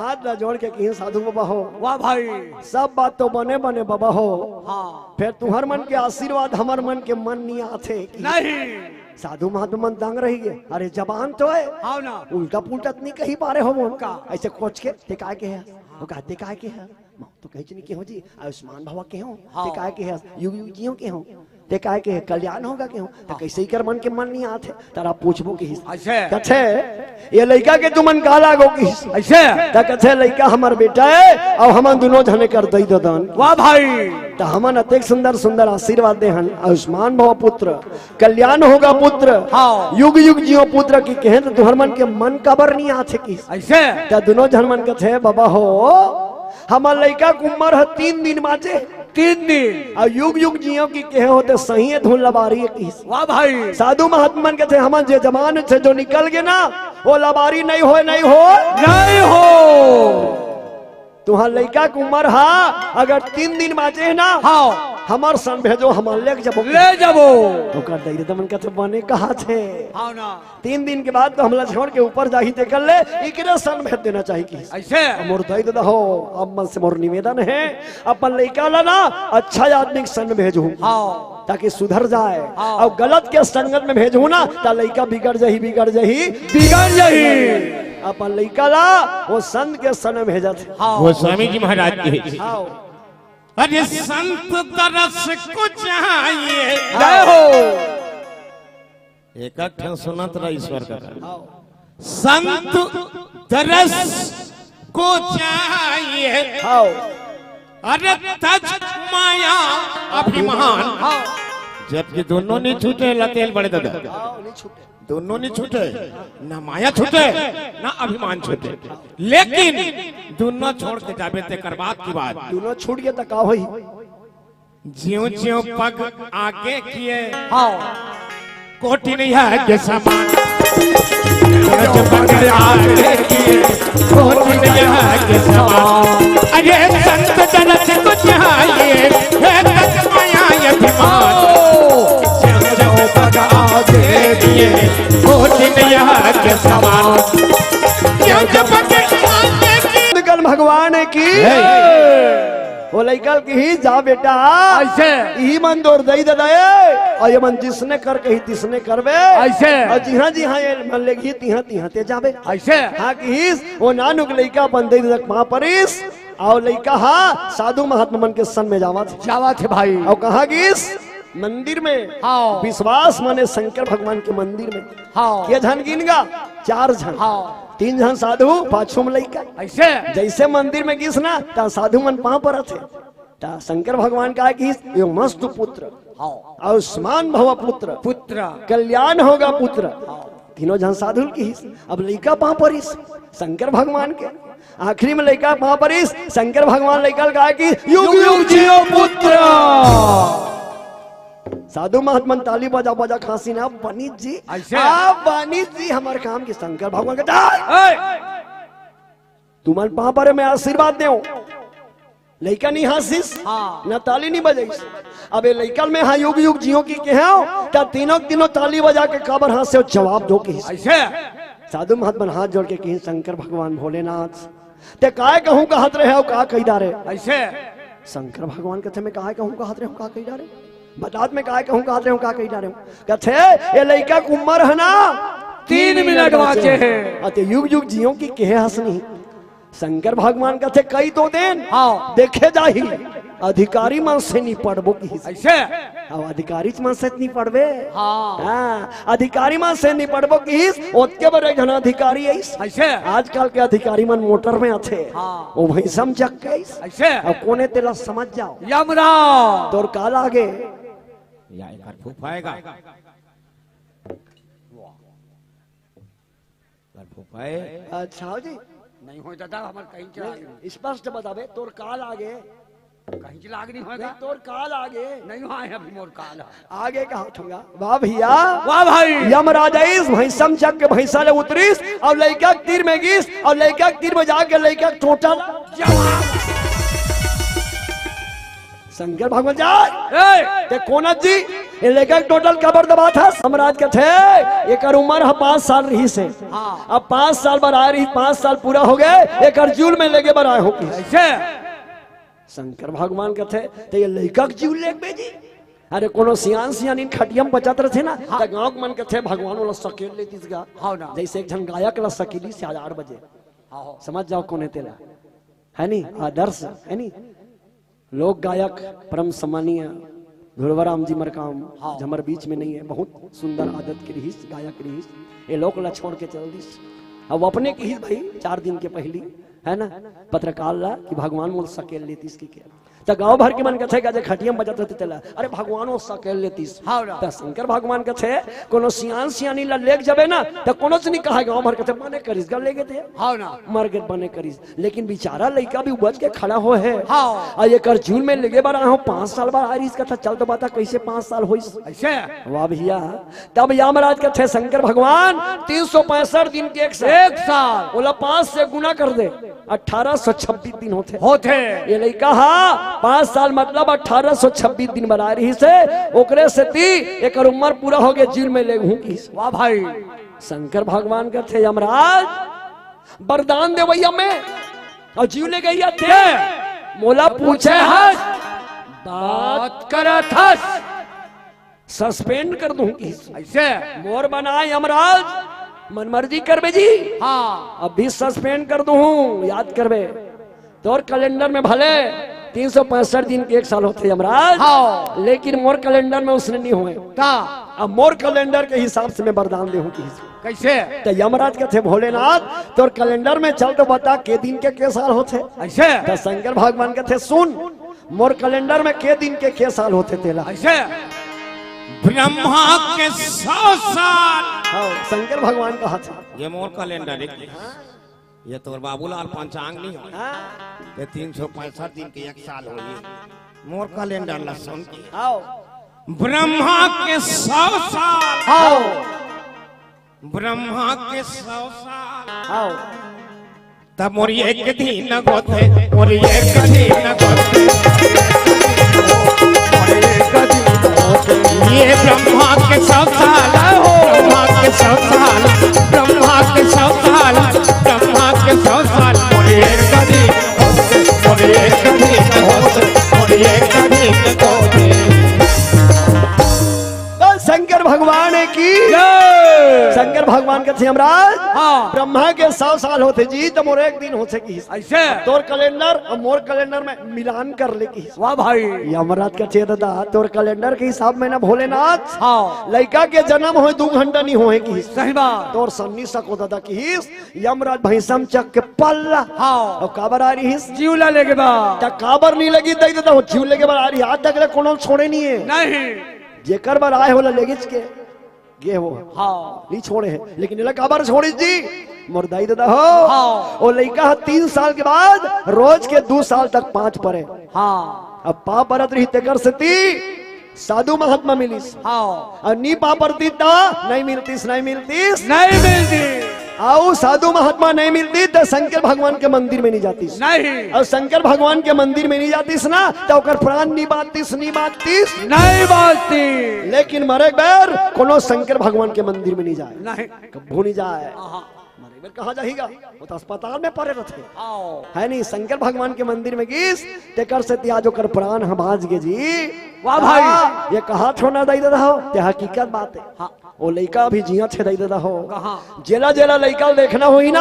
हाथ ला जोड़ के किहिन, "साधु बबा हो।" वाह भाई। "सब बात तो बने बने बबा हो।" हाँ। "फेर तुँहर मन के आशीर्वाद हमर मन के मन नइ आथे।" नहीं। साधु महात्मा मन दंग रहि गे। अरे जबान तो हे। हाँ ना। उल्टा पुल्टा त नइ कहि पारे हो मोन। का? अइसे कोच के, "तें काय कहे हस?" वो कहा, "तें काय कहे हस?" "मैं तो कहेंव नइ कहेंव जी, आयुष्मान भवा कहेंव।" हाँ। "तें काय कहे हस?" "युग युग जियो कहेंव।" "तें काय कहे हस?" "कल्याण होगा कहेंव।" "त कइसे इकर मन के मन नइ आथे?" तरा पूछबो किहिस। अइसे? कथे, "ये लइका के तुमन का लागो किहिस?" अइसे? त कथे, "लइका हमर बेटा हे, अउ हमन दूनों झन एकर दई ददा अन।" वाह भाई। त हमन अतेक सुंदर सुंदर आशीर्वाद दे हन, आयुष्मान भवा पुत्र, कल्याण होगा पुत्र, हाँ। युग युग जियो पुत्र कहिके कहेन, त तुँहर मन के मन काबर नइ आथे किहिस? अइसे? त दूनों झन मन कथे, "बबा हो, हमर लइका के उम्र ह तीन दिन बाँचे।" तीन दिन। "अउ युग युग जियो कहिके कहे हो त सही ए धुन लबारी ए किहिस।" वाह भाई। साधु महात्मा मन कथे, "हमन जे जबान से जो निकल गे ना, वो लबारी नइ होय, नइ होय।" नइ होय। तुँहर लइका के उम्र ह अगर तीन दिन बाँचे हे ना, हाँ। हमर सन भेजो, हमन लेके जाबो। ले जाबो। ओकर दई ददा मन कथे, "बने कहत हे।" हाँ ना। तीन दिन के बाद तो हमला छोड़ के ऊपर जाही, तेकर ले इकरे सन भेज देना चाही किहिस। अइसे? मोर दई ददा हो, अब मन से मोर निवेदन हे, अपन लइका ला ना अच्छा आदमी के सन भेजहू। हाँ। ताकि सुधर जाय। हाँ। अउ गलत के संगत में भेजहू ना, त लइका बिगड़ जाही, बिगड़ जाही, बिगड़ जाही। अपन लइका ला वो संत के सन में भेजत हे। हाँ। वो स्वामी जी महाराज के। हाँ। अरे संत दरस को चाहिए। जय हो। एक एक ठन सुनत रह ईश्वर का। हाँ। संत दरस को चाहिए। हाँ। अरे तज माया अभिमान। हाँ। जबकि दूनों नइ छूटे, लतेल बड़े ददा। हाँ, नइ छूटे। दूनों नइ छूटे, ना माया छूटे, ना अभिमान छूटे। लेकिन दूनों छोड़ के जाबे तेकर बाद की बात। दूनों छूट गे त का होही? ज्यों ज्यों पग आगे किए, हाँ। कोटि नइ हे के समान। ज्यों ज्यों पग आगे किए, कोटि नइ हे के समान। अरे संत दरस को चाहिए, हे तज माया अभिमान। ज्यों ज्यों पग आगे किए, कोटि नइ हे के समान। ज्यों ज्यों पग आगे किए। कल भगवान की। हे। वो लइका ल किहिस, "जा बेटा, अइसे। इही मन तोर दई ददा ए, अउ ये मन जइसने कर कही तइसने करबे। अइसे। अउ जिहाँ जिहाँ ये मन लेगही तिहाँ तिहाँ तें जाबे।" अइसे। हाँ किहिस, वो नानुक लइका अपन दई ददा के पाँव परिस, अउ लइका ह साधु महात्मा मन के सन में जावत हे। जावत हे भाई। अउ कहाँ गिस? मंदिर में। हाँ। विश्वास माने शंकर भगवान के मंदिर में। हाँ। के झन गिन गा? चार झन। हाँ। तीन झन साधु, पाछू में लइका। अइसे? जइसे मंदिर में गिस ना, त साधु मन पाँव परत हे। त शंकर भगवान का किहिस, "ये मस्त पुत्र, हाँ। आयुष्मान भव पुत्र, पुत्र। कल्याण होगा पुत्र।" हाँ। तीनों झन साधु ल किहिस। अब लइका पाँव परिस शंकर भगवान के। आखिरी में लइका पाँव परिस, शंकर भगवान लइका ल कहा कि, "युग युग जियो पुत्र।" साधु महात्मा मन ताली बजा बजा कहिस ना, "पंडित जी, अइसे? आप पंडित जी हमर काम के।" शंकर भगवान के, "ए! तुमन पाँव परे, मैं आशीर्वाद देंव।" लइका नइ हाँसिस, हाँ। न ताली नइ बजाइस। अब ये लइका ल मैं हा युग युग जियो कहिके कहेंव, त तीनों तीनों ताली बजा के काबर हाँसे हो, जवाब दो किहिस। अइसे? साधु महात्मा मन हाथ जोड़ के किहिन, "शंकर भगवान भोलेनाथ, तें काय कहूँ कहत रहे अउ का कहि डारे?" अइसे? शंकर भगवान कथे, "मैं काय कहूँ कहत रहे हँव, का कहि डारे? बतात मैं काय कहूँ कहत रहे हँव, का कहि डारे हँव?" कथे, "ये लइका के उम्र हे ना, तीन तीन मिनट मिनट बाँचे बाँचे हे। हे। अउ तें युग युग जियो कहिके कहे हस नहीं।" शंकर भगवान कथे, "कहि तो देन, हाँ। देखे जाही।" अधिकारी मन से निपटबो किहिस। ऐसे? अब अधिकारी मन से निपटबे। हाँ। हाँ, अधिकारी मन से निपटबो किहिस, ओतके बर एक झन अधिकारी आइस। ऐसे? आजकल के अधिकारी मन मोटर में आथे। हाँ। वो भैंसम चक के आइस। ऐसे? अब कोने तेला समझ जाओ। यमराज। तोर का लागे? या एकर फूफाएगा। कर फूफाए। अच्छा जी। नहीं हो दादा, हमर कहीं चला नहीं, स्पष्ट बताबे, तोर का लागे? कहीं चला आगे नहीं होगा। नहीं, तोर का लागे? नहीं हो आए अभी मोर काल है। आगे का हाथ होगा। वाह भैया। वाह भाई। यमराज आइस, भैंसम चक के भैंसा ले उतरिस, अउ लइका के तीर में गिस, अउ लइका के तीर में जाके लइका के टोटल। जवाब। शंकर भगवान जा। ए! ते कोन जी? ये लइका के टोटल काबर दबाथस? यमराज कथे, एकर उमर ह पाँच साल रहिस हे। हाँ। अब पाँच साल बर आए रहिस, पाँच साल पूरा हो गए, एकर जूल में लेगे बर आए हों कि। ऐसे? शंकर भगवान कथे, ते ये लइका के जूल लेगबे जी? अरे कोनो सियान सियानिन खटिया म बचत रथे ना, हाँ। त गाँव के मन कथे, भगवान ओला सकेल लेतिस गा। हाँ ना। जैसे एक झन गायक ला सकेलिस हजार बजे। हाँ, हाँ। समझ जाओ कोन हे तेला। है नी? आदर्श, है नी? लोक गायक परम सम्मानीय ध्रुवराम जी मरकाम, हाँ। जो हमर बीच में नहीं है, बहुत सुंदर आदत के रिहिस, गायक रिहिस, ये लोक ला छोड़ के चल दिस। अब अपने किहिस भाई, चार दिन के पहली, है ना, पत्रकार ला कि भगवान मोला सकेल लेतिस कि क्या। त गांव भर के मन कथे, "जे खटिया म बजत रथे तेला, अरे भगवान वो सकेल लेतिस।" हाँ ना। त शंकर भगवान कथे, कोनो सियान सियानी ला लेग जाबे ना, त कोनो से नहीं कहा, गांव भर कथे, "मने करिस गा लेगे ते।" हाँ ना। मर गे, मने करिस। लेकिन बेचारा लइका भी उपज के खड़ा हो हे। हाँ। अउ एकर जूल में लेगे बर आए हों, पाँच साल बर आए रिहिस कथे, चल तो बता कैसे पाँच साल होइस? ऐसे? वाह भैया, तब यमराज कथे शंकर भगवान, तीन सौ पैंसठ दिन के एक साल। एक साल। ओला पाँच से गुना कर दे, अठारह सौ छब्बीस दिन होथे। होथे। ये लइका हा पाँच साल मतलब अठारह सौ छब्बीस दिन बर आए रिहिस हे, ओकरे सेती एकर उमर पूरा हो गे, जूल में लेगहूं किहिस। वाह भाई। शंकर भगवान कथे, यमराज, वरदान देवइया मैं, अउ जूल लेगइया ते। मोला पूछे हस, बात करत हस, सस्पेंड कर दूं किहिस। ऐसे? मोर बनाए यमराज, मनमर्जी करबे जी। हाँ। अभी सस्पेंड कर दूं, याद करबे। तोर कैलेंडर में भले तीन सौ पैंसठ दिन के एक साल होथे यमराज, हाँ। लेकिन मोर कैलेंडर में उसने नहीं होए। का? अब मोर कैलेंडर के हिसाब से मैं वरदान देहूं किहिस। कैसे? त यमराज कथे, "भोलेनाथ, तोर कैलेंडर में चल तो बता के दिन के के साल होथे?" ऐसे? त शंकर भगवान कथे, "सुन, मोर कैलेंडर में के दिन के के साल होथे तेला।" ऐसे? ब्रह्मा के सौ साल। हाँ, शंकर भगवान कहा था। ये मोर कैलेंडर है। ये तोर बाबूलाल पंचांग नहीं हो। हाँ। ये तीन सौ पैंसठ दिन के एक साल हो ये। मोर कैलेंडर ला सुन के। आओ। ब्रह्मा के सौ साल। आओ। ब्रह्मा के सौ साल। आओ। तब मोर एक दिन गोते, मोर एक दिन गोते। ये ब्रह्मा के सौ साल हो, ब्रह्मा के सौ साल, ब्रह्मा के सौ साल, ब्रह्मा के सौ साल। मोर एक दिन गोते, मोर एक दिन गोते, मोर एक दिन गोते। तो शंकर भगवान की जय। शंकर भगवान कथे, "यमराज, हाँ। ब्रह्मा के सौ साल होथे जी, त मोर एक दिन होथे किहिस। ऐसे? तोर कैलेंडर अउ मोर कैलेंडर में मिलान कर ले किहिस।" वाह भाई। यमराज कथे, "दादा, तोर कैलेंडर के हिसाब में ना भोलेनाथ, हाँ। लइका के जन्म होए दू घंटा नहीं होए किहिस। सही बात। तोर सन्नी सको दादा किहिस।" यमराज भैंसम चक के पल्ला। हाँ। अउ काबर आए रिहिस? जूला लेगे बर। त काबर नहीं लगिस दाई ददा, वो जूला लेगे बर आए रिहिस, आज तक ले कोनो छोड़े नहीं हे। नहीं। जेकर बर आए हे ओला लेगिस के गे हे वो। हाँ। नहीं छोड़े हे, लेकिन एला काबर छोड़िस जी? मोर दाई ददा हो। हाँ। वो लइका ह तीन साल के बाद रोज के दू साल तक पाँच परे। हाँ। अब पाँच परत रहिस तेकर सेती साधु महात्मा मिलिस। हाँ। अउ नी पाँच परतिस त नहीं मिलतिस, नहीं मिलतिस। नहीं मिलतिस। अउ साधु महात्मा नहीं मिलतिस त शंकर भगवान के मंदिर में नहीं जातिस। नहीं। अउ शंकर भगवान के मंदिर में नहीं जातिस ना, त ओकर प्राण नहीं बाचतिस, नहीं बाचतिस। नहीं बाचतिस। लेकिन मरे के बेर कोनो शंकर भगवान के मंदिर में नहीं जाए। नहीं। कभू नहीं जाए। आहा। मरे बेर कहाँ जाही गा? वो तो अस्पताल में परे रथे। आओ। है नहीं, शंकर भगवान के मंदिर में गिस, तेकर सेती आज ओकर प्राण ह बाँच गे जी। वाह भाई। हाँ, ये कहा थो ना दाई ददा हो, ते हकीकत बात हे। हाँ। वो लइका अभी जियत हे दाई ददा हो। कहाँ? जेला जेला लइका देखना होही ना,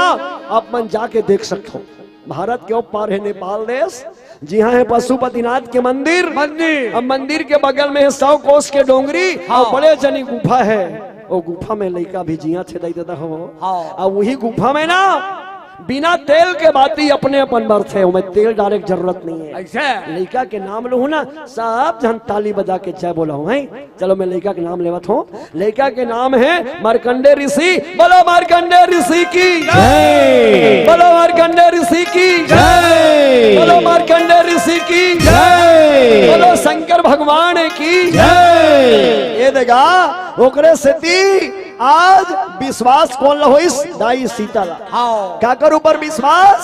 आप मन जाके देख सकथो। भारत के ओ पार हे नेपाल देश, जिहाँ हे पशुपतिनाथ के मंदिर। मंदिर। अब मंदिर के बगल में हे सौ कोस के डोंगरी, हाँ। अउ बड़े जनी गुफा हे। ओ गुफा में लइका भी जियत हे, दाई ददा हो। हाँ। अब वही गुफा में ना बिना तेल के बाती अपने अपन बरथे, ओमे तेल डारे के जरूरत नहीं हे। अइसे? लइका के नाम लूहूँ ना, सब झन ताली बजा के जय बोला हो, हैं? चलो, मैं लइका के नाम लेवत हूँ। लइका के नाम हे मार्कंडे ऋषि। बोलो मार्कंडे ऋषि की जय। बोलो मार्कंडे ऋषि की जय। बोलो मार्कंडे ऋषि की जय। बोलो शंकर भगवान की जय। ये देखा, ओकरे सेती आज विश्वास कोन ल होइस? दाई सीता ला। हाँ। काकर ऊपर विश्वास?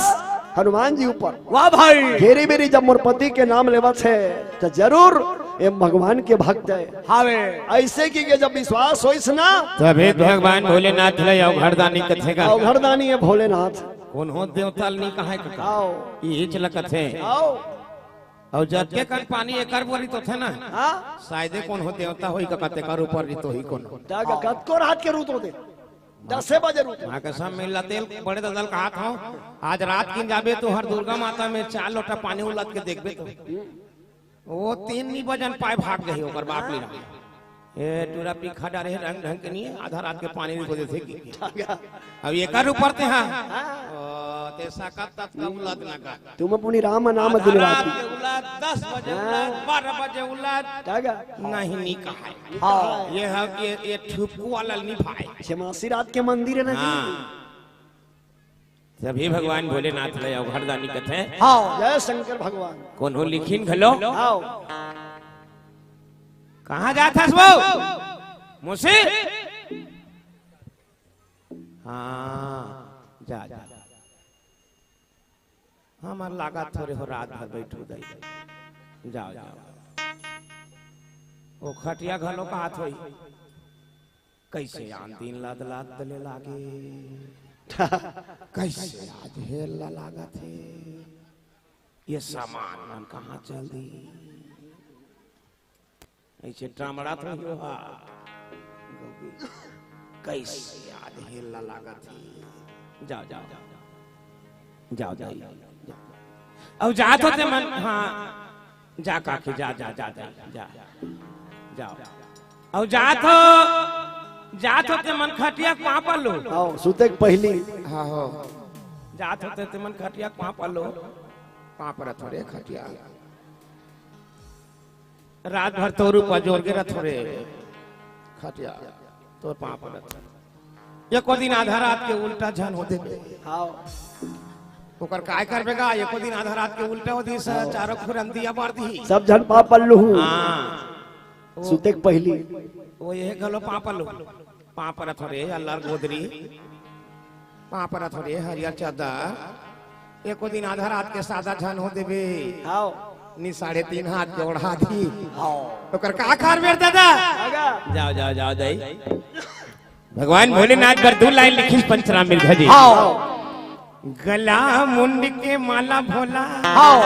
हनुमान जी ऊपर। वाह भाई। घेरी बेरी जब मोर पति के नाम लेवत हे, त जरूर ये भगवान के भक्त हे। हावे। अइसे कि के जब विश्वास होइस ना, तभे भगवान भोलेनाथ ल अवघड़दानी कथे का। अवघड़दानी हे भोलेनाथ। कोनो देवता ल नइ कहय का। आओ। ये चला कथे। आओ। अउ जतके कन पानी एकर ऊपर रितोथे ना, हाँ? शायदे कोनो देवता होही का, कते कर ऊपर रितोही कोनो। त का कतको रात के रुतोथे, दसे बजे रुतोथे। हाँ, कसम मिला तेल बड़े ददा ल कहत हँव, आज रात किन जाबे तो हर दुर्गा माता में चार लोटा पानी उलद के देखबे तो। वो तीन नइ बजन पाय भाग जाही, ओकर बाप नइ रहे। ए, टूरा पीखा डारे हे, रंग ढंग के नइ हे, आधा रात के पानी भी को देथे कि। अब एकर ऊपर ते, हाँ। हाँ। ओ, ते सकत तत का उलद ना का। तुम अपनी राम नाम आधा दिन रात रात। के उलद, दस बजे हाँ। उलद, बारह बजे उलद। का का? नहीं, नइ कहय। हाँ। ये हे, ये, ये ठुपकू वाला नइ भाई। छमासी रात के मंदिर हे ना जी। हाँ। तभे भगवान भोलेनाथ ल अवघड़दानी कथे। हाँ। जय शंकर भगवान। कोनो लिखिन घलो। हाँ। कहाँ जात हस वो? मुसी? हाँ, जा, जा। हमर लागत थोरे हो रात भर बइठू दाई। जाव, जाव। ओ खटिया घलो कहत होही। कइसे आन दिन लद लद ले लागे। कइसे आज हेल ल लागत हे। ये सामान मन कहाँ चल दी। अइसे टमड़ा तो ही हो हा। कइसे आज हेल ल लागत हे। जाव, जाव, जाव। जाव, जाव, जाव। अउ जात होते मन, हाँ। जा काकी, जा, जा, जा, जा, जा। जाव। अउ जात हो, जात होते मन खटिया के पाँव पर लो। आओ, सुते के पहिली। हाँ हो। जात होते ते मन खटिया के पाँव पर लो। पाँव पर थोरे खटिया। रात भर तोर ऊपर जोर के रथो रे। खटिया, तोर पाँव पड़त। एको दिन आधा रात के उल्टा झन हो देबे। हाँ। ओकर काय करबे गा? एको दिन आधा रात के उल्टा हो दिस, हाँ। चारों खुरन दिया बार दी। सब झन पाँव पल्लू हूँ। हाँ। सुते के पहिली। वो ये घलो पाँव पल्लू। पाँव परत हो रे, अल्लर गोदरी। पाँव परत हो रे, हरियर चद्दर। एको दिन आधा रात के सादा झन हो देबे। हाव। नी साढ़े तीन हाथ के ओढ़ा दी। हाव। ओकर का खार बेर दादा? आगा। जाव, जाव, जाव, दाई। भगवान भोलेनाथ बर दू लाइन लिखिस पंचराम मिर्घा जी। हाव। गला मुंडी के माला भोला। हाव।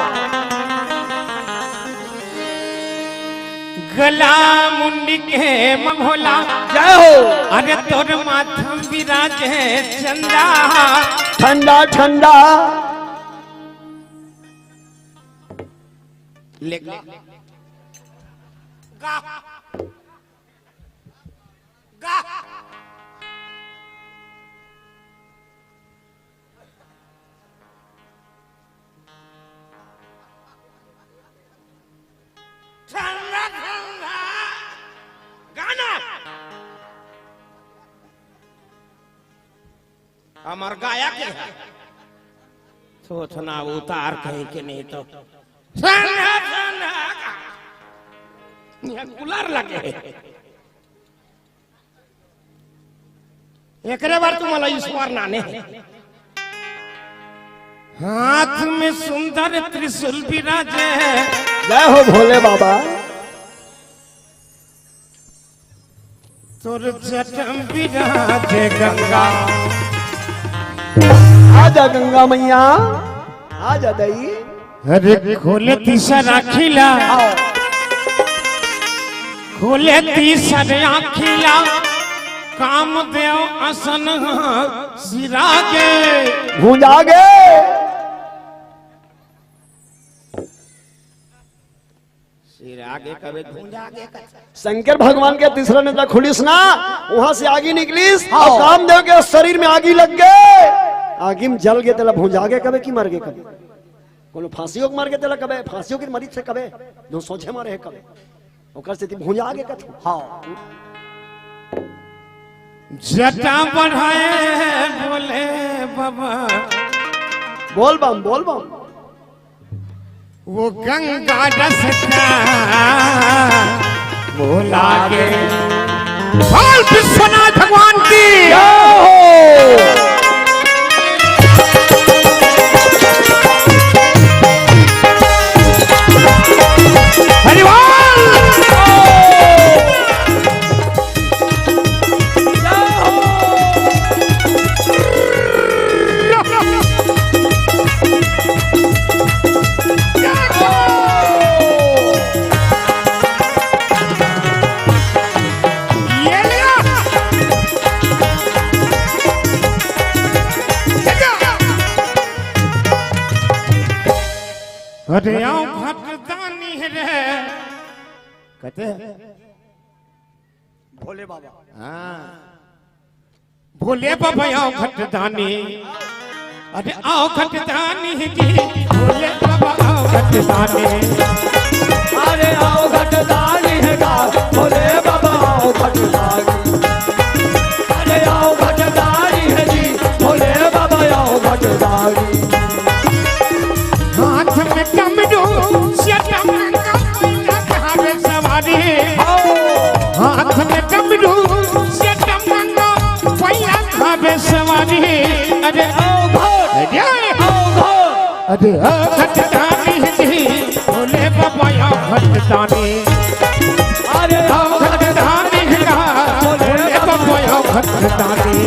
गला मुंडी के म भोला। जय हो। अरे तोर माथम विराजे चंदा। ठंडा ठंडा। लेगा। गा। गा। ठंडा ठंडा गाना। हमर गायक हे। सोचना उतार कहीं के नहीं तो। ठंडा ठंडा गाना। ये कूलर लगे हे। एकरे बर तुमला ईश्वर नाने हे। हाथ में सुंदर त्रिशूल विराजे। जय हो भोले बाबा। तोर जटम विराजे गंगा। आजा गंगा मैया, आजा दई। अरे खोले तीसरा खिला, आओ। खोले तीसरा खिला, कामदेव असन सिरागे। भुंजागे। शंकर भगवान के तीसरा नेत्र खुलिस ना, वहां से आगी निकलिस, हाँ। अउ कामदेव के शरीर में आगी लग गे, आगी में जल गे, तेला भुंजा गे कबे कि मर गे कबे? कोनो फांसी होके मर गे तेला कबे? फांसी होके मरिस हे कबे? धुन सोझे मरे हे कबे? ओकर सेती भुंजा गे कथे। हाँ। जटा बढ़ाए बोले बाबा। बोल बम, बोल बम। वो गंगा रस्ता बोला गे। बोल विश्वनाथ भगवान की। जय हो। हरि बोल। अरे आओ घटदानी रे। कथे? भोले बाबा। हाँ। भोले बाबा आओ घटदानी। अरे आओ घटदानी जी, भोले बाबा आओ घटदानी। अरे आओ घटदानी है गा, भोले बाबा आओ घटदानी। अरे आओ घटदानी है जी, भोले बाबा आओ घटदानी। हाथ में डमरू, से डमरू का पहिया कहावे सवारी। हाथ में डमरू, से डमरू का पहिया कहावे सवारी। अरे आओ घर, अरे आओ घर। अरे आओ घटदानी जी, भोले बाबा आओ घटदानी। अरे आओ घटदानी का, भोले बाबा आओ घटदानी।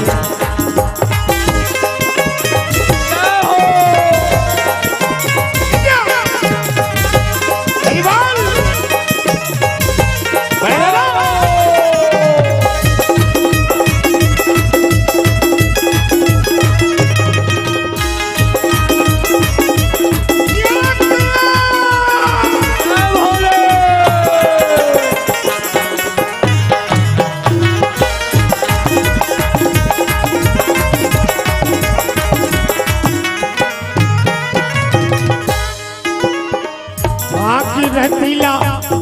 भागीरथी ला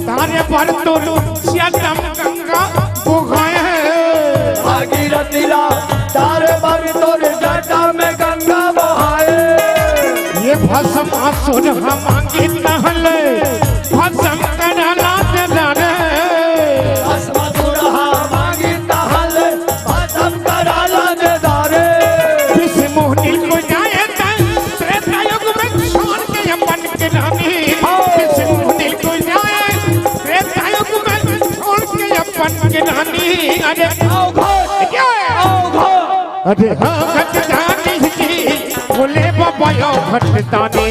तारे बर तोर जटा में गंगा बोहाए। भागीरथी ला तारे बर तोर जटा में गंगा बोहाए। ये भस्मासुर हा मांगी तहले, भस्म करा ला दे दारे। भस्मासुर हा मांगी तहले, भस्म करा ला दे दारे। विष मोह नील को जाए तन, त्रेता युग में छोड़ के अपन के रानी। विष मोह नील को जाए, त्रेता युग में छोड़ के अपन के रानी। अरे आओ घर, आओ घर। अरे हाँ घटदानी जी, भोले बाबा आओ घटदानी।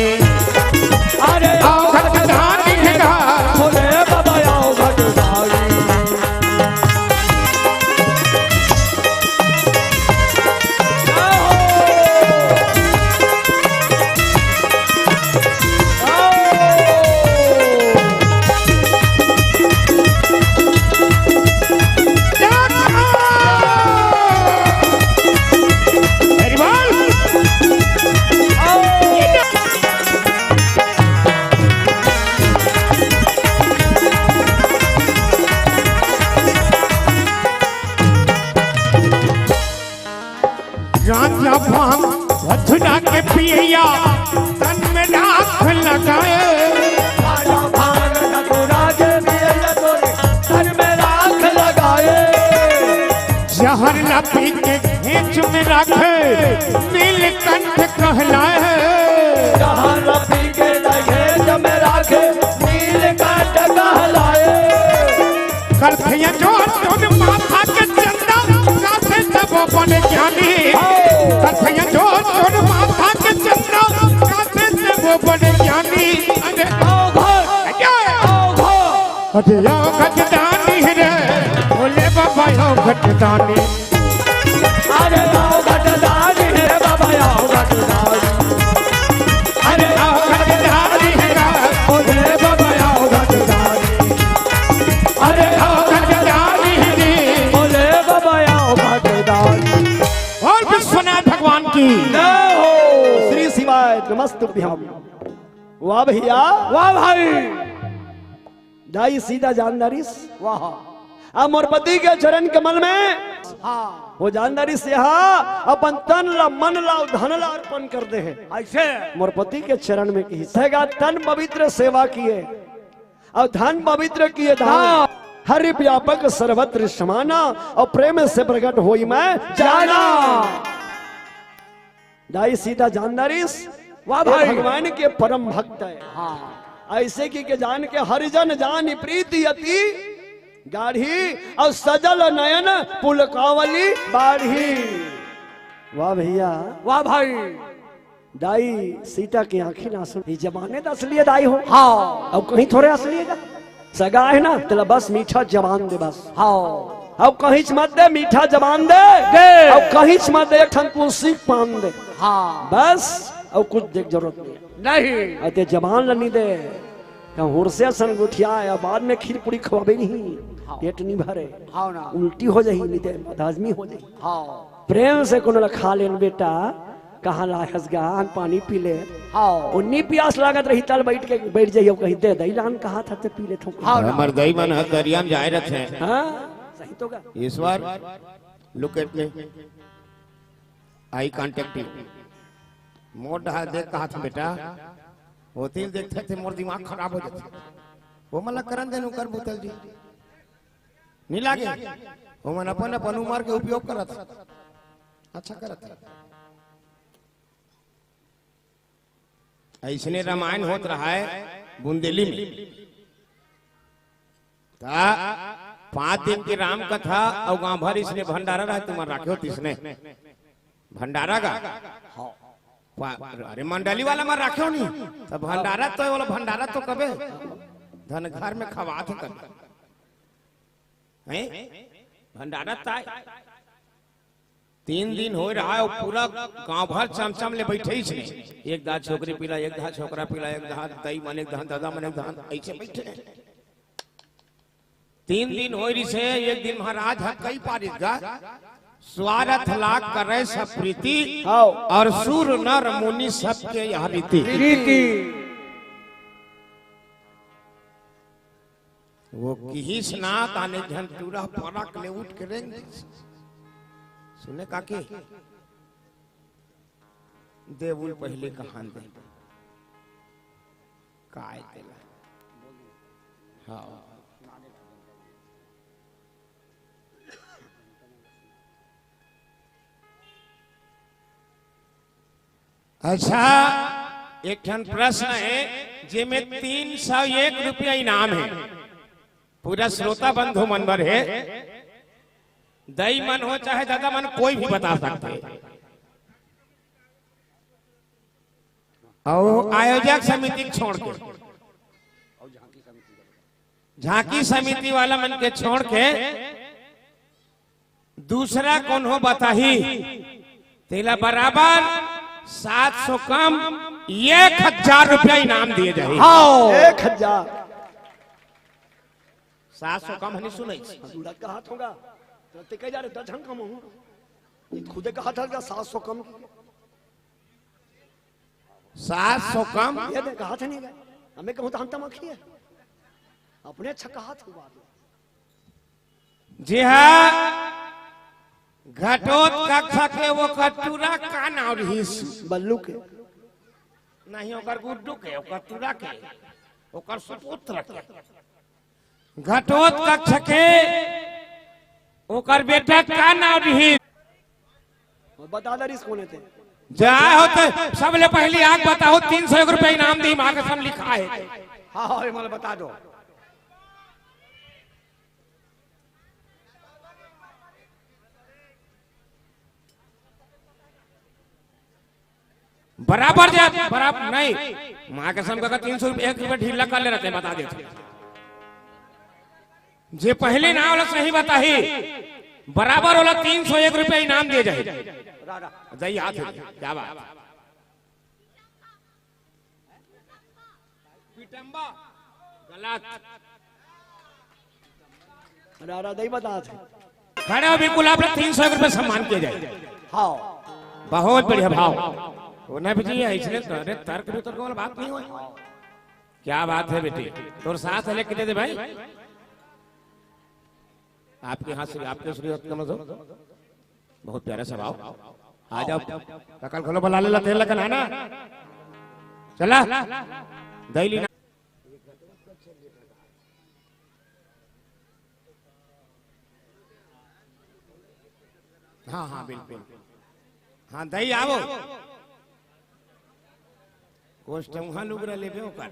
अरे आओ घटदानी है गा। भोले बाबा आओ घटदानी। गांजा भांग धतूरा के पियैया, तन में राख लगाए। गांजा भांग धतूरा के पियैया तोरे, तन में राख लगाए। जहर ला पी के घेंच में राखे, नीलकंठ कहलाए। जहर ला पी के घेंच में राखे, नीलकंठ कहलाए। करथैया जोर जोर माथा के चंदा, कासे जब बन ज्ञानी। करथैया जोर जोर माथा के चंदा, कासे जब बन ज्ञानी। अरे आओ घर, अरे आओ घर। अरे आओ घटदानी रे, भोले बाबा आओ घटदानी। अरे आओ घटदानी रे बाबा, आओ घटदानी। अरे आओ घटदानी रे, भोले बाबा आओ घटदानी। नमस्तुभ्यम। वाह भैया। वाह भाई। दाई सीता जान डारिस। वाह। अब मोर पति के चरण कमल में हाँ। वो जान डारिस, यहाँ अपन तन ला, मन ला, धन ला अर्पण कर दे हे। ऐसे। मोर पति के चरण में कहिस, "तन पवित्र सेवा किए और धन पवित्र किए दान। हाँ। हरि व्यापक सर्वत्र समाना और प्रेम से प्रकट होई मैं जाना।" दाई सीता जान डारिस, वाह ये भाई। भगवान के परम भक्त हे। हाँ। ऐसे कि के जान के हरिजन जान प्रीति अति गाढ़ी और सजल नयन पुलकावली बाढ़ी। वाह भैया। वाह भाई। दाई सीता के आंखी ना सुन, ये जमाने त असली हे दाई हो। हाँ। अब कहीं थोड़े असली हे का? सगा हे ना, तेला बस मीठा जबान दे बस। हाँ। अब कहींच मत दे, मीठा जबान दे। दे। अब कहींच मत दे, एक ठन तुलसी पान दे। हाँ। बस, अब कुछ देख जरूरत नहीं। नहीं। अते जबान ल नहीं दे, कहूँ हुरसे असन गोठिया हे, बाद में खीर पूरी खवाबे नहीं, हाँ। पेट नहीं भरे। हाँ ना। उल्टी हो जाही, नहीं दे, बदहजमी हो जाही। हाँ। प्रेम से कोनो ला खा लेन बेटा, कहाँ लायस गा, आन पानी पी ले। हाँ। उन्नी प्यास लागत रही, तल बैठ के बैठ जाइए, कहीं दे दई लान, कहा था ते पी ले थोक। हाँ ना। हमर दई मन ह दरिया में जाए रथे। हाँ, सही तो का। ईश्वर, look at me, eye contact। मोर डहा देख कहा था बेटा, होती देखते थे मोर दिमाग खराब हो जाते। वो मला करन देनु कर बोतल जी। नहीं लागे। ओमन अपन अपन उम्र के उपयोग करत। अच्छा करत। ऐसने रामायण होत रहा हे बुंदेली में। त पाँच दिन के राम कथा अउ गांव भर इसने भंडारा रहे, तुमन राखे हो तिसने भंडारा का। पा-, अरे मंडली वाला मन राखे हो नहीं, त भंडारा तो, बोला भंडारा तो कबे धन घर में खवात हे कबे। हैं? भंडारा ताय। तीन दिन होय रहा हे, पूरा गांव भर चमचम ले बैठे ही छे। एक दहा छोकरी पीला, एक दहा छोकरा पीला, एक दहा दाई मन, एक दहा दादा मन, एक दहा ऐसे बैठे हे। तीन दिन होय रिसे, एक दिन महाराज ह कई पारिस गा, स्वारथ लाग करे सब प्रीति, हाँ। और सुर नर मुनि सबके यह रीति। रीति। वो किहिस ना, ताने झन टूरा परक ले उठ के रेंग दिस। सुने काकी, देवुल पहले कहान दे। काय तेला? हाँ। अच्छा, एक ठन प्रश्न हे, जेमे तीन सौ एक रुपया इनाम हे, पूरा श्रोता बंधु मन बर हे, दई मन हो चाहे दादा मन, कोई भी बता सकते हे। अउ आयोजक समिति के छोड़ के, झांकी समिति वाला मन के छोड़ के, दूसरा कोनो बताही, तेला बराबर सात सौ कम एक हजार रुपया इनाम दिए जाही। हाँ। एक हजार। सात सौ कम हनी सुनई। दूरा कहा थोगा। तो ते कह जा रहे, दस झन कम हूँ। ये खुदे कहा था, सात सौ कम। सात सौ कम। ये दे, कहा था नहीं गए। हमें कहूँ तो हम तमाखी है। अपने अच्छा कहा था बात। जी हाँ, घटोत कक्ष के वो कटूरा का नाव रहीस? बल्लू के। नहीं, ओकर गुड्डू के, ओकर टूरा के, ओकर सुपुत्र के। घटोत कक्ष के ओकर बेटा का नाव रहीस? बता दे रिस कोने थे। जाए हो तो सबले पहली आग बताओ, तीन सौ एक रुपया इनाम दी, माँ कसम लिखा है। हाँ, हाँ, ये मतलब बता दो। बराबर जे, बराबर नहीं, माँ कसम का तीन सौ रुपया, एक रुपया ढीला कर ले रहते, बता देते। जे पहले नाव ला सही बताही, बराबर वाला तीन सौ एक रुपया इनाम दिए जाए। दई हाथ है, क्या बात। पिटम्बा, गलत। अरे, अरे, दई बता थे। खड़े हो बिल्कुल, आप लोग तीन सौ एक रुपया सम्मान किया जाए। हाँ। बहुत बढ़िया भाव। वो ना बेटी, ऐसने तो, अरे, तर्क वितर्क वाला बात नहीं होय। क्या बात है बेटी, तोर सास है, लेके दे दे भाई। आपके हाथ से, आपके श्री रत्न में दो। बहुत प्यारा सा भाव। आ जाओ, ककल खोलो, बला ले ला, तेल लगा ना। चला, दही लीना। हाँ, हाँ, बिल्कुल। हाँ, दही आवो। कोष्ठउहाँ लुगरा लेबे ओकर।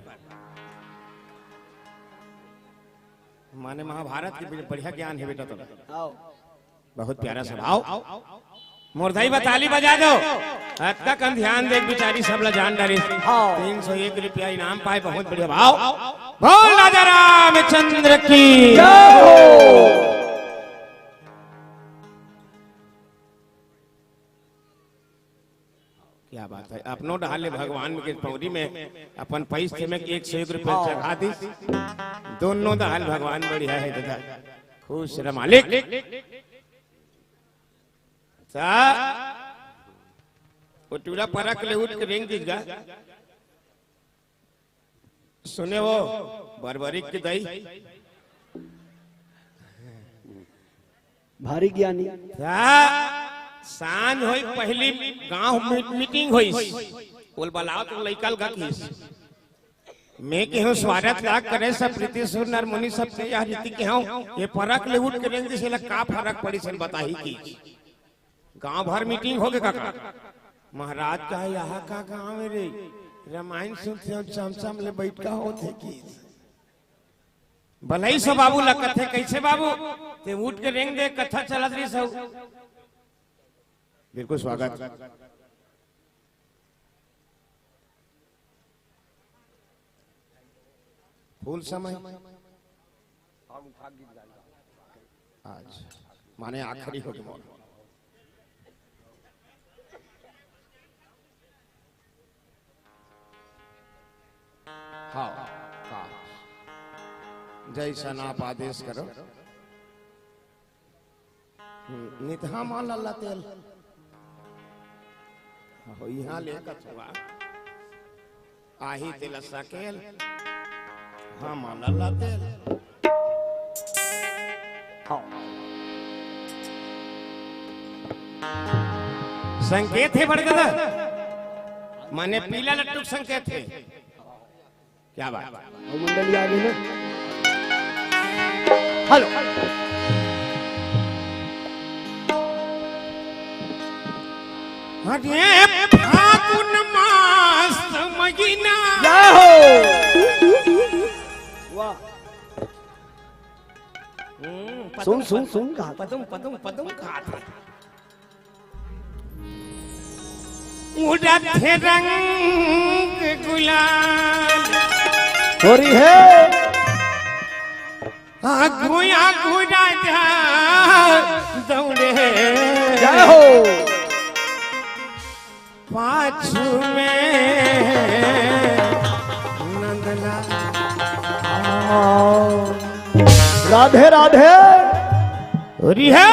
माने महाभारत के बढ़िया ज्ञान है बेटा तोला। आओ। बहुत प्यारा सा भाव। मोर दाई बा, ताली बजा दो। अतका कन ध्यान दे, बिचारी सब ला जान डारिस। हाँ। तीन सौ एक रुपया इनाम पाए, बहुत बढ़िया भाव। बोल राजा रामचंद्र की। जय हो। क्या बात है, अपनो डहार ले भगवान के पौरी में अपन पैसे में एक सौ एक रुपया चढ़ा दिस। दोनों डहार भगवान बढ़िया है दादा, खुश रह मालिक। सा, वो टूरा परक ले उठ के रेंग दिस गा। सुने वो बरबरी के दई। भारी ज्ञानी। सा-, सांझ होई, पहली गांव मी-, मीटिंग होई। बोल बलाओ तो लइका लगा किस। मैं केहूं स्वारथ लाग करे सब प्रीति सुर नर मुनि सब के यह रीति केहूं, ये परक ले उठ के रेंग दिस, एला का फरक पड़ी से बताही की। गांव भर मीटिंग होगे काका। महाराज कहे, "यहाँ का गांव है रे? रामायण सुनथे अउ चमचम ले बइठका होथे की।" बलई सो बाबू ला कथे, "कइसे बाबू?" ते उठ के रेंग दे, कथा चलत रहिस हे। बिल्कुल स्वागत। फूल समय। आज माने आखिरी होगे मोर। हाँ, हाँ। जैसन आप आदेश करो। हम्म, नितहा मां लल्ला तेल। हो, इहां ले कथुआ। आही तेल सकेल। हाँ, मां लल्ला तेल। हाँ। संकेत हे बड़े दादा। माने पीला लट्टू के संकेत हे। क्या बात। अउ मंडली आ गई ना। हेलो। अरे फागुन मास महीना। जय हो। वाह। हम्म, सुन, पदम, सुन, सुन, कहा। पदम, पदम, पदम कहा था। उड़त हे रंग गुलाल। हो रही है। आगू आगू राजा दौड़े। जय हो। पाछू में नंदलाल। राधे राधे। रिहा।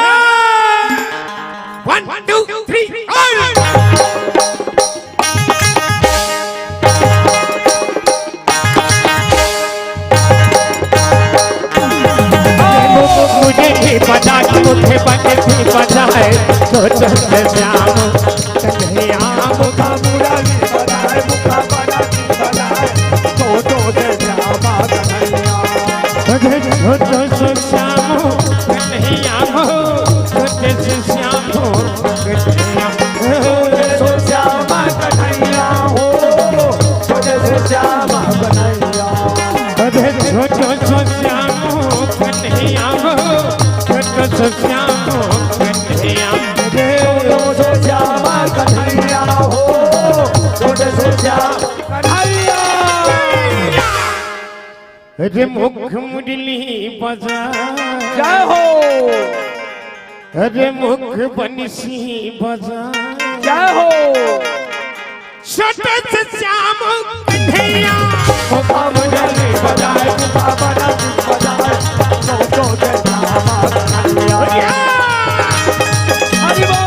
One, two, three, all। मुझे भी बजा, मुझे बने भी बजाए, तो चंद श्याम कन्हैया मुखा मुरारी बजाए, मुखा मुरारी बजाए, तो चंद श्याम कन्हैया। अरे छोटो सो श्याम कन्हैया हो, छोटे से श्याम हो कन्हैया। छोटे सो श्याम कन्हैया हो, छोटे से श्याम कन्हैया। अरे छोटो सो श्याम कन्हैया हो, छोटो सो श्याम कन्हैया। अरे छोटो सो श्याम कन्हैया हो, छोटे से श्याम कन्हैया। अरे मुख मुरली बजा। जय हो। अरे मुख बंसी बजा। जय हो। सटत श्याम कन्हैया। मुख मुरली बजाए, मुख बंसी बजाए, तो, तो जय श्याम कन्हैया। हरि बोल।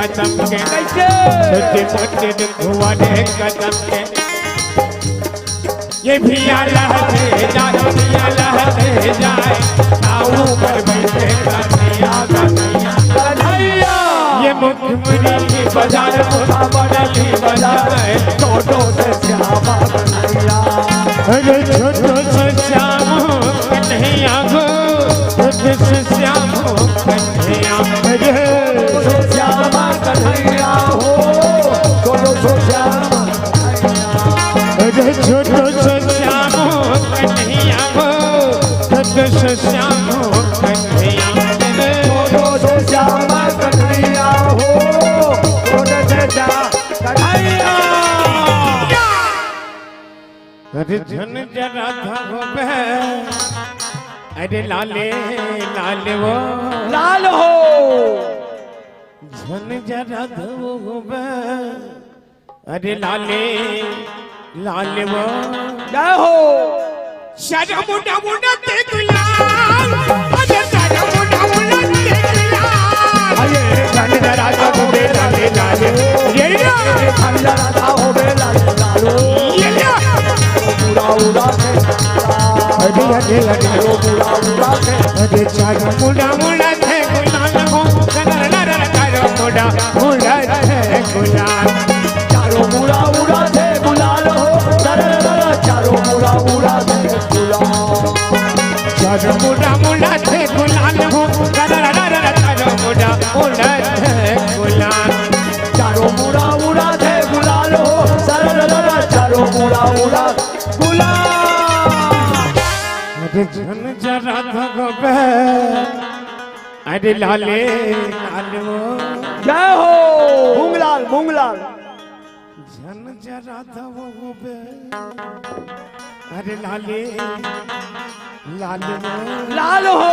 कसम के। कैसे? छोटे मोटे दुखवा दे कसम के। ये भी आला है जाए, भी आला है जाए, ताऊ पर बैठे कन्हैया, कन्हैया। कन्हैया। ये मुखमरी बाजार, मुखमरी बाजार, टोटो से श्यामा कन्हैया। अरे छोटो से श्याम कन्हैया गो, छोटो से श्याम कन्हैया। अरे श्यामा कन्हैया हो, छोटो से श्यामा। अरे छोटो से श्याम कन्हैया हो, छोटो से श्याम कन्हैया। अरे छोटो से श्यामा कन्हैया हो, छोटो से श्याम कन्हैया। अरे झन जरा था हो बे, अरे लाले लाले वो लाल हो। झन जरा था हो बे, अरे लाले लाले वो। जय हो। शर्म डमुन ते गुलाल, अरे शर्म डमुन ते गुलाल। अरे झन जरा था हो बे लाले लाले। ये ये। झन जरा था हो बे लाले लालो। ये ये। पूरा उड़ा के। अरे हटे हटे। पूरा उड़ा के। अरे चारों मुड़ा मुड़ा थे गुलाल हो, चारों मुड़ा मुड़ा थे गुलाल। चारों मुड़ा मुड़ा थे गुलाल हो, चारों मुड़ा मुड़ा थे गुलाल। चारों मुड़ा मुड़ा थे गुलाल हो, चारों मुड़ा मुड़ा थे गुलाल। चारों मुड़ा मुड़ा थे गुलाल हो, चारों मुड़ा मुड़ा गुलाल। अरे झन जरा था हो बे, अरे लाले लालो। जय हो। मूंगलाल, मूंगलाल। झन जरा था हो बे, अरे लाले लालो। लाल हो।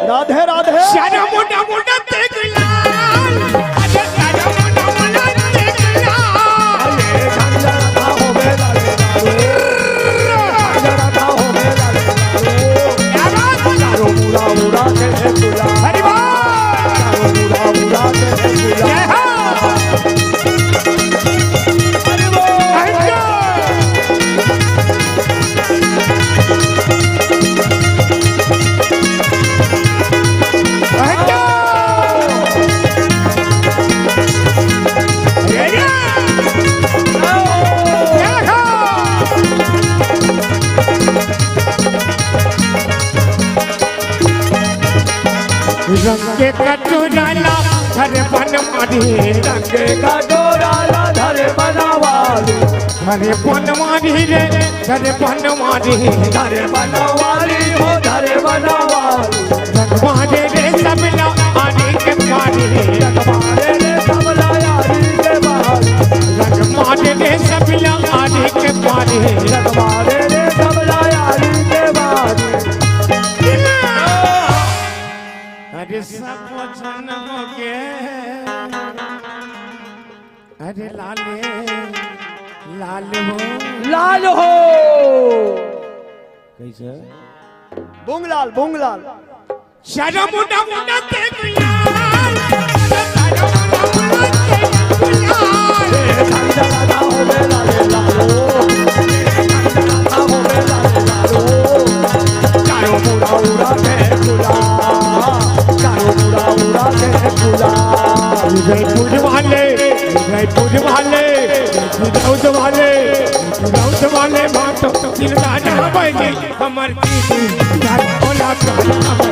राधे राधे। शर्म डमुन ते गुलाल, अरे शर्म डमुन ते गुलाल। अरे झन जरा था हो बे लाले लालो। झन जरा था हो बे लाले लालो। क्या बात है? चारों मुड़ा मुड़ा के गुलाल। हरि बोल। चारों मुड़ा मुड़ा के गुलाल। जय हो। हरि बोल। रंग के कटोरा ला धरे बनवारी। रंग के कटोरा ला धरे बनवारी। धरे बनवारी रे, धरे बनवारी। धरे बनवारी हो, धरे बनवारी। रंग मारे रे सबला आरी के पारी। रंग मारे रे सबला आरी के पारी। रंग मारे रे सबला आरी के पारी। रंग मारे रे सबला आरी के पारी। अरे सब वचन के, अरे लाले लाल हो। लाल हो। कैसे? बुंगलाल, बुंगलाल। शर्म डमुन ते गुलाल, शर्म डमुन ते गुलाल। चारों मुड़ा उड़ा के गुलाल, चारों मुड़ा उड़ा के गुलाल। उदयपुर वाले, उदयपुर वाले, उदयपुर वाले, उदयपुर वाले बात दिलदार हमारे। हमर दीदी, जान बोला प्यार हमर।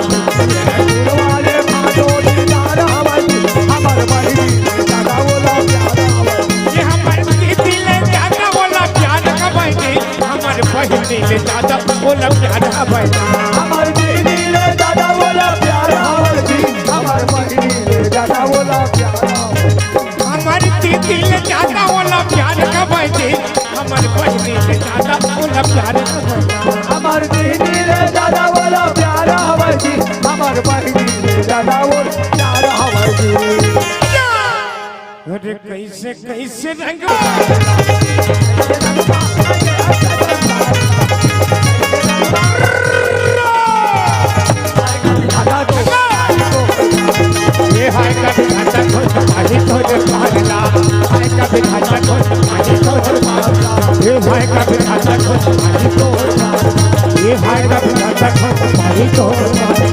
वाले भादो दीदार हमर, हमर बहिनी, ज्यादा बोला प्यार हमर। ये हमर दीदी ले ज्यादा बोला प्यार का बहिनी, हमर बहिनी ले ज्यादा बोला प्यार का बहिनी। हमर दीदी ले ज्यादा बोला प्यार हमर जी, हमर बहिनी ले ज्यादा बोला प्यार हमर। हमर दीदी ले ज्यादा बोला प्यार का बहिनी। हमर बहिनी ले ज्यादा बोला प्यार हवै। हमर बहिनी ले ज्यादा बोला प्यार हवै जी, हमर बहिनी ले ज्यादा बोला प्यार हवै जी। अरे कैसे, कैसे रंग ये हाय का भी खाता खोज पाही खोज भाई तो